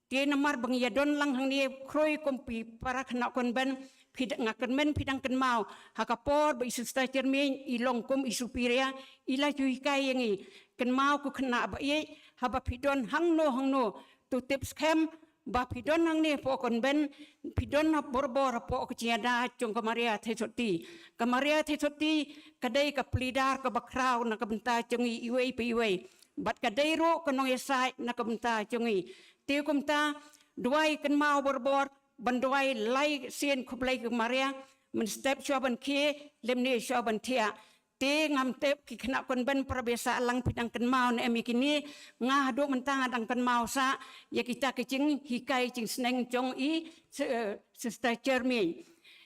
Te namar ba ngi ïa don lang hangne khrui kum ki para khynnah konben, phi da, nga kyrmen phi dang kynmaw ha ka por ba i Sister Jermaine i long kum i superior, i la ju hikai ïa ngi. Kynmaw ko khynnah ba ïeit, haba phi don hangno hangno, to tip skhem ba phi don hangne hapoh konben, phi don ha borbor hapoh ka jingïada jong ka Maria Theisotti. Ka Maria Theisotti ka dei ka pleader kaba khraw na ka bynta jong ngi iwei pa iwei. Bad ka dei ruh ka nongïasaid na ka bynta jong ngi. Te kumta, duwai kynmaw borbor ban duwai lai sien khublei ko Maria, mynstep shuwa ban khie lymne shuwa ban thiah. Te ngam tip ki khynnah konben para ba ïa sah lang phi dang kynmaw ne em ïa kine. Nga haduh mynta nga dang kynmaw sah ïa kita ki jinghikai jingsneng jong i, eh, Sister Jermaine.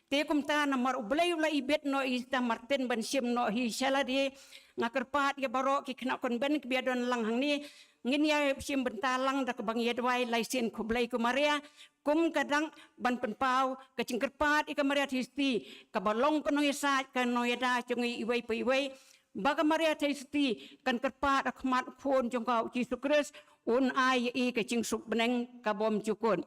Te kumta namar U Blei u la ibit noh ïa i Sister Martin ban shim noh hi sha lade, nga kyrpad ïa baroh ki khynnah konben kiba ïa don lang hangne, ngin ïa shim bynta lang da kaba ngi ïa duwai lai sien khublei ko Maria. Kum ka dak ban pynpaw ka jingkyrpad ïa ka Maria Theisotti, kaba long ka nongïasaid ka nongïada jong ngi iwei pa iwei. Ba ka Maria Theisotti kan kyrpad ha khmat u Khun jong ka U Jisu Khrist, un ai ïa i ka jingsuk bneng ka bym jukut.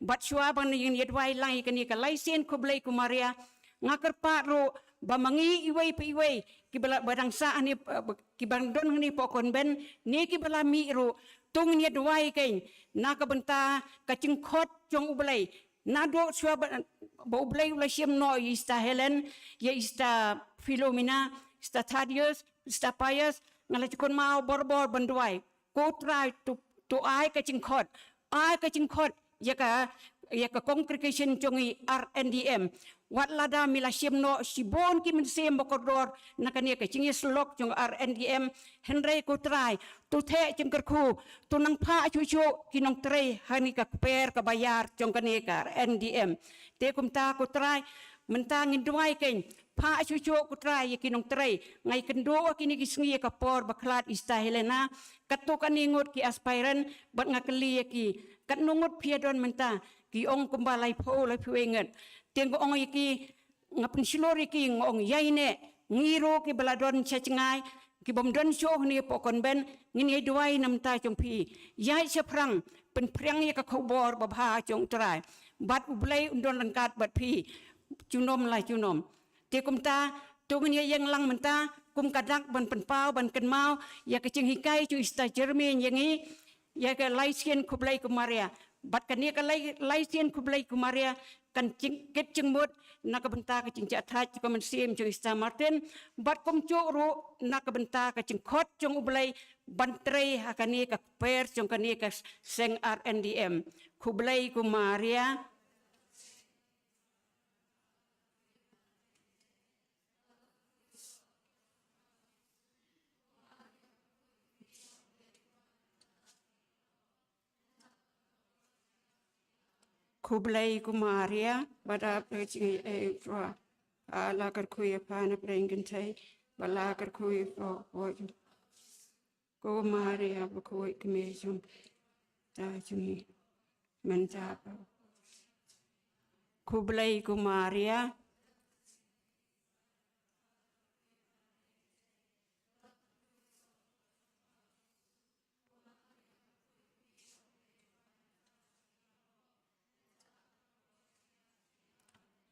Bad shuwa ban ngin ïa duwai lang ïa kane ka lai sien khublei ko Maria, nga kyrpad ruh ba ma ngi iwei pa iwei kiba la, ba dang sah hangne, eh, ba, kiba dang don hangne hapoh konben ne kiba la mih ruh, to ngin ïa duwai kein na ka bynta ka jingkhot jong U Blei. Naduh shuwa ba, ba U Blei u la shim noh ïa i Sister Helen, ïa i Sister Philomena, Sister Thaddeus, Sister Pius, nga la ju kynmaw borbor ban duwai. Ko Trai to, to ai ka jingkhot, ai ka jingkhot ïa ka, ïa ka congregation jong i R N D M. Wat lada me la shim noh shibun ki mynsiem ba kordor na kane ka jingïasyllok jong R N D M, hynrei ko Trai to theh jingkyrkhu, to nang phah shuh shuh ki nongtrei ha kane ka kper kaba ïar jong kane ka R N D M. Te kumta ko Trai, mynta ngin duwai kein, phah shuh shuh ko Trai ïa ki nongtrei. Nga ïakynduh ha kine ki sngi ïa ka por ba khlad i Sister Helena, katto katne ngut ki aspirant, bad nga kylli ïa ki, katno ngut phi ïa don mynta? Ki ong kumba laiphew, laiphew wei ngut. Te nga ong ïa ki, nga pynshlur ïa ki, nga ong ïaineh, ngi ruh kiba la don sha jngai, ki bym don shuh hangne hapoh konben, ngin ïa duwai na ka bynta jong phi. Ïaid shaphrang, pynphriang ïa ka khubor babha jong U Trai. Bad U Blei un don ryngkat bad phi junom la junom. Te kumta, to ngin ïa ïeng lang mynta kum ka dak ban pynpaw, ban kynmaw ïa ka jinghikai jong i Sister Jermaine ïa ngi, ïa ka lai sien khublei ko Maria. Bad kane ka lai, lai sien khublei ko Maria kan jing, kit jingmut na ka bynta ka jingjahthait jong ka mynsiem jong i Sister Martin, bad kumjuh ruh na ka bynta ka jingkhot jong U Blei ban trei ha kane ka kper jong kane ka seng R N D M. Khublei ko Maria. Khublei ko Maria, ba dap da ka jingaiei U Trai. Ba la kyrkhu ïa pha na pdeng kynthei, ba la kyrkhu ïa pha. Ko Maria, ba khuid kmie jong, ta jong ngi. Mynta ba. Khublei ko Maria.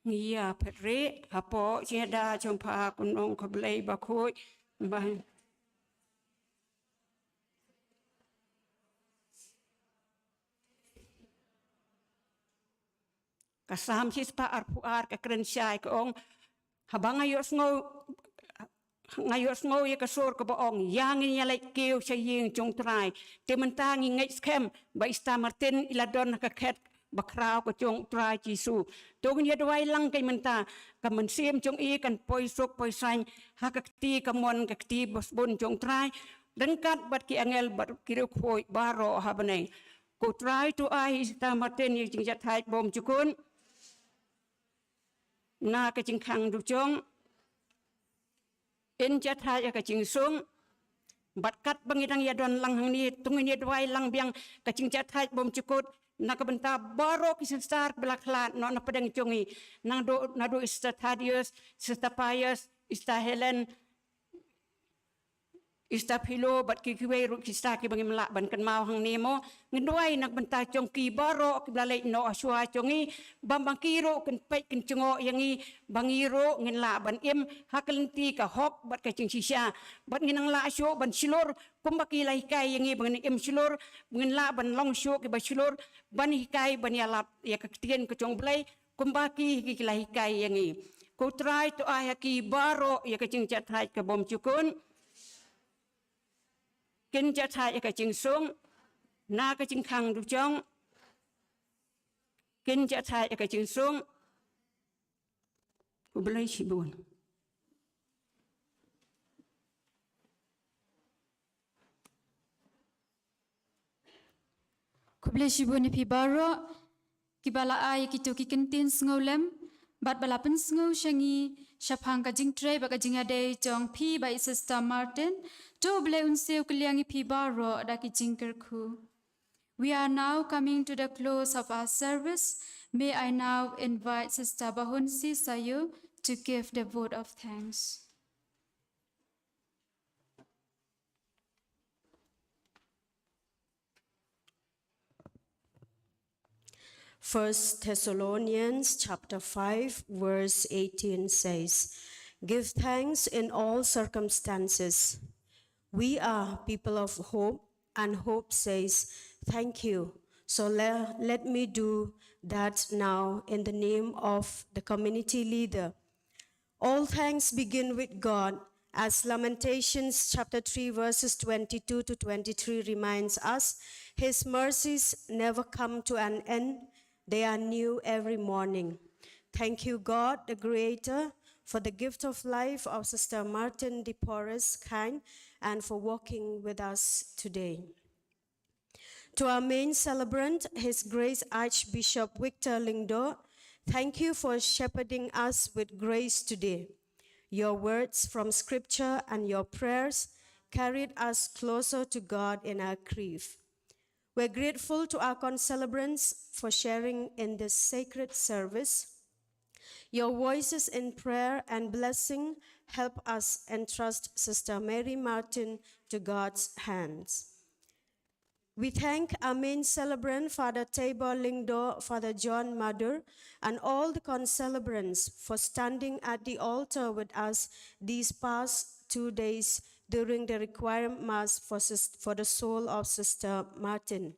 Ngi ïa phet rieh hapoh jingïada jong pha, ko Nongkhublei Bakhuid. Ba Ka Salm shispah arphew ar ka kren shai ka ong, haba nga ïohsngew, nga ïohsngew ïa ka sur kaba ong, ïa ngin ïa leit kiew sha ïing jong U Trai. Te mynta ngi ngeit skhem ba i Sister Martin i la don ha ka khet bakhraw ka jong U Trai Jisu. To ngin ïa duwai lang keiñ mynta, ka mynsiem jong i kan poi suk poi saiñ ha ka kti kamon ka kti basbun jong U Trai, ryngkat bad ki angel bad ki riewkhuid baroh ha bneng. Ko Trai to ai ïa i Sister Martin ïa ka jingjahthait bymjukut. na ka jingkhang dujong, in jatha ïa ka jingsung, bad katba ngi dang ïa don lang hangne, to ngin ïa duwai lang biang ka jingjatha bymjukut, na ka bynta baroh ki sister ba la khlad noh na pdeng jong ngi, naduh, naduh Sister Thaddeus, Sister Pius, Sister Helen, Sister Philo, bad ki kiwei ruh ki sister kiba ngim lah ban kynmaw hangne mo. Ngin duwai na ka bynta jong ki baroh kiba la leit noh shuwa jong ngi, bad ba ki ruh kin peit kin jngoh ïa ngi, ba ngi ruh ngin lah ban im ha ka lynti ka hok bad ka jingshisha. Bad ngin nang lah shuh ban shlur kumba ki la hikai ïa ngi ba ngin im shlur, ba ngin lah ban long shuh kiba shlur, ban hikai ban ïalap ïa ka ktien ka jong U Blei, kumba ki, ki, ki la hikai ïa ngi. Ko Trai, to ai ha ki baroh ïa ka jingjatha ka bymjukut, kin jatha ïa ka jingsung, na ka jingkhang dujong, kin jatha ïa ka jingsung. Khublei shibun. Khublei shibun ïa phi baroh kiba la ai kito ki kyntien sngewlem bad ba la pynsngew sha ngi shaphang ka jingtrei bad ka jingïadei jong phi bad i Sister Martin. To U Blei un siew kylliang ïa phi baroh da ki jingkyrkhu. We are now coming to the close of our service. May I now invite Sister Bahunsi Sayo to give the vote of thanks. First Thessalonians chapter five, verse eighteen says, "Give thanks in all circumstances." We are people of hope, and hope says, "Thank you." So le-, let me do that now in the name of the community leader. All thanks begin with God. As Lamentations chapter three, verses twenty-two to twenty-three reminds us, His mercies never come to an end. They are new every morning. Thank you, God, the Creator, for the gift of life of Sister Martin de Porres Kine and for walking with us today. To our main celebrant, His Grace Archbishop Victor Lyngdoh, thank you for shepherding us with grace today. Your words from Scripture and your prayers carried us closer to God in our grief. We're grateful to our concelebrants for sharing in this sacred service. Your voices in prayer and blessing help us entrust Sister Mary Martin to God's hands. We thank our main celebrant, Father Tabor Lyngdoh, Father John Madur, and all the concelebrants for standing at the altar with us these past two days during the Requiem Mass for sis-, for the soul of Sister Martin.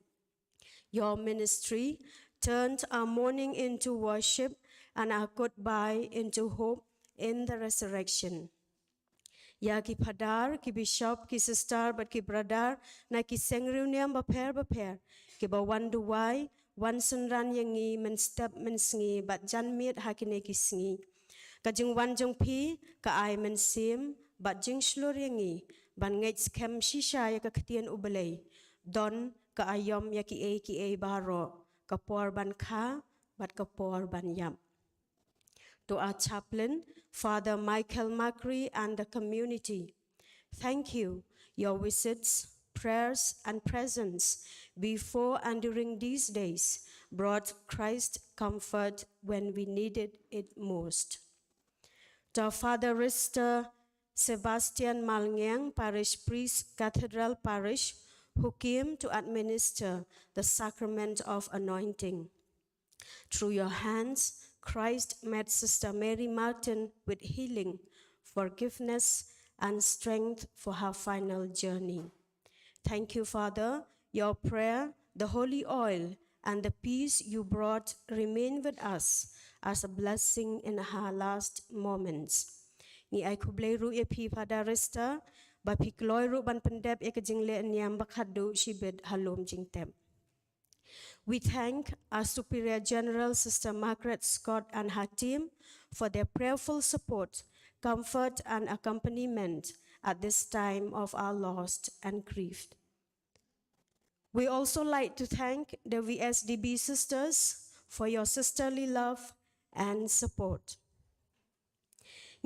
Your ministry turned our mourning into worship and our goodbye into hope in the resurrection. Ïa ki phadar, ki bishop, ki sister bad ki brother na ki seng riewniam bapher bapher kiba wan duwai, wan synran ïa ngi mynstep mynsngi bad janmiet ha kine ki sngi. Ka jingwan jong phi ka ai mynsiem bad jingshlur ïa ngi ban ngeit skhem shisha ïa ka ktien U Blei. Don ka aïom ïa kiei kiei baroh, ka por ban kha bad ka por ban ïap. To our chaplain, Father Michael Makri, and the community, thank you. Your visits, prayers, and presence before and during these days brought Christ comfort when we needed it most. To Father Rister Sebastian Malngiang, Parish Priest, Cathedral Parish, who came to administer the sacrament of anointing. Through your hands, Christ met Sister Mary Martin with healing, forgiveness, and strength for her final journey. Thank you, Father. Your prayer, the holy oil, and the peace you brought remain with us as a blessing in her last moments. Ngi ai khublei ruh ïa phi, Father Rister, ba phi kloi ruh ban pyndep ïa ka jingleh niam ba khatduh shibit ha lum jingtep. We thank our Superior General, Sister Margaret Scott, and her team for their prayerful support, comfort, and accompaniment at this time of our loss and grief. We also like to thank the V S D B sisters for your sisterly love and support.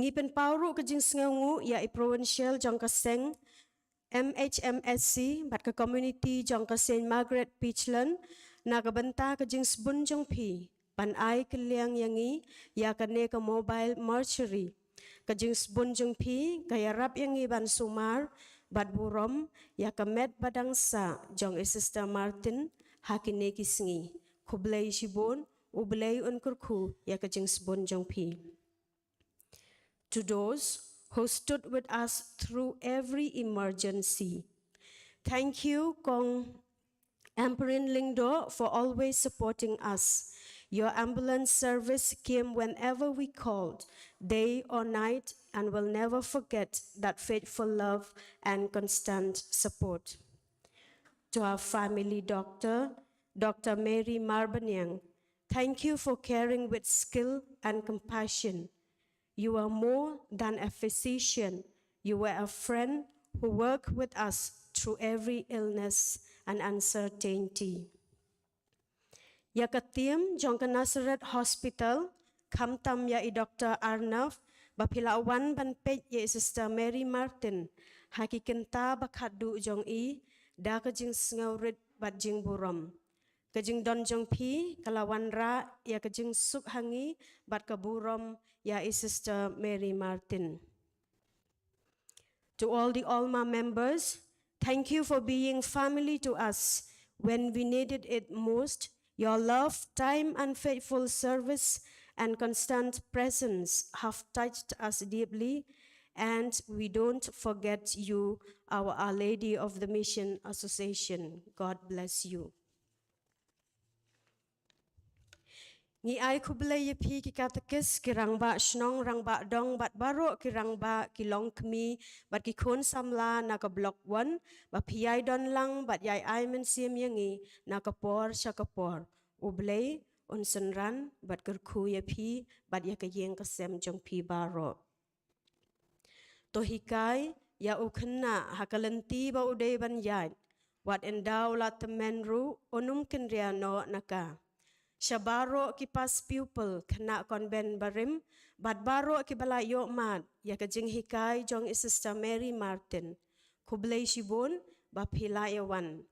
Ngi pynpaw ruh ka jingsngewnguh ïa i Provincial jong ka seng M H M S C bad ka community jong ka Saint Margaret Peachland na ka bynta ka jingsbun jong phi ban ai kylliang ïa ngi ïa kane ka mobile mortuary. Ka jingsbun jong phi ka ïarap ïa ngi ban sumar bad burom ïa ka met ba dang sah jong i Sister Martin ha kine ki sngi. Khublei shibun, U Blei un kyrkhu ïa ka jingsbun jong phi. To those who stood with us through every emergency. Thank you, Kong Ampareen Lyngdoh, for always supporting us. Your ambulance service came whenever we called, day or night, and we'll never forget that faithful love and constant support. To our family doctor, Doctor Mary Marbaniang, thank you for caring with skill and compassion. You are more than a physician. You were a friend who worked with us through every illness and uncertainty. Ïa ka team jong ka Nazareth Hospital, khamtam ïa i Doctor Arnav, ba phi la wan ban peit ïa i Sister Mary Martin ha ki kynta ba khatduh jong i, da ka jingsngewrit bad jingburom. Ka jingdon jong phi ka la wanrah ïa ka jingsuk ha ngi bad ka burom ïa i Sister Mary Martin. To all the Alma members, thank you for being family to us when we needed it most. Your love, time, and faithful service and constant presence have touched us deeply, and we don't forget you, our Our Lady of the Mission Association. God bless you. Ngi ai khublei ïa phi ki katekis, ki rangbah shnong, rangbah dong, bad baroh ki rangbah, ki longkmie bad ki khun samla na ka Block One, ba phi ïai don lang bad ïai ai mynsiem ïa ngi na ka por sha ka por. U Blei un synran bad kyrkhu ïa phi bad ïa ka ïing ka sem jong phi baroh. To hikai ïa u khynnah ha ka lynti ba u dei ban ïaid, wat ynda u la tymmen ruh un ym kynriah noh na ka. Sha baroh ki past pupil, khynnah convent barim bad baroh kiba la ïoh mad ïa ka jinghikai jong i Sister Mary Martin, khublei shibun ba phi la ïa wan.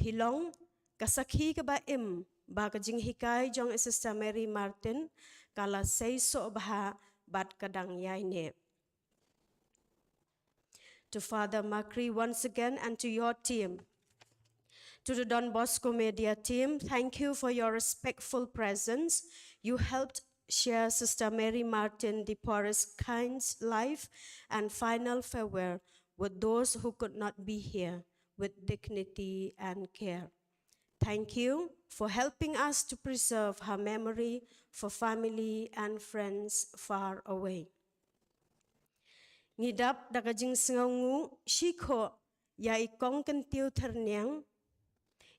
Phi long ka sakhi kaba im ba ka jinghikai jong i Sister Mary Martin ka la seisoh bha bad ka dang ïaineh. To Father Makri once again and to your team. To the Don Bosco Media team, thank you for your respectful presence. You helped share Sister Mary Martin de Porres' kind life and final farewell with those who could not be here with dignity and care. Thank you for helping us to preserve her memory for family and friends far away. Ngi dap da ka jingsngewnguh shikhoh ïa i Kong Kyntiew Thyrniang,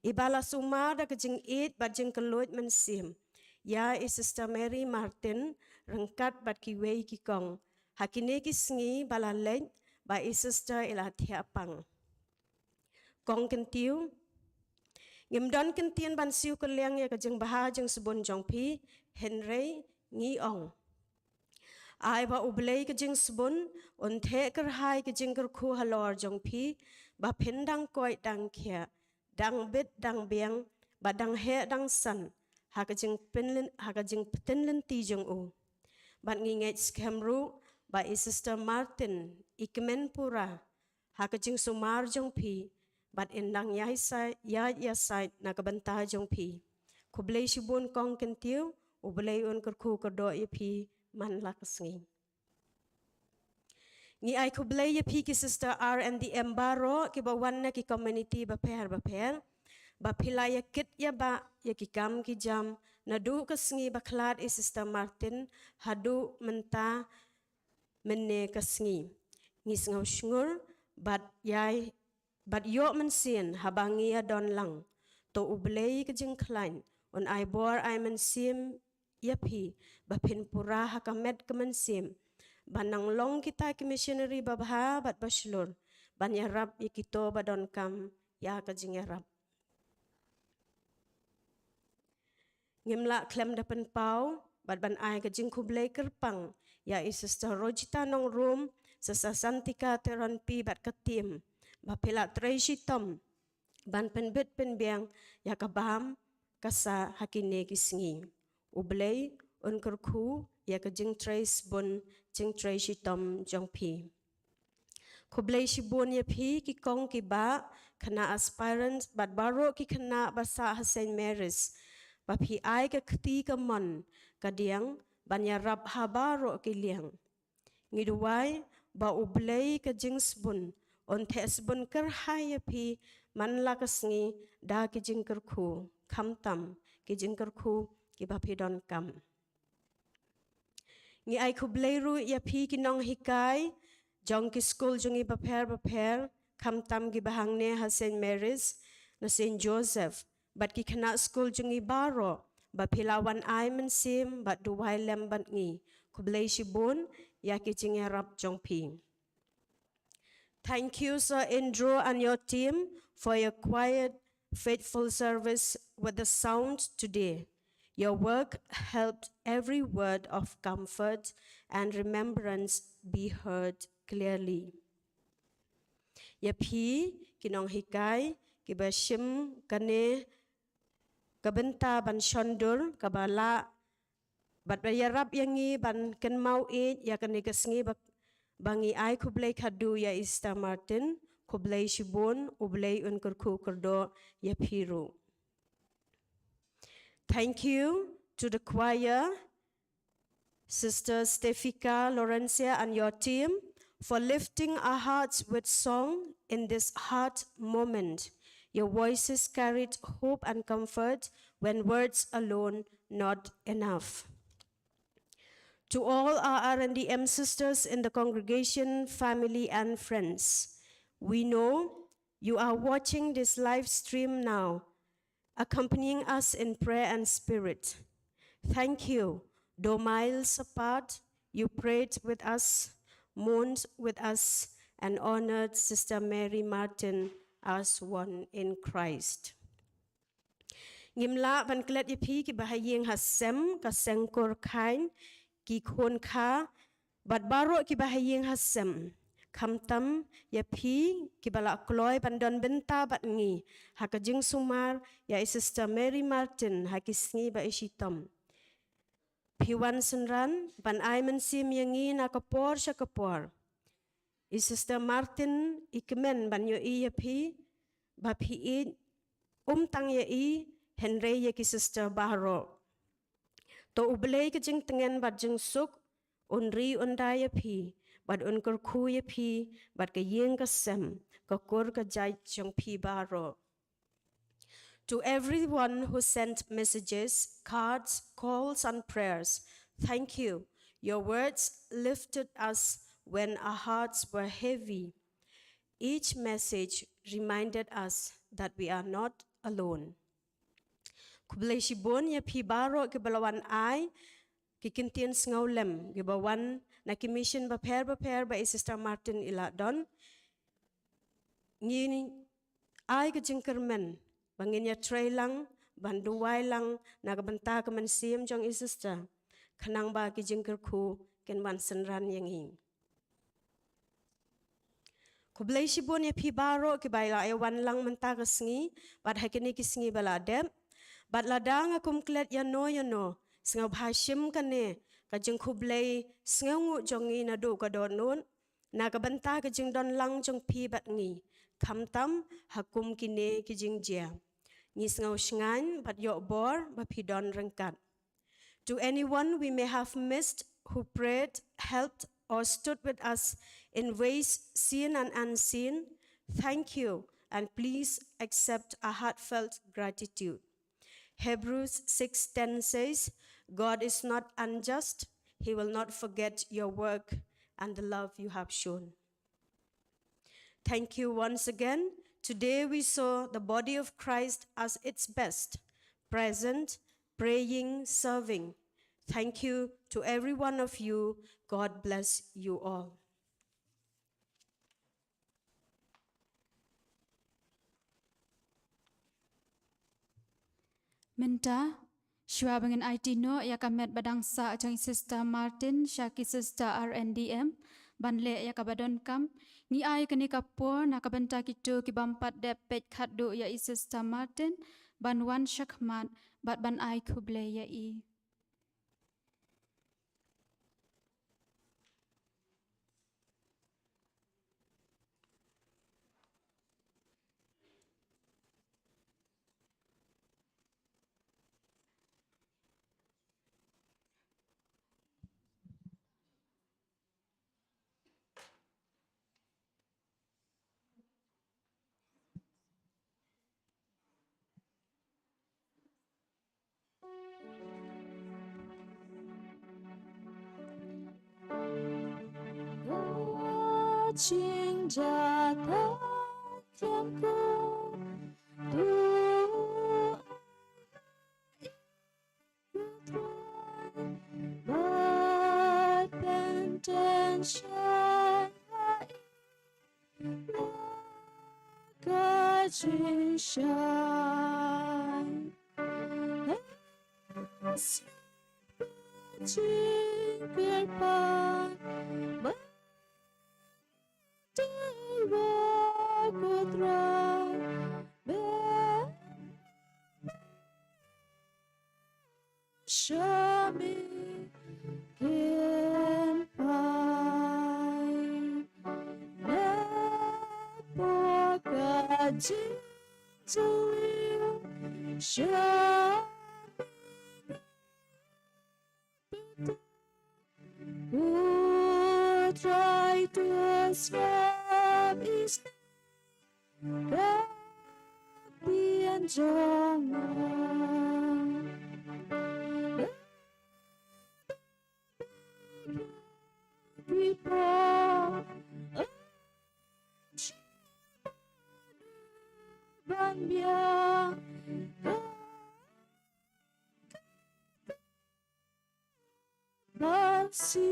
iba la sumar da ka jingïeit bad jingkylluid mynsiem ïa i Sister Mary Martin ryngkat bad kiwei ki kong ha kine ki sngi ba la leit ba i Sister i la thiah pang. Kong Kyntiew, ngim don kyntien ban siew kylliang ïa ka jingbha jingsbun jong phi, hynrei ngi ong, ai ba U Blei ka jingsbun un theh kyrhai ka jingkyrkhu halor jong phi, ba phin dang koit dang khiah, dang bit dang biang, ba dang heh dang san ha ka jingpynlyn-, ha ka jingpyntip lynti jong u. Bad ngi ngeit skhem ruh ba i Sister Martin i kmen pura ha ka jingsumar jong phi bad in dang ïai sa-, ïaid ïasaid na ka bynta jong phi. Khublei shibun Kong Kyntiew, U Blei un kyrkhu kyrdoh ïa phi man la ka sngi. Ngi ai khublei ïa phi ki Sister R and D M baroh kiba wan na ki community bapher bapher, ba phi la ïa kit ïa ba ïa ki kam ki jam naduh ka sngi ba khlad i Sister Martin haduh mynta mynne ka sngi. Ngi sngew shngor bad ïai bad ïoh mynsiem haba ngi ïa don lang. To U Blei ka jingkhlaiñ un ai bor ai mynsiem ïa phi ba phin pura ha ka met ka mynsiem, ba nang long kita ki missionary babha bad bashlur ban ïarap ïa kito ba donkam ïa ka jingïarap. Ngim lah khlem da pynpaw bad ban ai ka jingkhublei kyrpang ïa i Sister Rojita Nongrum, Sister Santika Teronpi bad ka team, ba phi la trei shitom ban pynbit pynbiang ïa ka bam ka sah ha kine ki sngi. U Blei un kyrkhu ïa ka jingtrei sbun jingtrei shitom jong phi. Khublei shibun ïa phi ki kong ki bah, khynnah aspirant bad baroh ki khynnah ba sah ha Saint Mary's, ba phi ai ka kti ka mon ka diang ban ïarap ha baroh ki liang. Ngi duwai ba U Blei ka jingsbun un theh sbun kyrhai ïa phi man la ka sngi da ki jingkyrkhu, khamtam ki jingkyrkhu kiba phi donkam. Ngi ai khublei ruh ïa phi ki nonghikai jong ki skul jong ngi bapher bapher, khamtam kiba hangne ha Saint Mary's, na Saint Joseph, bad ki khynnah skul jong ngi baroh ba phi la wan ai mynsiem bad duwai lem bad ngi. Khublei shibun ïa ki jingïarap jong phi. Thank you, Sir Indro and your team, for your quiet, faithful service with the sound today. Your work helped every word of comfort and remembrance be heard clearly. Ïa phi ki nonghikai kiba shim kane ka bynta ban shondur kaba lah bad ba ïarap ïa ngi ban kynmaw ïeit ïa kane ka sngi ba, ba ngi ai khublei khadduh ïa i Sister Martin, khublei shibun, U Blei un kyrkhu kyrdoh ïa phi ruh. Thank you to the choir, Sister Stefika Laurencia and your team, for lifting our hearts with song in this hard moment. Your voices carried hope and comfort when words alone not enough. To all our R and D M sisters in the congregation, family, and friends, we know you are watching this live stream now, accompanying us in prayer and spirit. Thank you. Though miles apart, you prayed with us, mourned with us, and honored Sister Mary Martin as one in Christ. Ngim lah ban klet ïa phi kiba ha ïing ha sem, ka seng kur khain, ki khun kha, bad baroh kiba ha ïing ha sem. Khamtam ïa phi kiba la kloi ban don bynta bad ngi ha ka jingsumar ïa i Sister Mary Martin ha ki sngi ba i shitom. Phi wan synran ban ai mynsiem ïa ngi na ka por sha ka por. I Sister Martin i kmen ban ïohi ïa phi, ba phi ïeit, ym tang ïa i, hynrei ïa ki sister baroh. To U Blei ka jingtngen bad jingsuk un ri un da ïa phi, bad un kyrkhu ïa phi bad ka ïing ka sem, ka kur ka jait jong phi baroh. To everyone who sent messages, cards, calls, and prayers, thank you. Your words lifted us when our hearts were heavy. Each message reminded us that we are not alone. Khublei shibun ïa phi baroh kiba la wan ai ki kyntien sngewlem kiba wan na ki mission bapher bapher ba i Sister Martin i la don. Ngin ai ka jingkyrmen ba ngin ïa trei lang ban duwai lang na ka bynta ka mynsiem jong i Sister, khnang ba ki jingkyrkhu kin wan synran ïa ngi. Khublei shibun ïa phi baroh kiba la ïa wan lang mynta ka sngi bad ha kine ki sngi ba la dep. Bad lada nga kum klet ïano ïano, sngewbha shim kane ka jingkhublei sngewnguh jong ngi naduh ka dohnud na ka bynta ka jingdon lang jong phi bad ngi, khamtam ha kum kine ki jingjia. Ngi sngew shngaiñ bad ïoh bor ba phi don ryngkat. To anyone we may have missed who prayed, helped, or stood with us in ways seen and unseen, thank you, and please accept our heartfelt gratitude. Hebrews six ten says, "God is not unjust, he will not forget your work and the love you have shown." Thank you once again. Today we saw the body of Christ as its best, present, praying, serving. Thank you to every one of you. God bless you all. Mynta, Shuwa ba ngin aiti noh ïa ka met ba dang sah jong i Sister Martin sha ki Sister R N D M ban leh ïa kaba donkam, ngi ai kane ka por na ka bynta kito ki bym pat dep peit khatduh ïa i Sister Martin ban wan shakhmat bad ban ai khublei ïa i. Ka jingjia ka thiang ko, tu bad pynten shai ha i ka jingshai. Ka jingkyrpad ba te wa ko Trai, ba sha me kin phai. Na pdeng ka jingjaw sha me. Ko Trai, to sngap ïa ka pynjong nga. Ki pa ban biang ka Ban si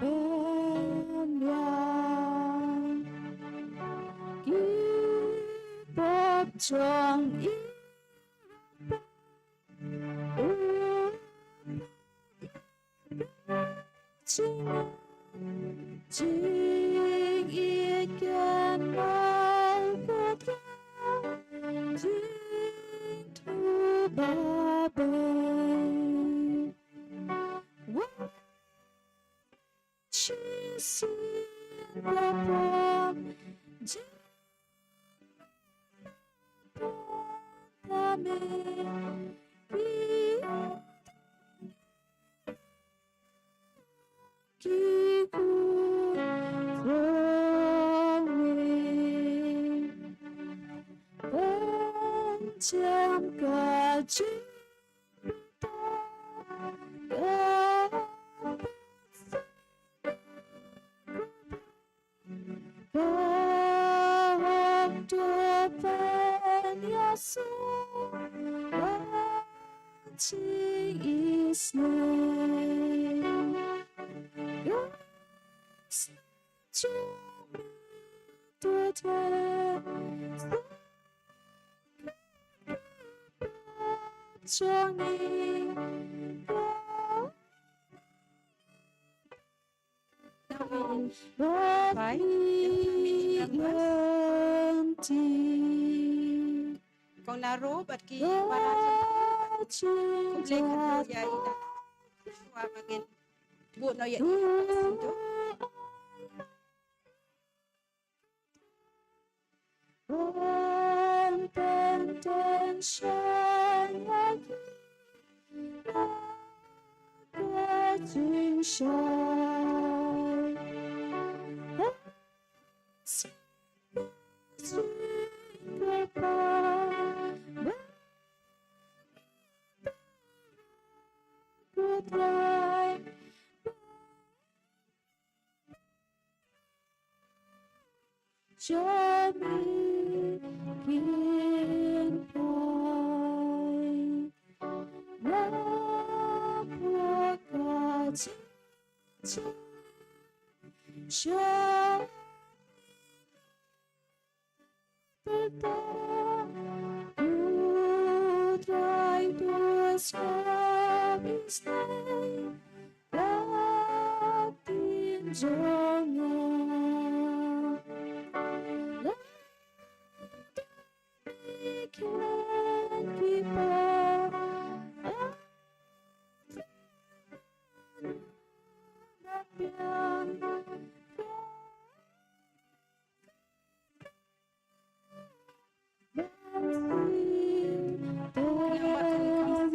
ban ïa ki pop jong i. Jing, jing i ken mal ka jing tu ba bai. Jam ka jing ka ka wam to pen ya so jing isne. Yes, jing to te Johnny. Kong Naro bad ki para khublei khublei ïa i da. Shuwa ba ngin bud noh ïa i da. Ban pynten shai ïa ki na ka jingshai. Ha sing ka jingkyrpad ba ka Trai. Shami kin pai na pua ka chi chi. Shami Trai, Trai, Scroll is like the things on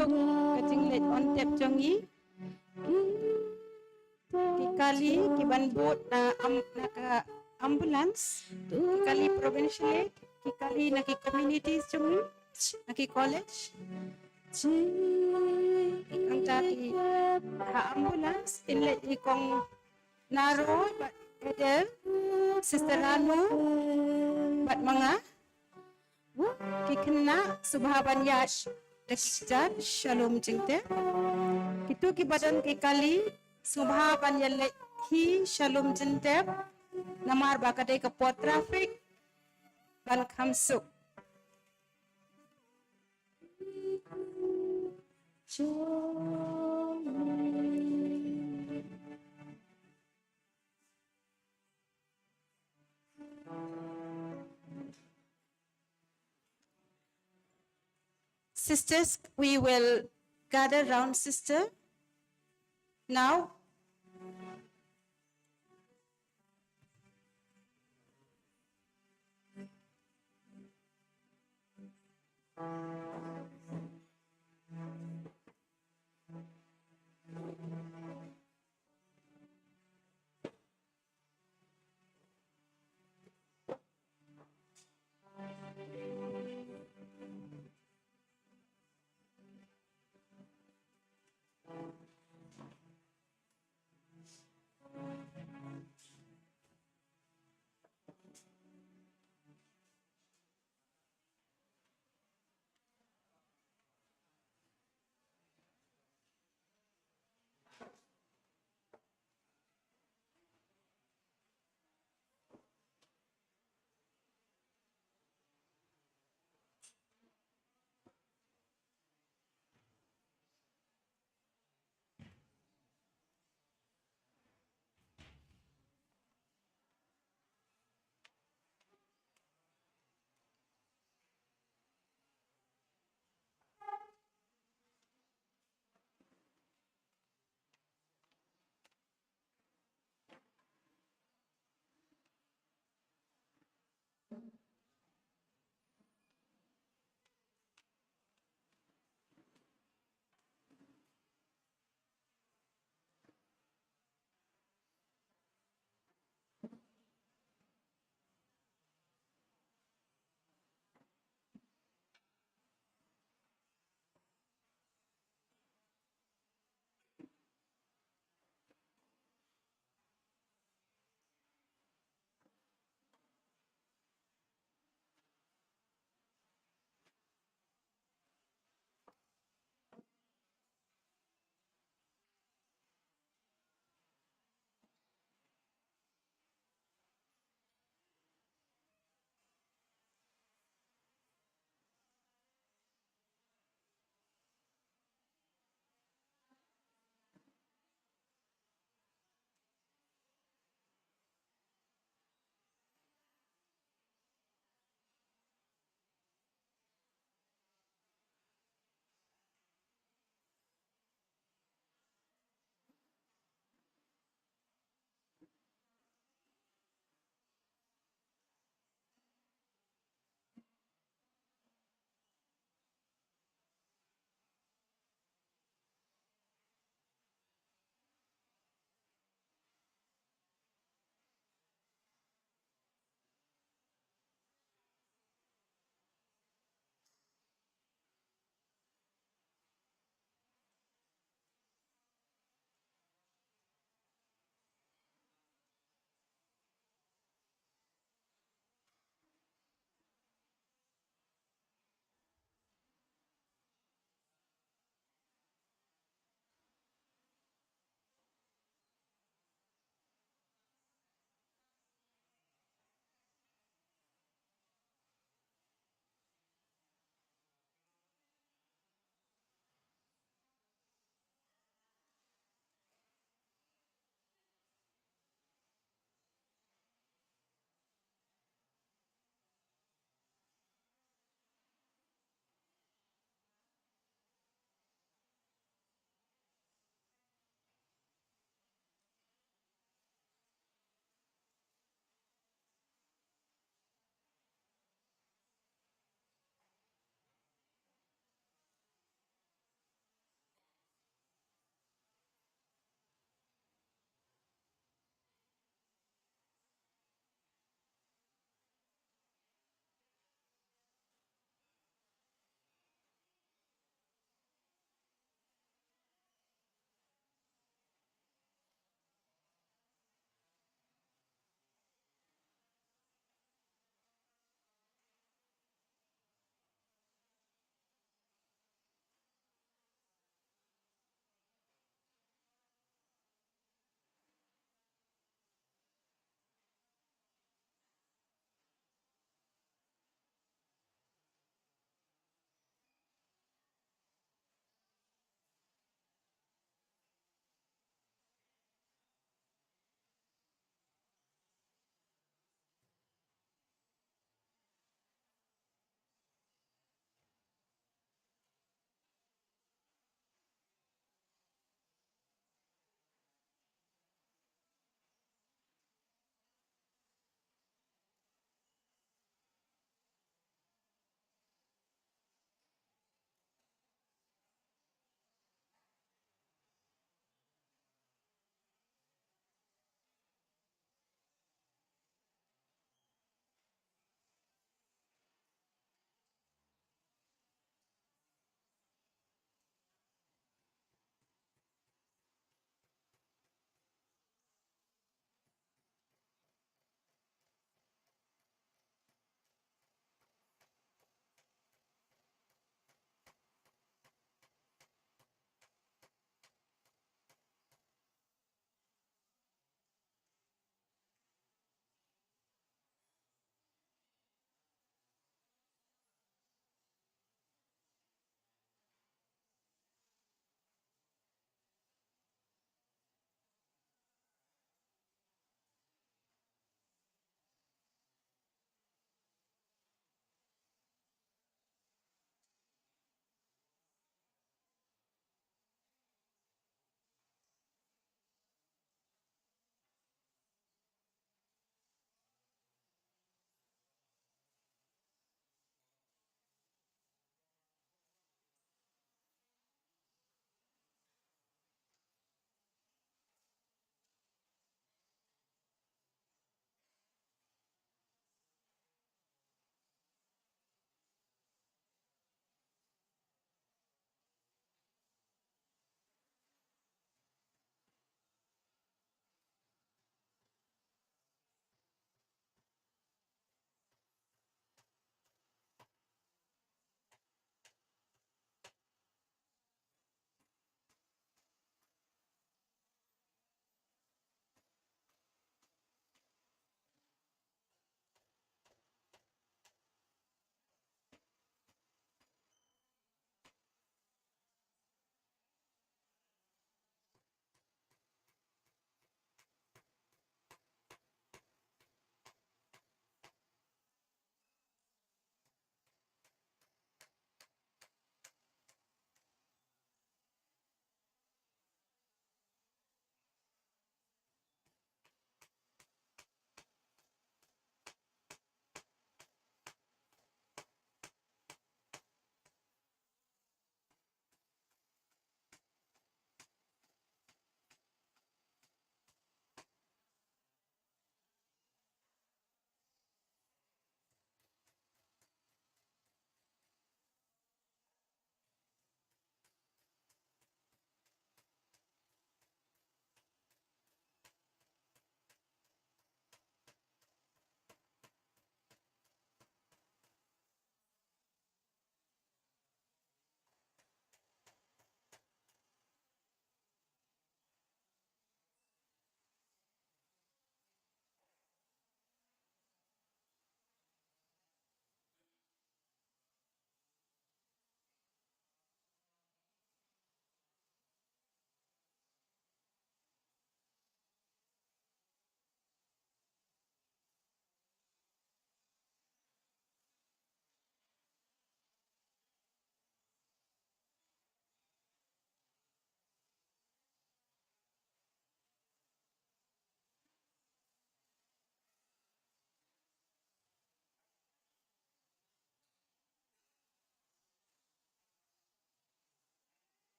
Ka jingleit on tep jong ngi. Ki kali ki ban bud na am, na ka ambulance, ki kali provincial aid, ki kali na ki communities jong ngi, na ki college. Nangta ki ha ambulance, in leit i kong Naro bad Eder, Sister Ranu bad ma nga. Ki khynnah sngewbha ban ïaid da ki kjat sha lum jingtep. Kito kiba don ki kali sngewbha ban ïaleit hi sha lum jingtep, namar ba ka dei ka por traffic ban kham suk. Sisters, we will gather round sister now